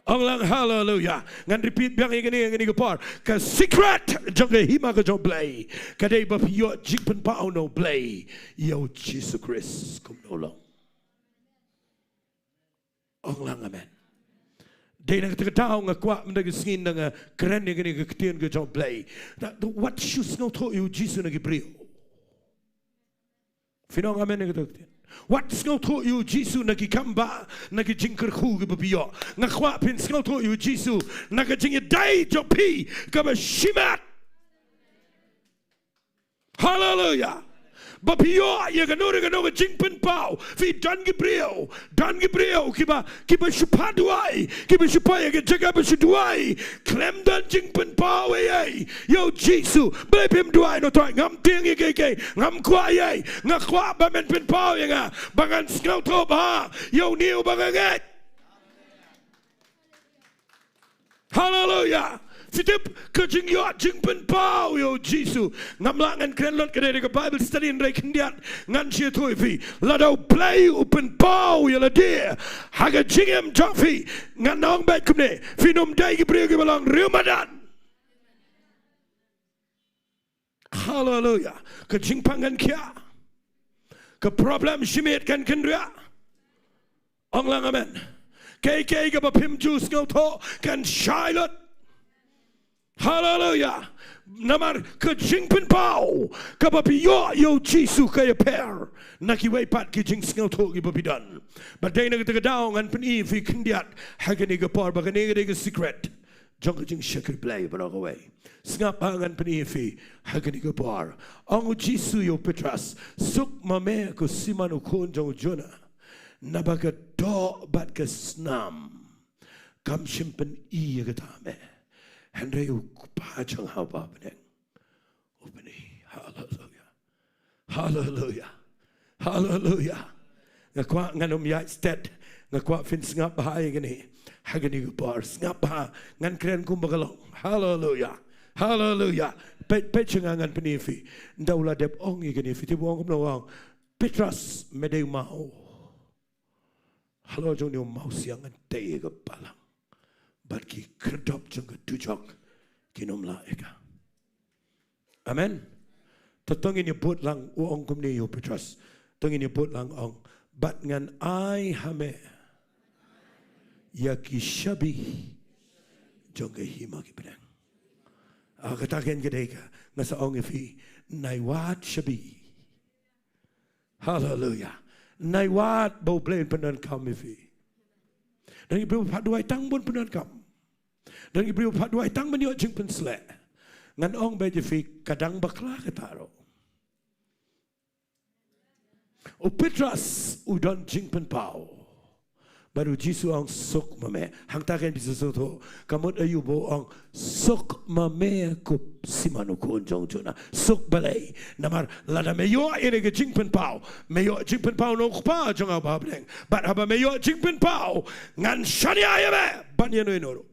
Ong lang haleluia. Ngan repeat biang ïa kane, ïa kane ka por. Ka secret jong ka hima ka jong U Blei ka dei ba phi ïoh jingpynpaw na U Blei ïa U Jisu Khrist kumno u long. Ong lang amen. Dei na kata ka daw nga kwah mynta ka sngi nda nga kren ïa kane ka ktien ka jong U Blei. Wat shu sngewthuh ïa U Jisu na ki briew. Phin ong amen ïa kata ka ktien? Wat sngewthuh ïa U Jisu na ki kam bah, na ki jingkyrkhu kiba phi ïoh. Nga kwah phin sngewthuh ïa U Jisu na ka jingïadei jong phi kaba shimet. Haleluia. Ba phi ïoh ïa kano re kano ka jingpynpaw. Phi, don ki briew, don ki briew kiba, kiba shu phah duwai, kiba shu poi ha ka jaka ba shu duwai, khlem don jingpynpaw ei ei ïa U Jisu. Balei phim duwai? No Trai, ngam tieng ïa kiei kiei, ngam kwah ei ei. Nga kwah ba men pynpaw ïa nga ba ngan sngewthuh bha ïa une uba nga ngeit. Haleluia. Phi tip, ka jingïoh jingpynpaw ïa U Jisu. Ngam lah ngan kren lut, ka dei ka Bible study, hynrei khyndiat ngan shu ïathuh ïa phi. Lada U Blei u pynpaw ïa lade ha ka jingim jong phi, ngan ong beit kumne, phin ym dei ki briew kiba long riewmadan. Haleluia. Ka jingpang kan khiah. Ka problem shimet kan kynriah. Ong lang amen. Kiei kiei kaba phim ju sngewthuh kan shai lut. Haleluya. Namar ka jingpynpaw kaba phi ïoh ïa u Jisu ka ïapher na kiwei pat ki jingsngewthuh kiba phi don. Bad dei na kata ka daw ngan pyni ïa phi khyndiat ha kane ka por ba kane ka dei ka secret jong ka jingshakri Blei baroh kawei. Sngap ba ngan pyni ïa phi ha kane ka por. Ong u Jisu ïa u Petros, "Suk ma me ko Simon u khun jong u Jona. Naba ka doh bad ka snam kam shym pyni ïa kata me, hynrei u Kpa jong nga uba ha bneng u pyni." Haleluya. Haleluya. Haleluya. Nga kwah ngan ym ïaid stet. Nga kwah phin sngap bha ïa kane. Ha kane ka por sngap bha. Ngan kren kumba ka long. Haleluya. Haleluya. Peit, peit sha nga ngan pyni ïa phi. Ynda u la dep ong ïa kane, phi tip u ong kumno, u ong, "Petros, me dei u maw. Halor jong une u mawsiang ngan tei ïa ka balang. Bad ki khyrdop jong ka dujok kin ym lah ïa ka." Amen. Te to ngin ïa bud lang, u ong kumne ïa u Petros. To ngin ïa bud lang, ong, "Bad ngan ai ha me ïa ki shabi jong ka hima ki bneng." Ah, kata kein ka dei ka nga sa ong ïa phi, nai wad shabi. Haleluya. Nai wad ba U Blei un pyndonkam ïa phi. Don ki briew ba phah duwai tang ban pyndonkam. Don ki briew ba phah duwai tang ban ïoh jingpynsleh. Ngan ong beit ïa phi, ka dang bakla kata ruh. U Petros u don jingpynpaw. Bad u Jisu u ong, "Suk ma me." Hangta kein phi sngewthuh ka mut aïu ba u ong, "Suk ma me ko Simon u khun jong u Jona." Suk balei? Namar lada me ïoh ïa kane ka jingpynpaw, me ïoh jingpynpaw na u Kpa jong nga uba ha bneng. Bad haba me ïoh jingpynpaw, ngan shaniah ïa me ban ïano ïano ruh.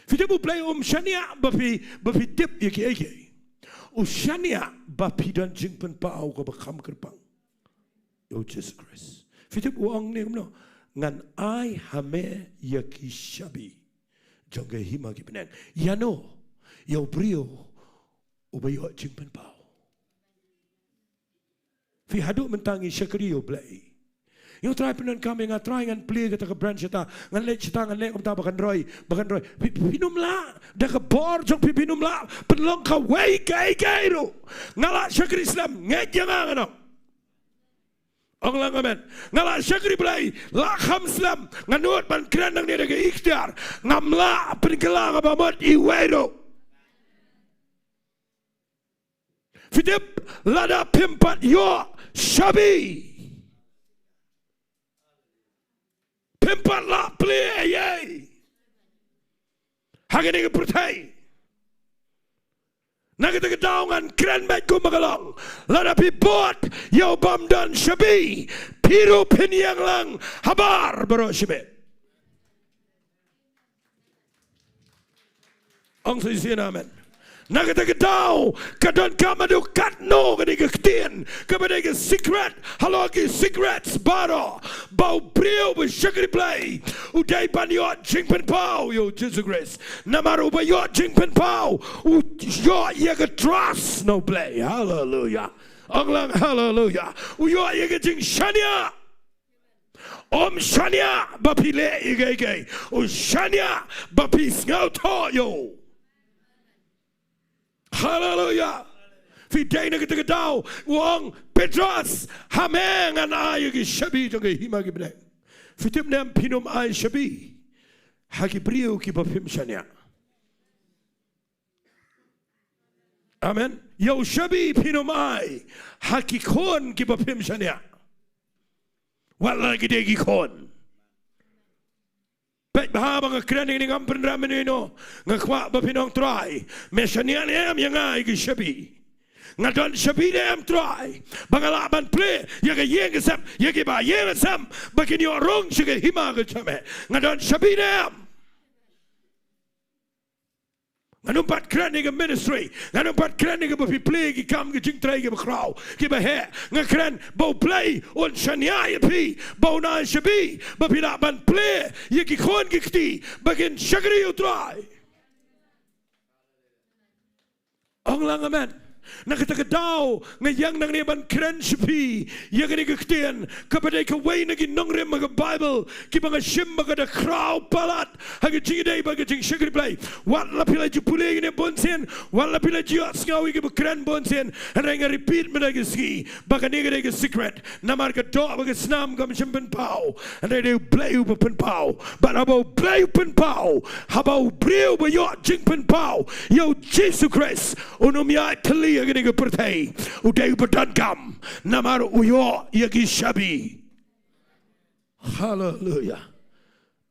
Phi tip U Blei um shaniah ba phi, ba phi tip ïa kiei kiei. U shaniah ba phi don jingpynpaw kaba kham kyrpang ïa u Jisu Khrist. Phi tip u ong ne kumno? "Ngan ai ha me ïa ki shabi jong ka hima ki bneng." Ïano? Ïa u briew uba ïoh jingpynpaw. Phi, haduh mynta ngi shakri ïa U Blei. Ïa U Trai pyndonkam ïa nga, Trai, ngan plie kata ka branch shata, ngan leit shata, ngan leit kumta, ba kan roi, ba kan roi. Phi, phin ym lah, da ka bor jong phi phin ym lah pynlong kawei kaei kaei ruh. Nga lah shakri slem, ngeit ïa nga, ngan ong. Ong lang amen. Nga lah shakri Blei, lah kham slem, nga nud ban kren nangne da ka iktiar. Ngam lah pynkylla nga ba mut iwei ruh. Phi tip, lada phim pat ïoh shabi, phim pat lah plie eiei ha kane ka pyrthei. Na kata ka daw ngan kren beit kumba ka long. Lada phi bud ïa u bym don shabi, phi ruh phin ïeng lang habar baroh shimet. Ong sa shisien amen. Na kata ka daw ka donkam haduh katno ka dei ka ktien kaba dei ka secret halor ki secrets baroh, ba u briew ba shakri Blei u dei ban ïoh jingpynpaw ïa u Jisu Khrist. Namar uba ïoh jingpynpaw u ïoh ïa ka trust na U Blei. Haleluya. Ong lang haleluya. U ïoh ïa ka jingshaniah. Um shaniah ba phi leh ïa kiei kiei. U shaniah ba phi sngewthuh ïa u. Haleluya. Phi, dei na kata ka daw u ong, Petros, ha me ngan ai ïa ki shabi jong ka hima ki bneng. Phi tip ne em, phin ym ai shabi ha ki briew kiba phim shaniah. Amen. Ïa u shabi phin ym ai ha ki khun kiba phim shaniah. Wat la ki dei ki khun. Peit bha ba nga kren ïa kane, ngam pynrem ïano ïano. Nga kwah ba phin ong, Trai, me shaniah ne em ïa nga ïa ki shabi? Nga don shabi ne em, Trai, ba nga lah ban plie ïa ka ïing ka sem, ïa kiba ïing ka sem, ba kin ïoh rung sha ka hima ka jong me? Nga don shabi ne em? Ngan ym pat kren ïa ka ministry. Ngan ym pat kren ïa kaba phi plie ki kam ki jingtrei kiba khraw, kiba heh. Nga kren ba U Blei un shaniah ïa phi, ba un ai shabi ba phi lah ban plie ïa ki khun ki kti ba kin shakri U Trai. Ong lang amen. Na kata ka daw nga ïeng nangne ban kren sha phi ïa kane ka ktien kaba dei kawei na ki nongrim ha ka Baibl kiba nga shim ba ka da khraw palat ha ka jingïadei bad ka jingshakri Blei. Wat la phi la ju pule ïa kine bunsien, wat la phi la ju ïohsngew ïa kiba kren bunsien, hynrei nga repeat mynta ka sngi ba kane ka dei ka secret. Namar ka doh bad ka snam kam shym pynpaw, hynrei dei U Blei uba pynpaw. Bad haba U Blei u pynpaw, haba u briew ba ïoh jingpynpaw ïa U Jisu Khrist, un ym ïaid tylli ha kane ka pyrthei. U dei uba donkam, namar u ïoh ïa ki shabi. Haleluya.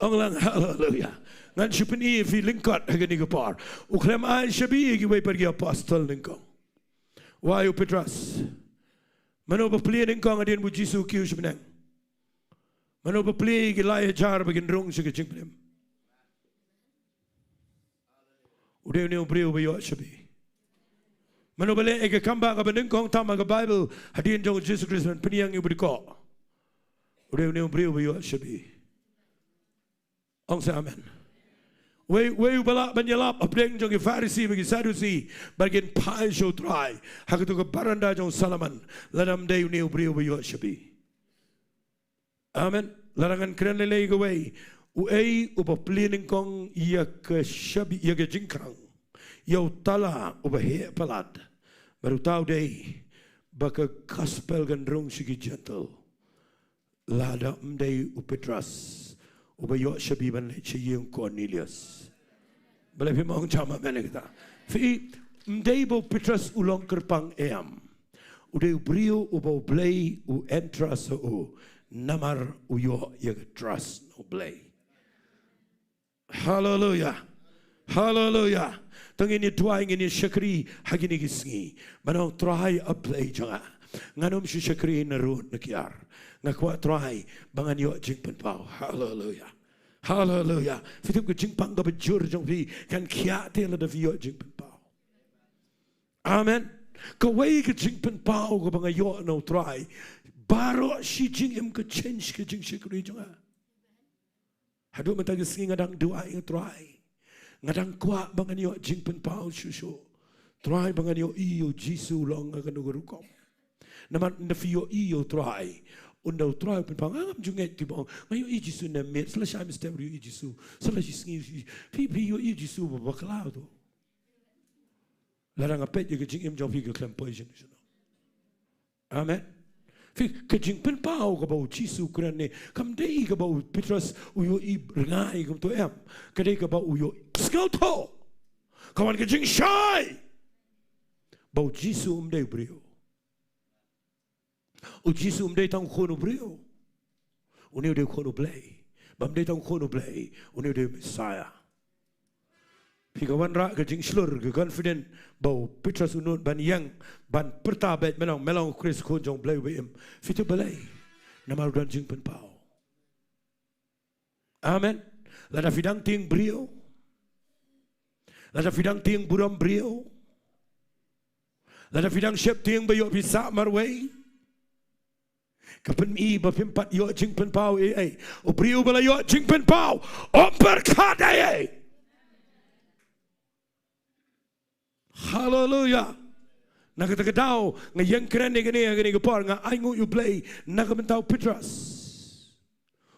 Ong lang haleluya. Ngan shu pyni ïa phi lyngkot ha kane ka por. U khlem ai shabi ïa kiwei pat ki apostol nyngkong. Wei, u Petros. Mano ba plie nyngkong hadien ba U Jisu u kiew sha bneng? Mano ba plie ïa ki lai hajar ba kin rung sha ka jingpynim? U dei une u briew ba ïoh shabi. Mano ba leh ïa ka kambah kaba nyngkong tam ha ka Baibl hadien jong U Jisu Khrist ban pynïeng ïa u ba dkoh? U dei une u briew ba ïoh shabi. Ong sa amen. Wei, wei uba lah ban ïalap hapdeng jong ki Pharisi bad ki Sadusi ba kin phai sha U Trai ha kato ka baranda jong Solomon, lada ym dei une u briew ba ïoh shabi. Amen. Lada ngan kren lei lei kawei, uei uba plie nyngkong ïa ka shabi, ïa ka jingkhang, ïa u tala uba heh palat? Bad uta u dei ba ka gospel kan rung sha ki Jentil. Lada ym dei u Petros uba ïoh shabi ban leit sha ïing Kornelius. Balei phim ong jam amen ïa kata? Phi, ym dei ba u Petros u long kyrpang, em. U dei u briew uba U Blei u entrust ha u namar u ïoh ïa ka trust na U Blei. Haleluya. Haleluya. To ngin ïa duwai, ngin ïa shakri ha kine ki sngi. Ban ong, Trai A Blei jong nga, ngan ym shu shakri na rud na kiar. Nga kwah, Trai, ba ngan ïoh jingpynpaw. Haleluya. Haleluya. Phi tip, ka jingpang kaba jur jong phi kan khiah te lada phi ïoh jingpynpaw. Amen. Kawei ka jingpynpaw kaba nga ïoh na U Trai, baroh shi jingim ka change ka jingshakri jong nga. Haduh mynta ka sngi nga dang duwai, nga, Trai, nga dang kwah ba ngan ïoh jingpynpaw shuh shuh. Trai, ba ngan ïohi ïa U Jisu u long ha kano ka rukom. Namar ynda phi ïohi ïa U Trai, ynda U Trai u pynpaw, ngam ju ngeit, phi ba ong, nga ïohi Jisu ne miet, sa la shai mynstep ruh ïohi Jisu, sa la shi sngi ïohi. Phi, phi ïohi Jisu ba bakla to. Lada nga peit ïa ka jingim jong phi, ka khlem poi shuh shuh. Amen. Phi, ka jingpynpaw kaba U Jisu u kren ne, kam dei kaba u Petros u ïohi rngai kumto, em. Ka dei kaba u ïohi sngewthuh. Ka wan ka jingshai ba U Jisu um dei u briew. U Jisu um dei tang u khun u briew. Une u dei u khun u Blei. Bym dei tang u khun u Blei, une u dei u Messiah. Phi, ka wanrah ka jingshlur, ka confident ba u Petros u nud ban ïeng, ban pyrta beit, me long, me long u Khrist, u Khun jong u Blei uba im. Phi tip balei? Namar u don jingpynpaw. Amen. Lada phi dang tieng briew, lada phi dang tieng burom briew, lada phi dang sheptieng ba ïoh phi sah marwei, ka pyni ba phim pat ïoh jingpynpaw ei ei. U briew ba la ïoh jingpynpaw um pyrkhat ei ei. Haleluya. Na kata ka daw nga ïeng kren ïa kane, ïa kane ka por, nga ainguh ïa U Blei na ka bynta u Petros.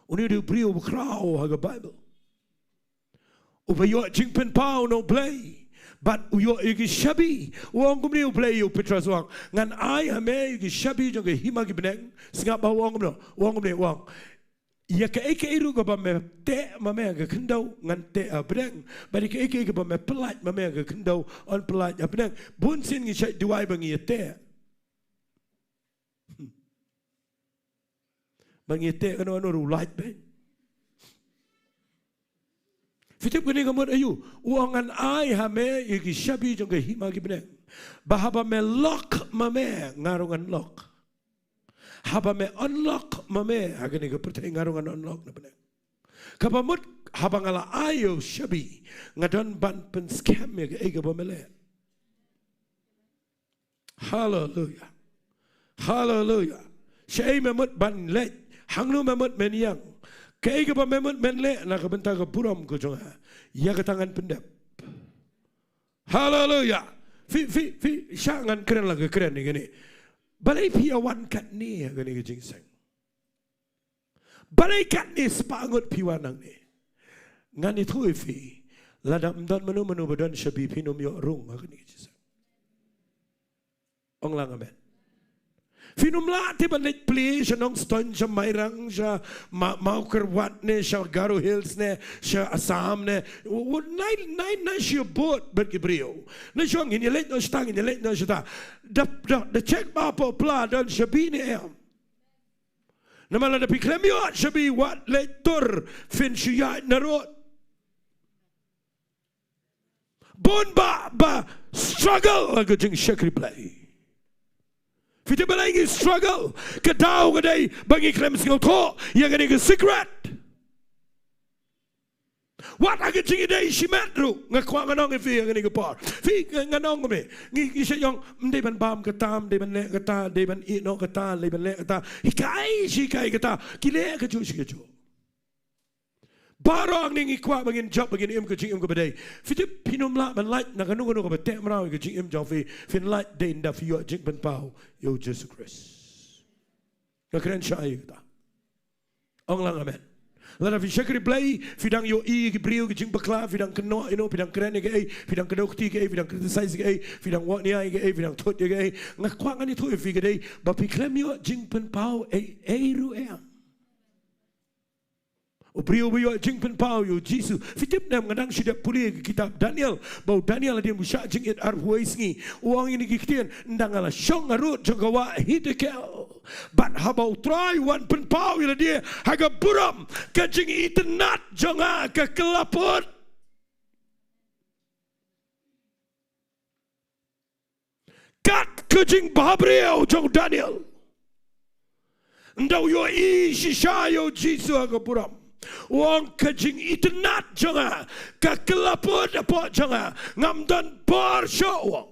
Une u dei u briew uba khraw ha ka Baibl, uba ïoh jingpynpaw na U Blei. Bad u ïoh ïa ki shabi. U ong kumne U Blei ïa u Petros, u ong, ngan ai ha me ïa ki shabi jong ka hima ki bneng. Sngap ba u ong kumno? U ong kumne, u ong, ïa kaei kaei ruh kaba me teh ma me ha ka khyndew, ngan teh ha bneng. Bad ïa kaei kaei kaba me pyllait ma me ha ka khyndew, yn pyllait ha bneng. Bun sien ngi shait duwai ba ngi ïa teh. Ba ngi ïa teh kano kano ruh u lait beit. Phi tip kane ka mut aïu? U ong, ngan ai ha me ïa ki shabi jong ka hima ki bneng, ba haba me lock ma me, nga ruh ngan lock. Haba me unlock ma me ha kane ka pyrthei, nga ruh ngan unlock na bneng. Kaba mut haba nga la ai ïa u shabi, nga don ban pynskhem ïa kaei kaba me leh. Haleluya. Haleluya. Shaei me mut ban leit, hangno me mut men ïeng, kaei kaba me mut men leh na ka bynta ka burom ka jong nga, ïa kata ngan pyndep. Haleluya. Phi, phi, phi, sha ngan kren la ka kren ïa kane. Balei phi ïa wan katne ïa kane ka jingïaseng? Balei katne spah ngut phi wan hangne? Ngan ïathuh ïa phi. Lada ym don mano mano ba don shabi phin ym ïoh rung ha kane ka jingïaseng. Ong lang amen. Phin ym lah te ban leit plie sha Nongstoiñ, sha Mairang, sha Ma-, Mawkyrwat ne, sha Garo Hills ne, sha Assam ne. Wat nai, nai, nai shu bud bad ki briew. Nai shu ong ngin ïa leit noh shata, ngin ïa leit noh shata. Da, da, da check ba hapoh pla don shabi ne em. Namar lada phi khlem ïoh shabi wat leit tur phin shu ïaid na rud. Bun ba, ba struggle ha ka jingshakri Blei. Phi tip balei ngi struggle? Ka daw ka dei ba ngi khlem sngewthuh ïa kane ka secret. Wat ha ka jingïadei shimet ruh, nga kwah ngan ong ïa phi ha kane ka por. Phi, nga, ngan ong kumne, ngi, ngi shait ong, ym dei ban bam kata, ym dei ban leh kata, ym dei ban ïeh noh kata, ym dei ban leh kata. Hikai shi hikai kata, ki leh kajuh shi kajuh. Baroh hangne ngi kwah ba ngin jop, ba ngin im ka jingim kaba dei. Phi tip phin ym lah ban lait na kano kano kaba teh mraw ïa ka jingim jong phi, phin lait dei ynda phi ïoh jingpynpaw ïa u Jisu Khrist. Nga kren shai ïa kata. Ong lang amen. Lada phi shakri Blei, phi dang ïohi ïa ki briew ki jingbakla, phi dang kynnoh ïa no, phi dang kren ïa kaei, phi dang kdew kti ïa kaei, phi dang criticize ïa kaei, phi dang wad nia ïa kaei, phi dang thut ïa kaei. Nga kwah ngan ïathuh ïa phi ka dei ba phi khlem ïoh jingpynpaw ei ei ruh em. U briew uba ïoh jingpynpaw ïa u Jisu. Phi tip ne em, nga dang shu dep pule ïa ka kitab Daniel, ba u Daniel hadien ba u shah jingit arphew wei sngi, u ong ïa kine ki ktien, ynda nga la shong ha rud jong ka wah Hiddekel, bad haba u Trai u wan pynpaw ïa lade ha ka burom, ka jingitynnad jong nga ka kylla put. Kat ka jingbhabriew jong u Daniel, ynda u ïohi shisha ïa u Jisu ha ka burom, u ong ka jingitynnad jong nga ka kylla put hapoh jong nga, ngam don bor shuh, u ong.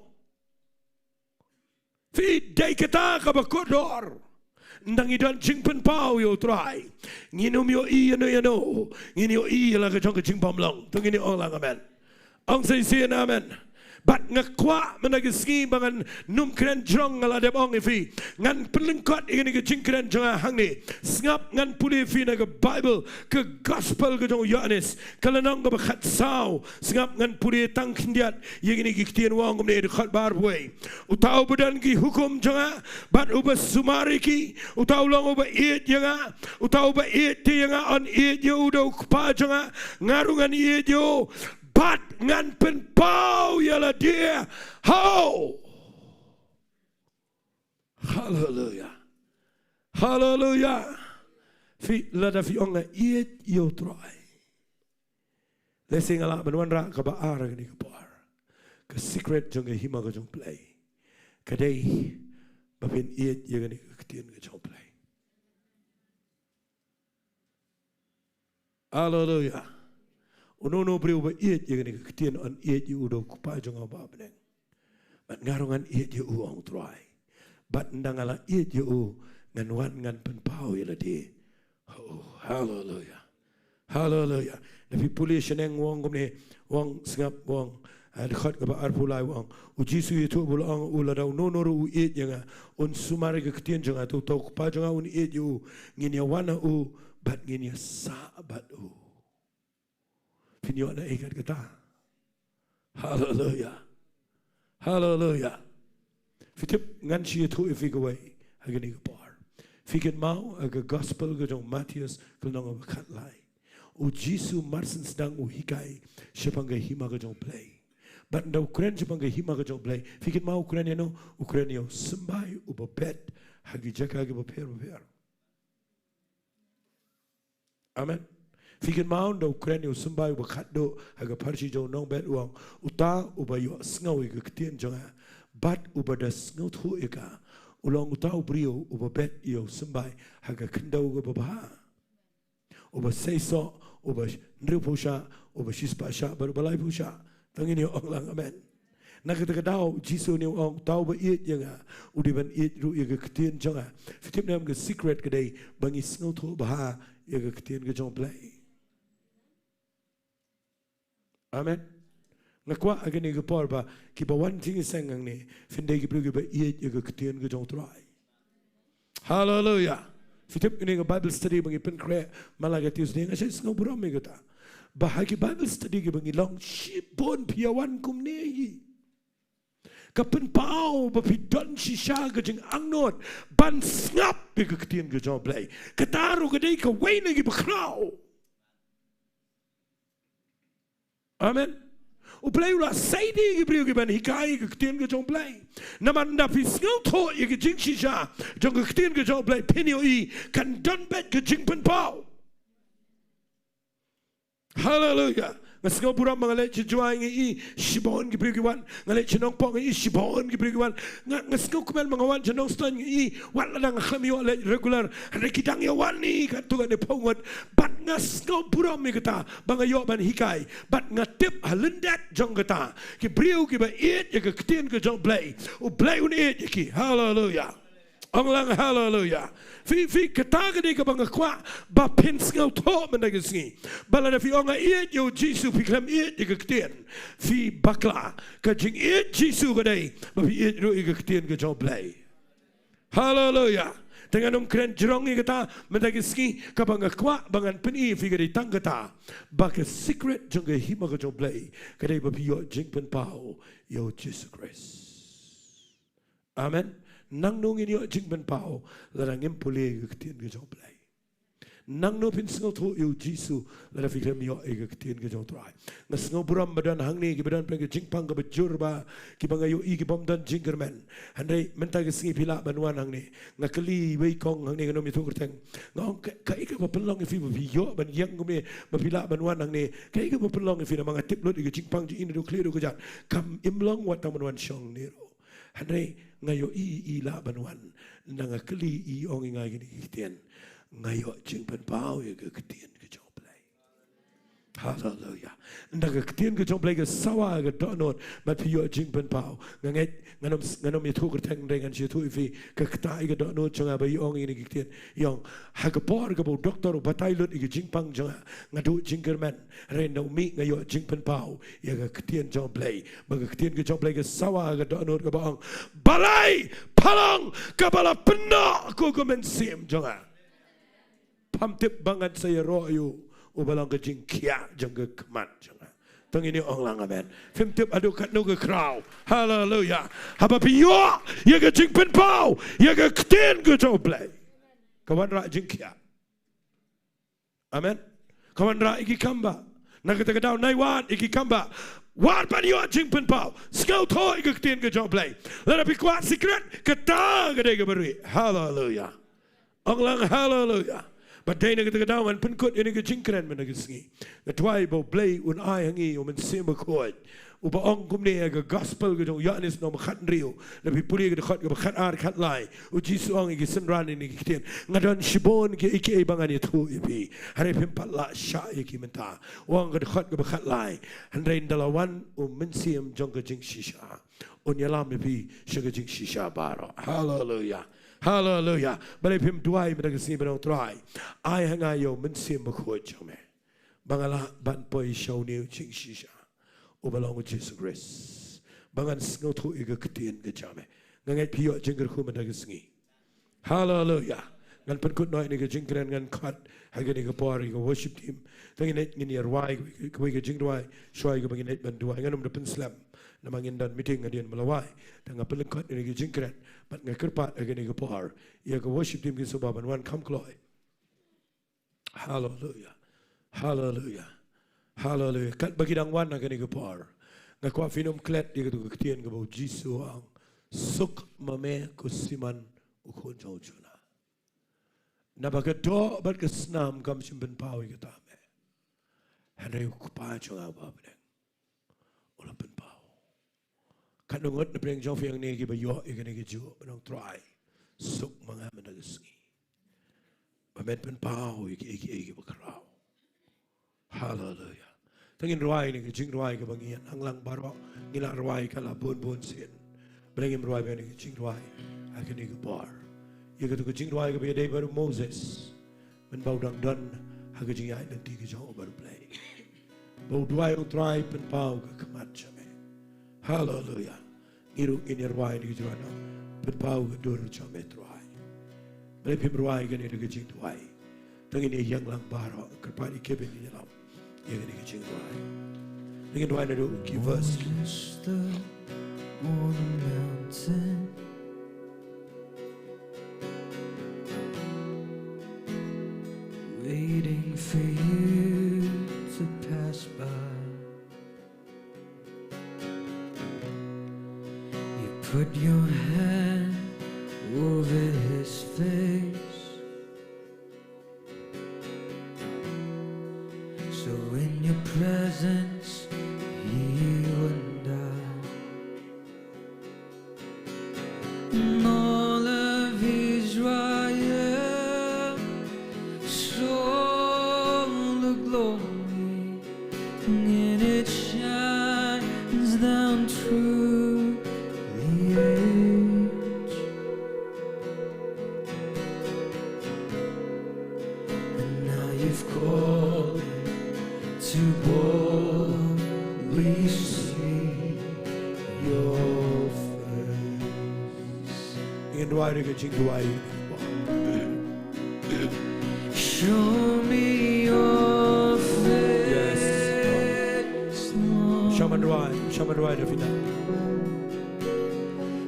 Phi, dei kata kaba kordor. Ynda ngi don jingpynpaw ïa u Trai, ngin ym ïohi ïano ïano, ngin ïohi ïa la ka jong ka jingbymlong. To ngin ong lang amen. Ong shisien amen. Bad nga kwah mynta ka sngi ba ngan ym kren jrong, nga la dep ong ïa phi, ngan pynlyngkot ïa kane ka jingkren jong nga hangne. Sngap, ngan pule ïa phi na ka Baibl, ka Gospel ka jong u Ïoannis, ka lynnong kaba khatsaw. Sngap, ngan pule tang khyndiat ïa kine ki ktien, u ong kumne, dkhot ba arphew wei: Uta uba don ki hukum jong nga bad uba sumar ïa ki, uta u long uba ïeit ïa nga. Uta uba ïeit te ïa nga un ïeit ïa u da u Kpa jong nga, nga ruh ngan ïeit ïa u bad ngan pynpaw ïa lade ha u. Haleluia. Haleluia. Phi, lada phi ong nga ïeit ïa u Trai, lehse nga lah ban wanrah kaba ar ha kane ka por. Ka secret jong ka hima ka jong U Blei ka dei ba phin ïeit ïa kane ka ktien ka jong U Blei. Haleluia. Uno uno u briew uba ïeit ïa kane ka ktien un ïeit ïa u da u Kpa jong nga uba ha bneng. Bad nga ruh ngan ïeit ïa u, ong u Trai. Bad ynda nga la ïeit ïa u, ngan wan ngan pynpaw ïa lade ha u. Haleluia. Haleluia. Lada phi pule shaneng, u ong kumne, u ong, sngap, u ong, ah, dkhot kaba arphew lai, u ong, U Jisu u ïathuh bad u ong, u, lada uno uno ruh u ïeit ïa nga, un sumar ïa ka ktien jong nga, te uta u Kpa jong nga un ïeit ïa u, ngin ïa wan ha u bad ngin ïa sah bad u. Phin ïoh na ei kat kata? Haleluia. Haleluia. Phi tip, ngan shu ïathuh ïa phi kawei ha kane ka por. Phi kynmaw ha ka Gospel ka jong u Mathaios ka lynnong ba khatlai, U Jisu mar shen sdang u hikai shaphang ka hima ka jong U Blei. Bad ynda u kren shaphang ka hima ka jong U Blei, phi kynmaw u kren ïano? U kren ïa u symbai uba bet ha ki jaka kiba pher bapher. Amen. Phi kynmaw ynda u kren ïa u symbai uba khatduh ha ka pharshi jong u nongbet, u ong, uta uba ïohsngew ïa ka ktien jong nga bad uba da sngewthuh ïa ka, u long uta u briew uba bet ïa u symbai ha ka khyndew kaba bha, uba seisoh, uba hynriewphew shah, uba shispah shah bad uba laiphew shah. To ngin ïa ong lang amen. Na kata ka daw U Jisu u ong, uta uba ïeit ïa nga u dei ban ïeit ruh ïa ka ktien jong nga. Phi tip ne em, ka secret ka dei ba ngi sngewthuh bha ïa ka ktien ka jong U Blei. Amen. Nga kwah ha kane ka por ba kiba wan jingïaseng hangne phin dei ki briew kiba ïeit ïa ka ktien ka jong U Trai. Haleluya. Phi tip kane ka Bible study ba ngi pynkhreh man la ka Tuesday, nga shait sngewburom ïa kata. Ba ha ki Bible study kiba ngi long shibun phi ïa wan kumne hi. Ka pynpaw ba phi don shisha ka jingangnud ban sngap ïa ka ktien ka jong U Blei. Kata ruh ka dei kawei na ki bakhraw. Amen. U Blei u la sei da ki briew kiban hikai ka ktien ka jong U Blei. Namar ynda phi sngewthuh ïa ka jingshisha jong ka ktien ka jong U Blei, phin ïohi kan don beit ka jingpynpaw. Haleluya. Nga sngewburom ba nga leit sha Jowai nga ïohi shibun ki briew ki wan. Nga leit sha Nongpoh nga ïohi shibun ki briew ki wan. Nga, nga sngewkmen ba nga wan sha Nongstoiñ nga ïohi. Wat la dang khlem ïoh leit regular, hynrei ki dang ïa wan hi katto katne phew ngut. Bad nga sngewburom ïa kata ba nga ïoh ban hikai. Bad nga tip ha lyndet jong kata, ki briew kiba ïeit ïa ka ktien ka jong U Blei, U Blei un ïeit ïa ki. Haleluya. Ong lang haleluya. Phi, phi, kata ka dei kaba nga kwah ba phin sngewthuh mynta ka sngi. Ba lada phi ong nga ïeit ïa U Jisu, phi khlem ïeit ïa ka ktien, phi bakla. Ka jingïeit Jisu ka dei ba phi ïeit ruh ïa ka ktien ka jong U Blei. Haleluya. Te ngan ym kren jrong ïa kata mynta ka sngi, kaba nga kwah ba ngan pyni ïa phi ka dei tang kata, ba ka secret jong ka hima ka jong U Blei ka dei ba phi ïoh jingpynpaw ïa U Jisu Khrist. Amen. Nangno ngin ïoh jingpynpaw lada ngim pule ïa ka ktien ka jong U Blei? Nangno phin sngewthuh ïa U Jisu lada phi khlem ïoh ïa ka ktien ka jong U Trai? Nga sngewburom ba don hangne kiba don pdeng ka jingpang kaba jur bha, kiba nga ïohi ki bym don jingkyrmen. Hynrei mynta ka sngi phi lah ban wan hangne. Nga kylli iwei i kong hangne, ngam ïathuh kyrteng. Nga ong, ka, kaei kaba pynlong ïa phi ba phi ïoh ban ïeng kumne, ba phi lah ban wan hangne? Kaei kaba pynlong ïa phi? Namar nga tip lut ïa ka jingpang jong i naduh khlieh haduh kjat. Kam, im long wat tang ban wan shong hangne ruh. Hynrei nga ïohi i lah ban wan. Ynda nga kylli i, i ong ïa nga kine ki ktien. Nga ïoh jingpynpaw ïa ka ktien ka jong U Blei. Haleluya. Ynda ka ktien ka jong U Blei ka sawa ha ka dohnud, bad phi ïoh jingpynpaw. Nga ngeit, ngan ym, ngan ym ïathuh kyrteng, hynrei ngan shu ïathuh ïa phi, ka ktah ïa ka dohnud jong nga ba i ong ïa kine ki ktien. I ong, ha ka por kaba u doktor u batai lut ïa ka jingpang jong nga, nga duh jingkyrmen. Hynrei ynda u mih nga ïoh jingpynpaw ïa ka ktien jong U Blei. Ba ka ktien ka jong U Blei ka sawa ha ka dohnud kaba ong, balei pha long kaba la pynnoh ko ka mynsiem jong nga? Pham tip ba ngan sa ïaroh ïa u, uba long ka jingkhiah jong ka khmat jong nga. To ngin ong lang amen. Phim tip haduh katno ka khraw. Haleluya. Haba phi ïoh ïa ka jingpynpaw ïa ka ktien ka jong U Blei, ka wanrah jingkhiah. Amen. Ka wanrah ïa ki kam bah. Na kata ka daw nai wad ïa ki kam bah. Wad ban ïoh jingpynpaw. Sngewthuh ïa ka ktien ka jong U Blei. Lada phi kwah secret, kata ka dei kaba rieh. Haleluya. Ong lang haleluya. Bad dei na kata ka daw ngan pynkut ïa kane ka jingkren mynta ka sngi. Nga duwai ba U Blei un ai ha ngi U Mynsiem Bakhuid, uba ong kumne ha ka gospel ka jong u Ïoannis lynnong ba khathynriew, lada phi pule ka dkhot kaba khatar khatlai, u Jisu u ong ïa ki synran ïa kine ki ktien, nga don shibun kiei kiei ba ngan ïathuh ïa phi, hynrei phim pat lah shah ïa ki mynta. U ong ka dkhot kaba khatlai, hynrei ynda la wan U Mynsiem jong ka jingshisha, un ïalam ïa phi sha ka jingshisha baroh. Haleluya. Haleluya. Balei phim duwai mynta ka sngi ban ong, Trai, ai ha nga ïa U Mynsiem Bakhuid jong me, ba nga lah ban poi sha une u jingshisha uba long U Jisu Khrist, ba ngan sngewthuh ïa ka ktien ka jong me. Nga ngeit phi ïoh jingkyrkhu mynta ka sngi. Haleluya. Ngan pynkut noh ïa kane ka jingkren, ngan khot ha kane ka por ïa ka worship team. Te ngin ïa, ngin ïa rwai kawei ka jingrwai, shuwa ïa kaba ngin ïa ban duwai. Ngan ym da pynslem namar ngin don meeting hadien ba la wai. Te nga pynlyngkot ïa kane ka jingkren bad nga kyrpad ha kane ka por ïa ka worship team kin sngewbha ban wan kham kloi. Haleluya. Haleluya. Haleluya. Katba ki dang wan ha kane ka por, nga kwah phin ym klet ïa katu ka ktien kaba u Jisu u ong, suk ma me ko Simon u khun jong u Jona. Naba ka doh bad ka snam kam shym pynpaw ïa kata me, hynrei U Kpa jong nga uba ha bneng u la pynpaw. Katno ngut na pdeng jong phi hangne kiba ïoh ïa kane kajuh, ban ong, Trai, suk ma nga mynta ka sngi, ba men pynpaw ïa kiei kiei kiba khraw. Haleluya. Te ngin rwai ïa kane ka jingrwai kaba ngi ïa nang lang baroh, ngi la rwai ka la bun bun sien. Balei ngim rwai ïa kane ka jingrwai ha kane ka por? Ïa katu ka jingrwai kaba ïadei bad u Moses, mynba u dang don ha ka jingïaid lynti ka jong u bad U Blei, ba u duwai, ong, Trai, pynpaw ka khmat jong me. Haleluya. Ngi ruh ngin ïa rwai ïa ka jingrwai na. Pynpaw ka dur jong me Trai. Balei phim rwai ïa kane da ka jingduwai. To ngin ïa ïeng lang baroh, kyrpad ïa Kevin ïa lam ïa kane ka jingrwai. To ngin rwai naduh ki verse. Just the on the mountain, waiting for you to pass by. You put your hand over his face. So in your presence, he will die. And all of Israel saw the glory, and it shines down through the age. And now you've called me to boldly seek your face. Ngin rwai da ka jingduwai. Show me your face, Lord. Shaman rwai, shaman rwai, Davina.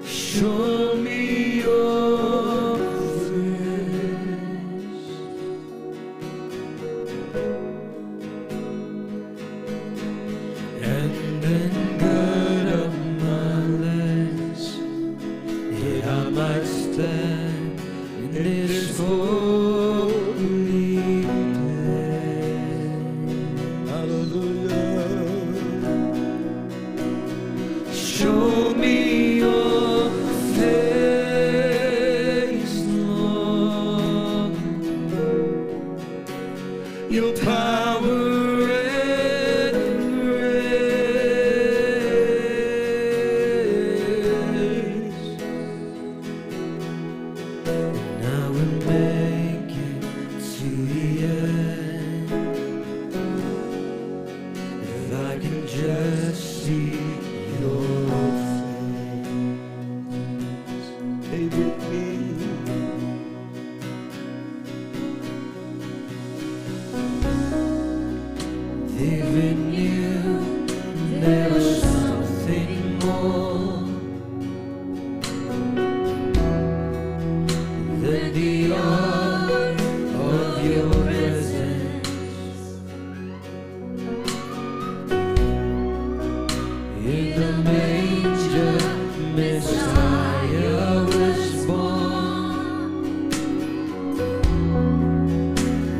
Show me your face. And then gird up my legs, that I might stand in this holy place. Hallelujah. Show me your face, Lord. Your power and grace. And I will make it to the end if I can just see your face. Stay with me. David knew there was something more than the ark of your presence. In the manger, Messiah was born.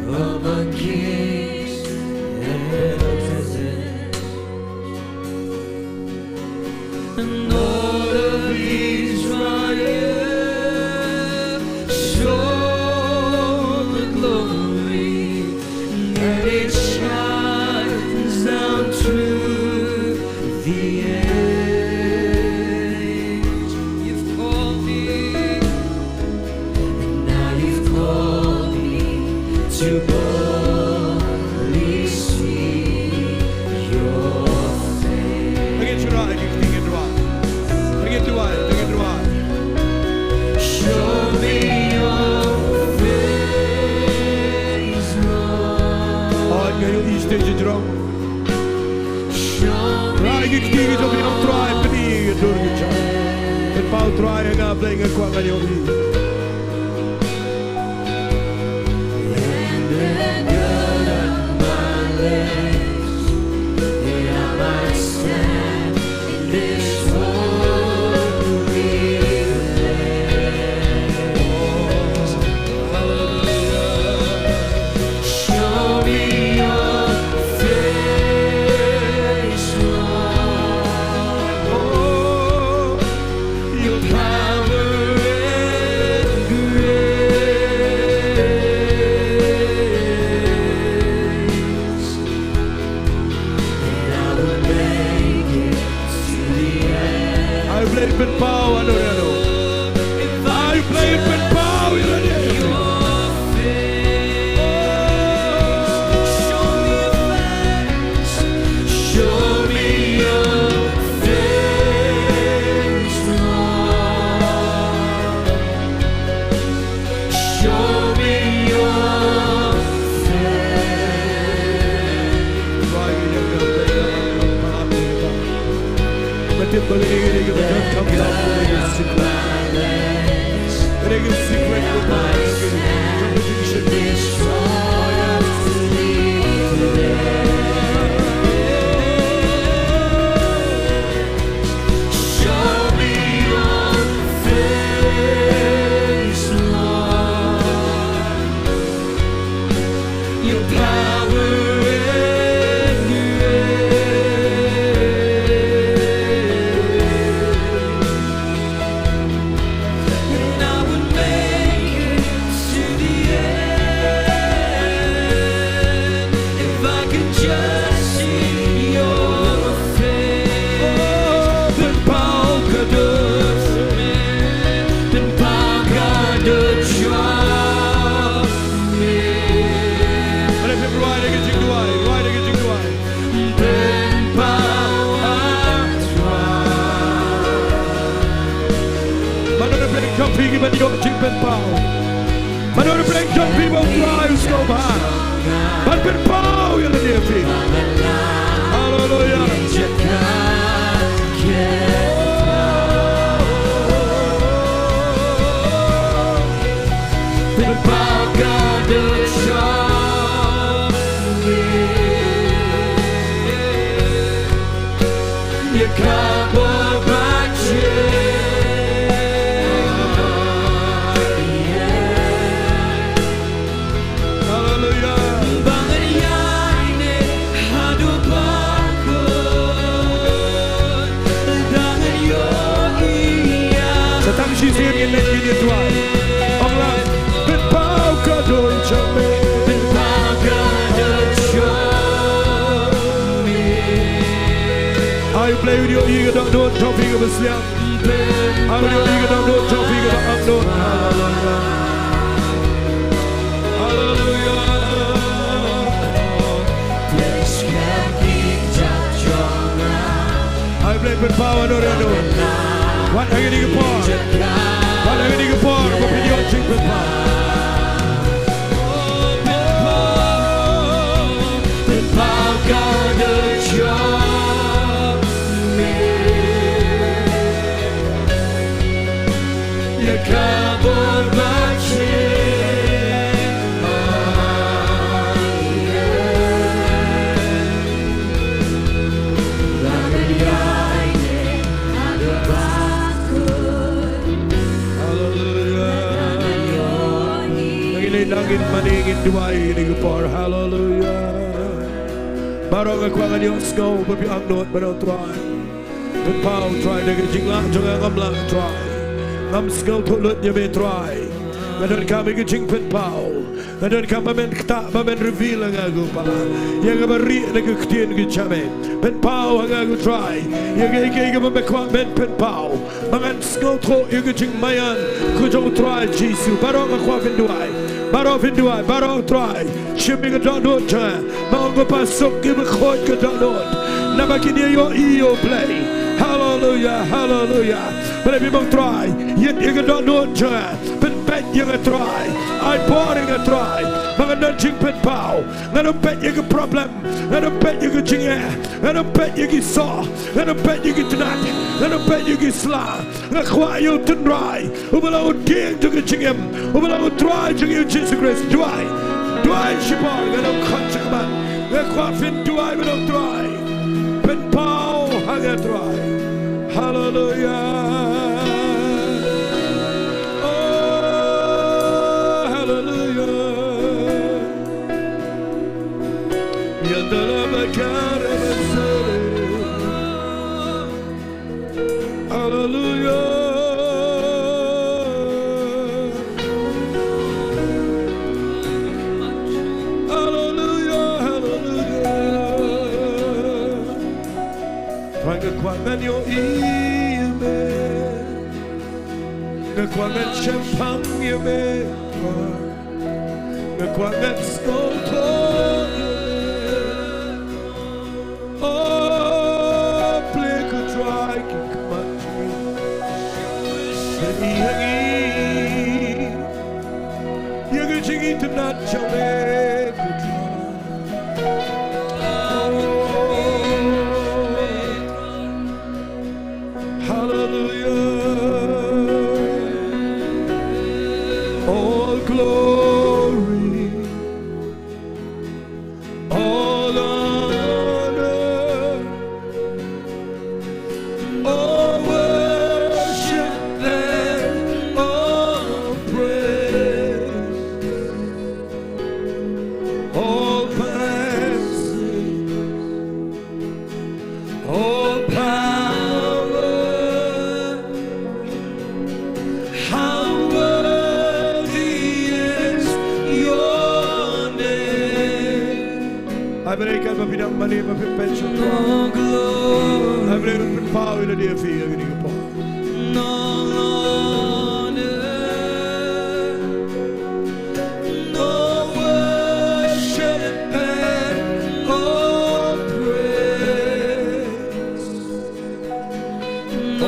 Among kings and princes, and all of Israel saw the glory, and it shines down through the age. You've called me, and now you've called me to boldly seek your face. Begin to run, begin to run. Begin to run, begin to run. Show me your face, Lord. Hooid, nga ïohi stage jrong. Show me your face. Rai ki kti ki jong phi ïa u Trai, pyni ïa ka dur ka jong u. Pynpaw Trai ïa nga, Blei, nga kwah, nga ïohi. And then gird up my legs, that I might stand in this holy place. Show me your face, Lord. Oh, your power Show me your face, Lord. Your power and grace. And I would make it to the end if I could just see your face. Oh, pynpaw ka dohnud, pynpaw ka dohnud jong me. Pynpaw, pynpaw. Mano na pdeng jong phi kiba ïoh jingpynpaw? Mano na pdeng jong phi ba U Trai u sngewbha ban pynpaw ïa lade ïa phi? Haleluya. Pynpaw ka dohnud jong me. Ïa ka bor ba jong. Haleluya. Ba ngan ïaineh haduh ba kut, ba ngan ïohi ïa. Sa tang shisien ngin leit ïa U Trai. Ong lang, pynpaw ka dohnud jong me. Pynpaw ka dohnud jong me. Ai Blei u ïohi ka dohnud jong phi kaba sliang. Ai Blei u ïohi ka dohnud jong phi kaba angnud. Haleluya. Ai Blei pynpaw haduh haduh. Wat ha kine ki por. Wat ha kine ki por ba phin ïoh jingpynpaw. Pynpaw ka dohnud jong me. Ïa ka bor ba jong. Haleluya. Ngin ïa nang ngin mane ngin duwai ïa kine ki por. Haleluya. Baroh nga kwah ngan ïohsngew ba phi angnud, baroh Trai. Pynpaw Trai da ka jinglah jong nga, ngam lah Trai. Ngam sngewthuh lut ïa me Trai. Nga donkam ïa ka jingpynpaw. Nga donkam ba men ktah, ba men reveal ïa nga ko Pa. Ïa kaba rieh na ka ktien ka jong me. Pynpaw ha nga ko Trai. Ïa kaei kaei kaba me kwah men pynpaw. Ba ngan sngewthuh ïa ka jingmaïan ka jong U Trai Jisu. Baroh nga kwah phin duwai. Baroh phin duwai. Baroh Trai. Shim ïa ka dohnud jong nga. Ba ong ko Pa suk ïa bakhuid ka dohnud. Naba kin ïohi ïa U Blei. Haleluya, haleluya. Balei phi ong Trai. Ïit ïa ka dohnud jong nga. Pynpeit ïa nga Trai. Ai bor ïa nga Trai. Ba ngan don jingpynpaw. Ngan ym peit ïa ka problem. Ngan ym peit ïa ka jingeh. Ngan ym peit ïa ki soh. Ngan ym peit ïa ki tnat. Ngan ym peit ïa ki sla. Nga kwah ïa U Trai uba long u dieng jong ka jingim, uba long U Trai jong ngi U Jisu Khrist. Duwai. Duwai shipor, ngan ym khot shakhmat. Nga kwah phin duwai ban ong Trai. Pynpaw ha nga Trai. Haleluya. Oh, haleluya. Ya dalabakare basare. Haleluya. Haleluya, haleluya. Trai nga kwah ngan ïohi ïa me. Nga kwah ngan shemphang ïa me. Nga kwah ngan sngewthuh ïa me. Oh, plie ko Trai ki khmat jong ngi. Plie ïa ngi. Ïa ka jingitynnat jong me ko Trai. Oh. Ai Blei katba phi dang mane ba phi peit sha u Trai. Ai Blei un pynpaw ïa lade ïa phi ha kane ka por.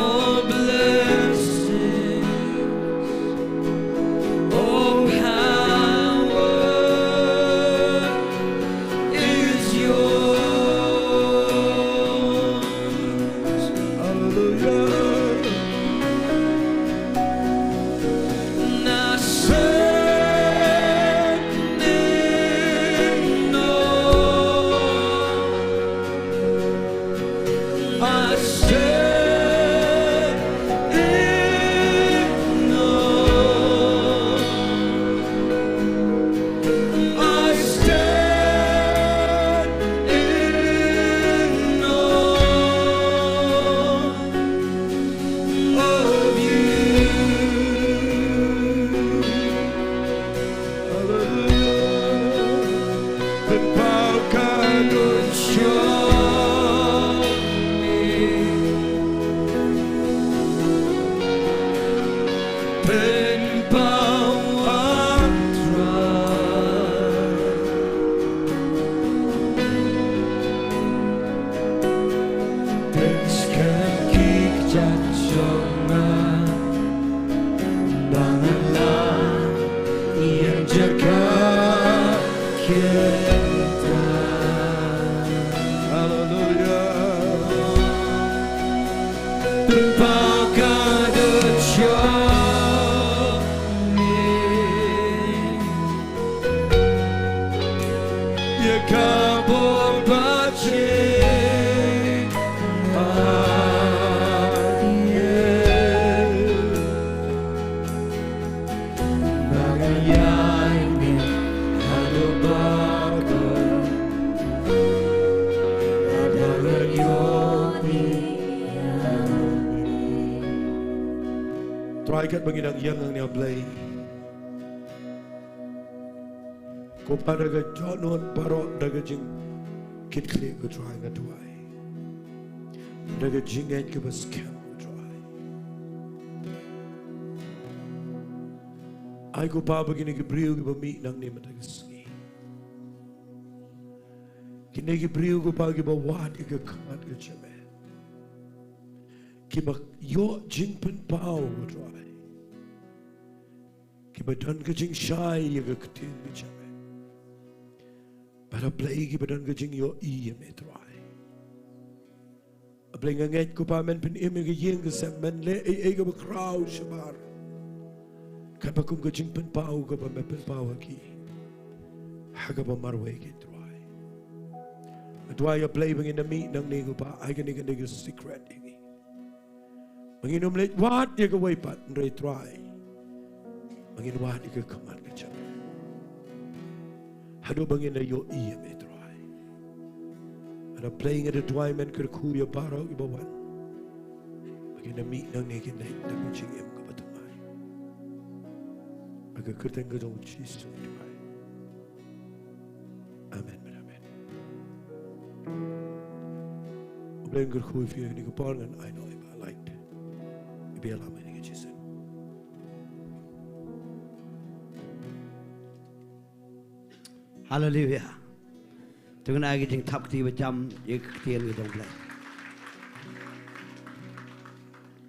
All blessings, all power is yours. Hallelujah. Now standing on I stand in awe. I stand in awe of you. Hallelujah. Pynpaw ka dohnud jong me. Pynpaw, ah Trai. Pynskhem ki kjat jong nga ba ngan lah ïeng jaka kynta. Haleluya. Pynpaw ka dohnud jong me. Ïa ka bor ba jingmane. Ba ngan ïaineh haduh ba kut. Ba ngan ïohi ïa me. Trai, katba ngi dang ïeng hangne, A Blei. Ko Pa, da ka dohnud baroh, da ka jingkitkhlieh, ko Trai, nga duwai. Da ka jingngeit kaba skhem, ko Trai. Ai ko Pa ba kine ki briew kiba mih nangne mynta ka sngi, kine ki briew ko Pa kiba wad ïa ka khmat ka jingim, kiba ïoh jingpynpaw, ko Trai. Kiba don ka jingshai ïa ka ktien ka jingim. Bad A Blei kiba don ka jingïohi ïa me Trai. A Blei nga ngeit ko Pa men pynim ïa ka ïing ka sem, men leh ei ei kaba khraw shabar. Katba kum ka jingpynpaw kaba me pynpaw ha ki. Ha kaba marwei ki Trai. Nga duwai A Blei ba ngin da mih nangne ko Pa, ai kane kane ka secret ïa ngi. Ba ngin ym leit wad ïa kawei pat, hynrei Trai, ba ngin wad ïa ka khmat ka jingim. Haduh ba ngin da ïohi ïa me Trai. Bad A Blei nga da duwai men kyrkhu ïa baroh kiba wan. Ba ngin da mih nangne kin leit da ka jingim kaba thymmai. Ha ka kyrteng ka jong U Jisu ngi duwai. Amen, amen, amen. U Blei un kyrkhu ïa phi ha kane ka por, ngan ai noh ïa i Bah Light. I ba ïalam ha kane ka jingïaseng. Haleluya. To ngin ai ka jingthap kti ba jam ïa ka ktien ka jong U Blei.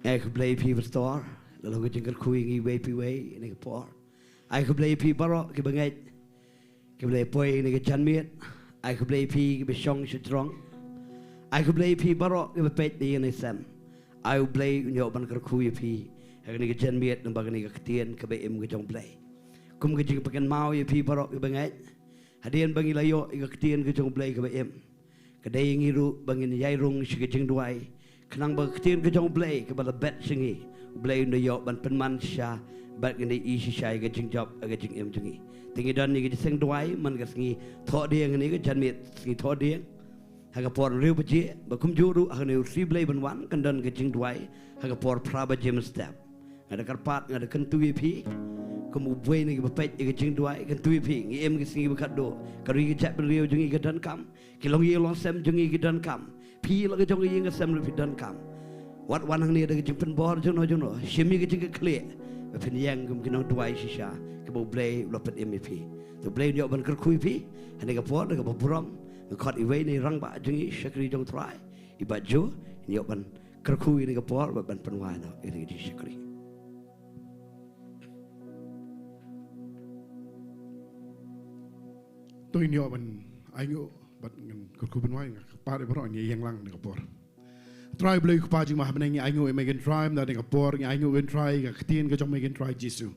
Ai khublei ïa phi pastor, la long ka jingkyrkhu ïa ngi iwei pa iwei ha kane ka por. Ai khublei ïa phi baroh kiba ngeit, kiba la poi ha kane ka janmiet. Ai khublei ïa phi kiba shong shajrong. Ai khublei ïa phi baroh kiba peit ha kane ka sem. Ai U Blei un ïoh ban kyrkhu ïa phi ha kane ka janmiet, namar kane ka ktien kaba im ka jong U Blei. Kum ka jingpynkynmaw ïa phi baroh kiba ngeit, hadien ba ngi la ïoh ïa ka ktien ka jong U Blei kaba im, ka dei ïa ngi ruh ba ngin ïai rung sha ka jingduwai, khnang ba ka ktien ka jong U Blei kaba la bet sha ngi, U Blei un da ïoh ban pynman shisha, bad ngin da ïohi shisha ïa ka jingjop ha ka jingim jong ngi. Te ngi don ïa ka jingïaseng duwai man ka sngi Thohdieng, kane ka janmiet sngi Thohdieng, ha ka por hynriew baje, bad kumjuh ruh ha kane u Sngi Blei ban wan kan don ka jingduwai ha ka por phra baje mynstep. Nga da kyrpad, nga da kyntu ïa phi, Kum u buaid na kiba peit ïa ka jingduwai, kyntu ïa phi, ngi im ki sngi ba khatduh. Ka ri ka jaitbynriew jong ngi ka donkam. Ki longïing longsem jong ngi ki donkam. Phi la ka jong ka ïing ka sem ruh phi donkam. Wat wan hangne da ka jingpynbor jong no jong no. Shim ïa ka jingkitkhlieh. Ba phin ïeng kum ki nongduwai shisha. Kaba U Blei u la pynim ïa phi. To U Blei un ïoh ban kyrkhu ïa phi. Ha kane ka por da kaba burom. Nga khot iwei na i rangbah jong ngi, shakri jong U Trai. I Bah Jo, un ïoh ban kyrkhu ïa kane ka por, ban pynwai noh ïa kane ka jingshakri. To ngin ïoh ban ainguh bad ngin kyrkhu pynwai, nga kyrpad ïa baroh ngin ïeng lang ha kane ka por. Trai Blei Kpa jong ngi ha bneng, ngi ainguh ïa me ko Trai, mynta ha kane ka por ngi ainguh ko Trai ïa ka ktien ka jong me ko Trai Jisu.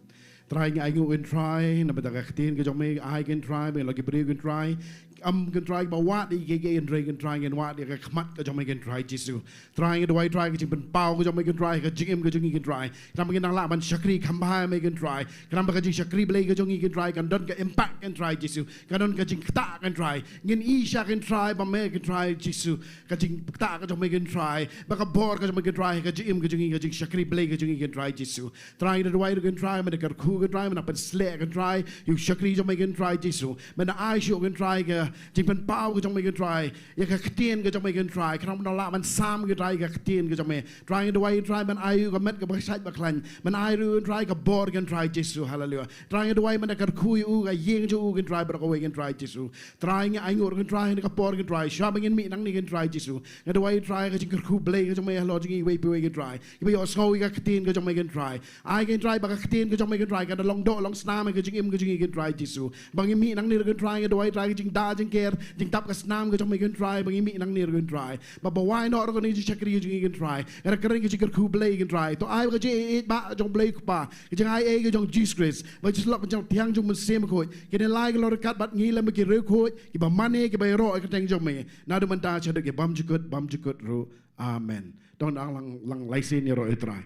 Trai ngi ainguh ko Trai, na bynta ka ktien ka jong me, ai ko Trai, ba ngi long ki briew ko Trai, ym ko Trai ba wad ïa kiei kiei, hynrei ko Trai ngin wad ïa ka khmat ka jong me ko Trai Jisu. Trai ngi duwai Trai ka jingpynpaw ka jong me ko Trai, ka jingim ka jong ngi ko Trai. Khnang ba ngin nang lah ban shakri kham bha ïa me ko Trai. Khnang ba ka jingshakri Blei ka jong ngi ko Trai, kan don ka impact ko Trai Jisu. Kan don ka jingktah ko Trai. Ngin ïohi sha ko Trai, ba me ko Trai Jisu. Ka jingktah ka jong me ko Trai. Ba ka bor ka jong me ko Trai, ka jingim ka jong ngi, ka jingshakri Blei ka jong ngi ko Trai Jisu. Trai ngi duwai ruh ko Trai, men da kyrkhu ko Trai, men da pynsleh ko Trai. Ïa u shakri jong me ko Trai Jisu. Men da ai shuh ko Trai ka jingpynpaw ka jong me ko Trai. Ïa ka ktien ka jong me ko Trai, khnang ba ngin lah ban sam ko Trai ïa ka ktien ka jong me. Trai ngi duwai Trai men ai u ka met kaba shait ba khlaiñ. Men ai ruh Trai ka bor ko Trai Jisu. Haleluya. Trai ngi duwai men da kyrkhu ïa u, ka ïing jong u ko Trai, baroh kawei ko Trai Jisu. Trai ngi ainguh ko Trai ha kane ka por ko Trai. Shuwa ba ngin mih nangne ko Trai Jisu. Ngi duwai Trai ka jingkyrkhu Blei ka jong me halor jong ngi iwei pa iwei ko Trai. Kiba ïohsngew ïa ka ktien ka jong me ko Trai. Ai ko Trai ba ka ktien ka jong me ko Trai kan da long doh long snam ha ka jingim ka jong ngi ko Trai Jisu. Ba ngi mih nangne ruh ko Trai ngi duwai Trai ka jingda jingker, jingtap ka snam ka jong me ko Trai, ba ngi mih nangne ruh ko Trai. Ba ba wai noh ruh kane ka jingshakri ka jong ngi ko Trai. Ka da kren ka jingkyrkhu Blei ko Trai. To ai ba ka jingïeit ba jong Blei Kpa, ka jingaiei ka jong Jisu Khrist, ba ka jingïasyllok ka jong Thiang Jong Mynsiem Bakhuid, kin ïalai ka lor kat bad ngi lem bad ki riewkhuid kiba mane kiba ïaroh ïa ka kyrteng jong me, naduh mynta shaduh ki bymjukut bymjukut ruh. Amen. To ngin nang lang, lang lai sien ïaroh ïa u Trai.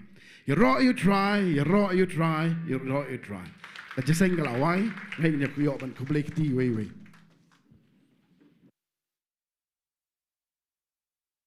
Ïaroh ïa u Trai, ïaroh ïa u Trai, ïaroh ïa u Trai. Ka jingïaseng ka la wai, ngin ïa ïoh ban khublei kti iwei iwei.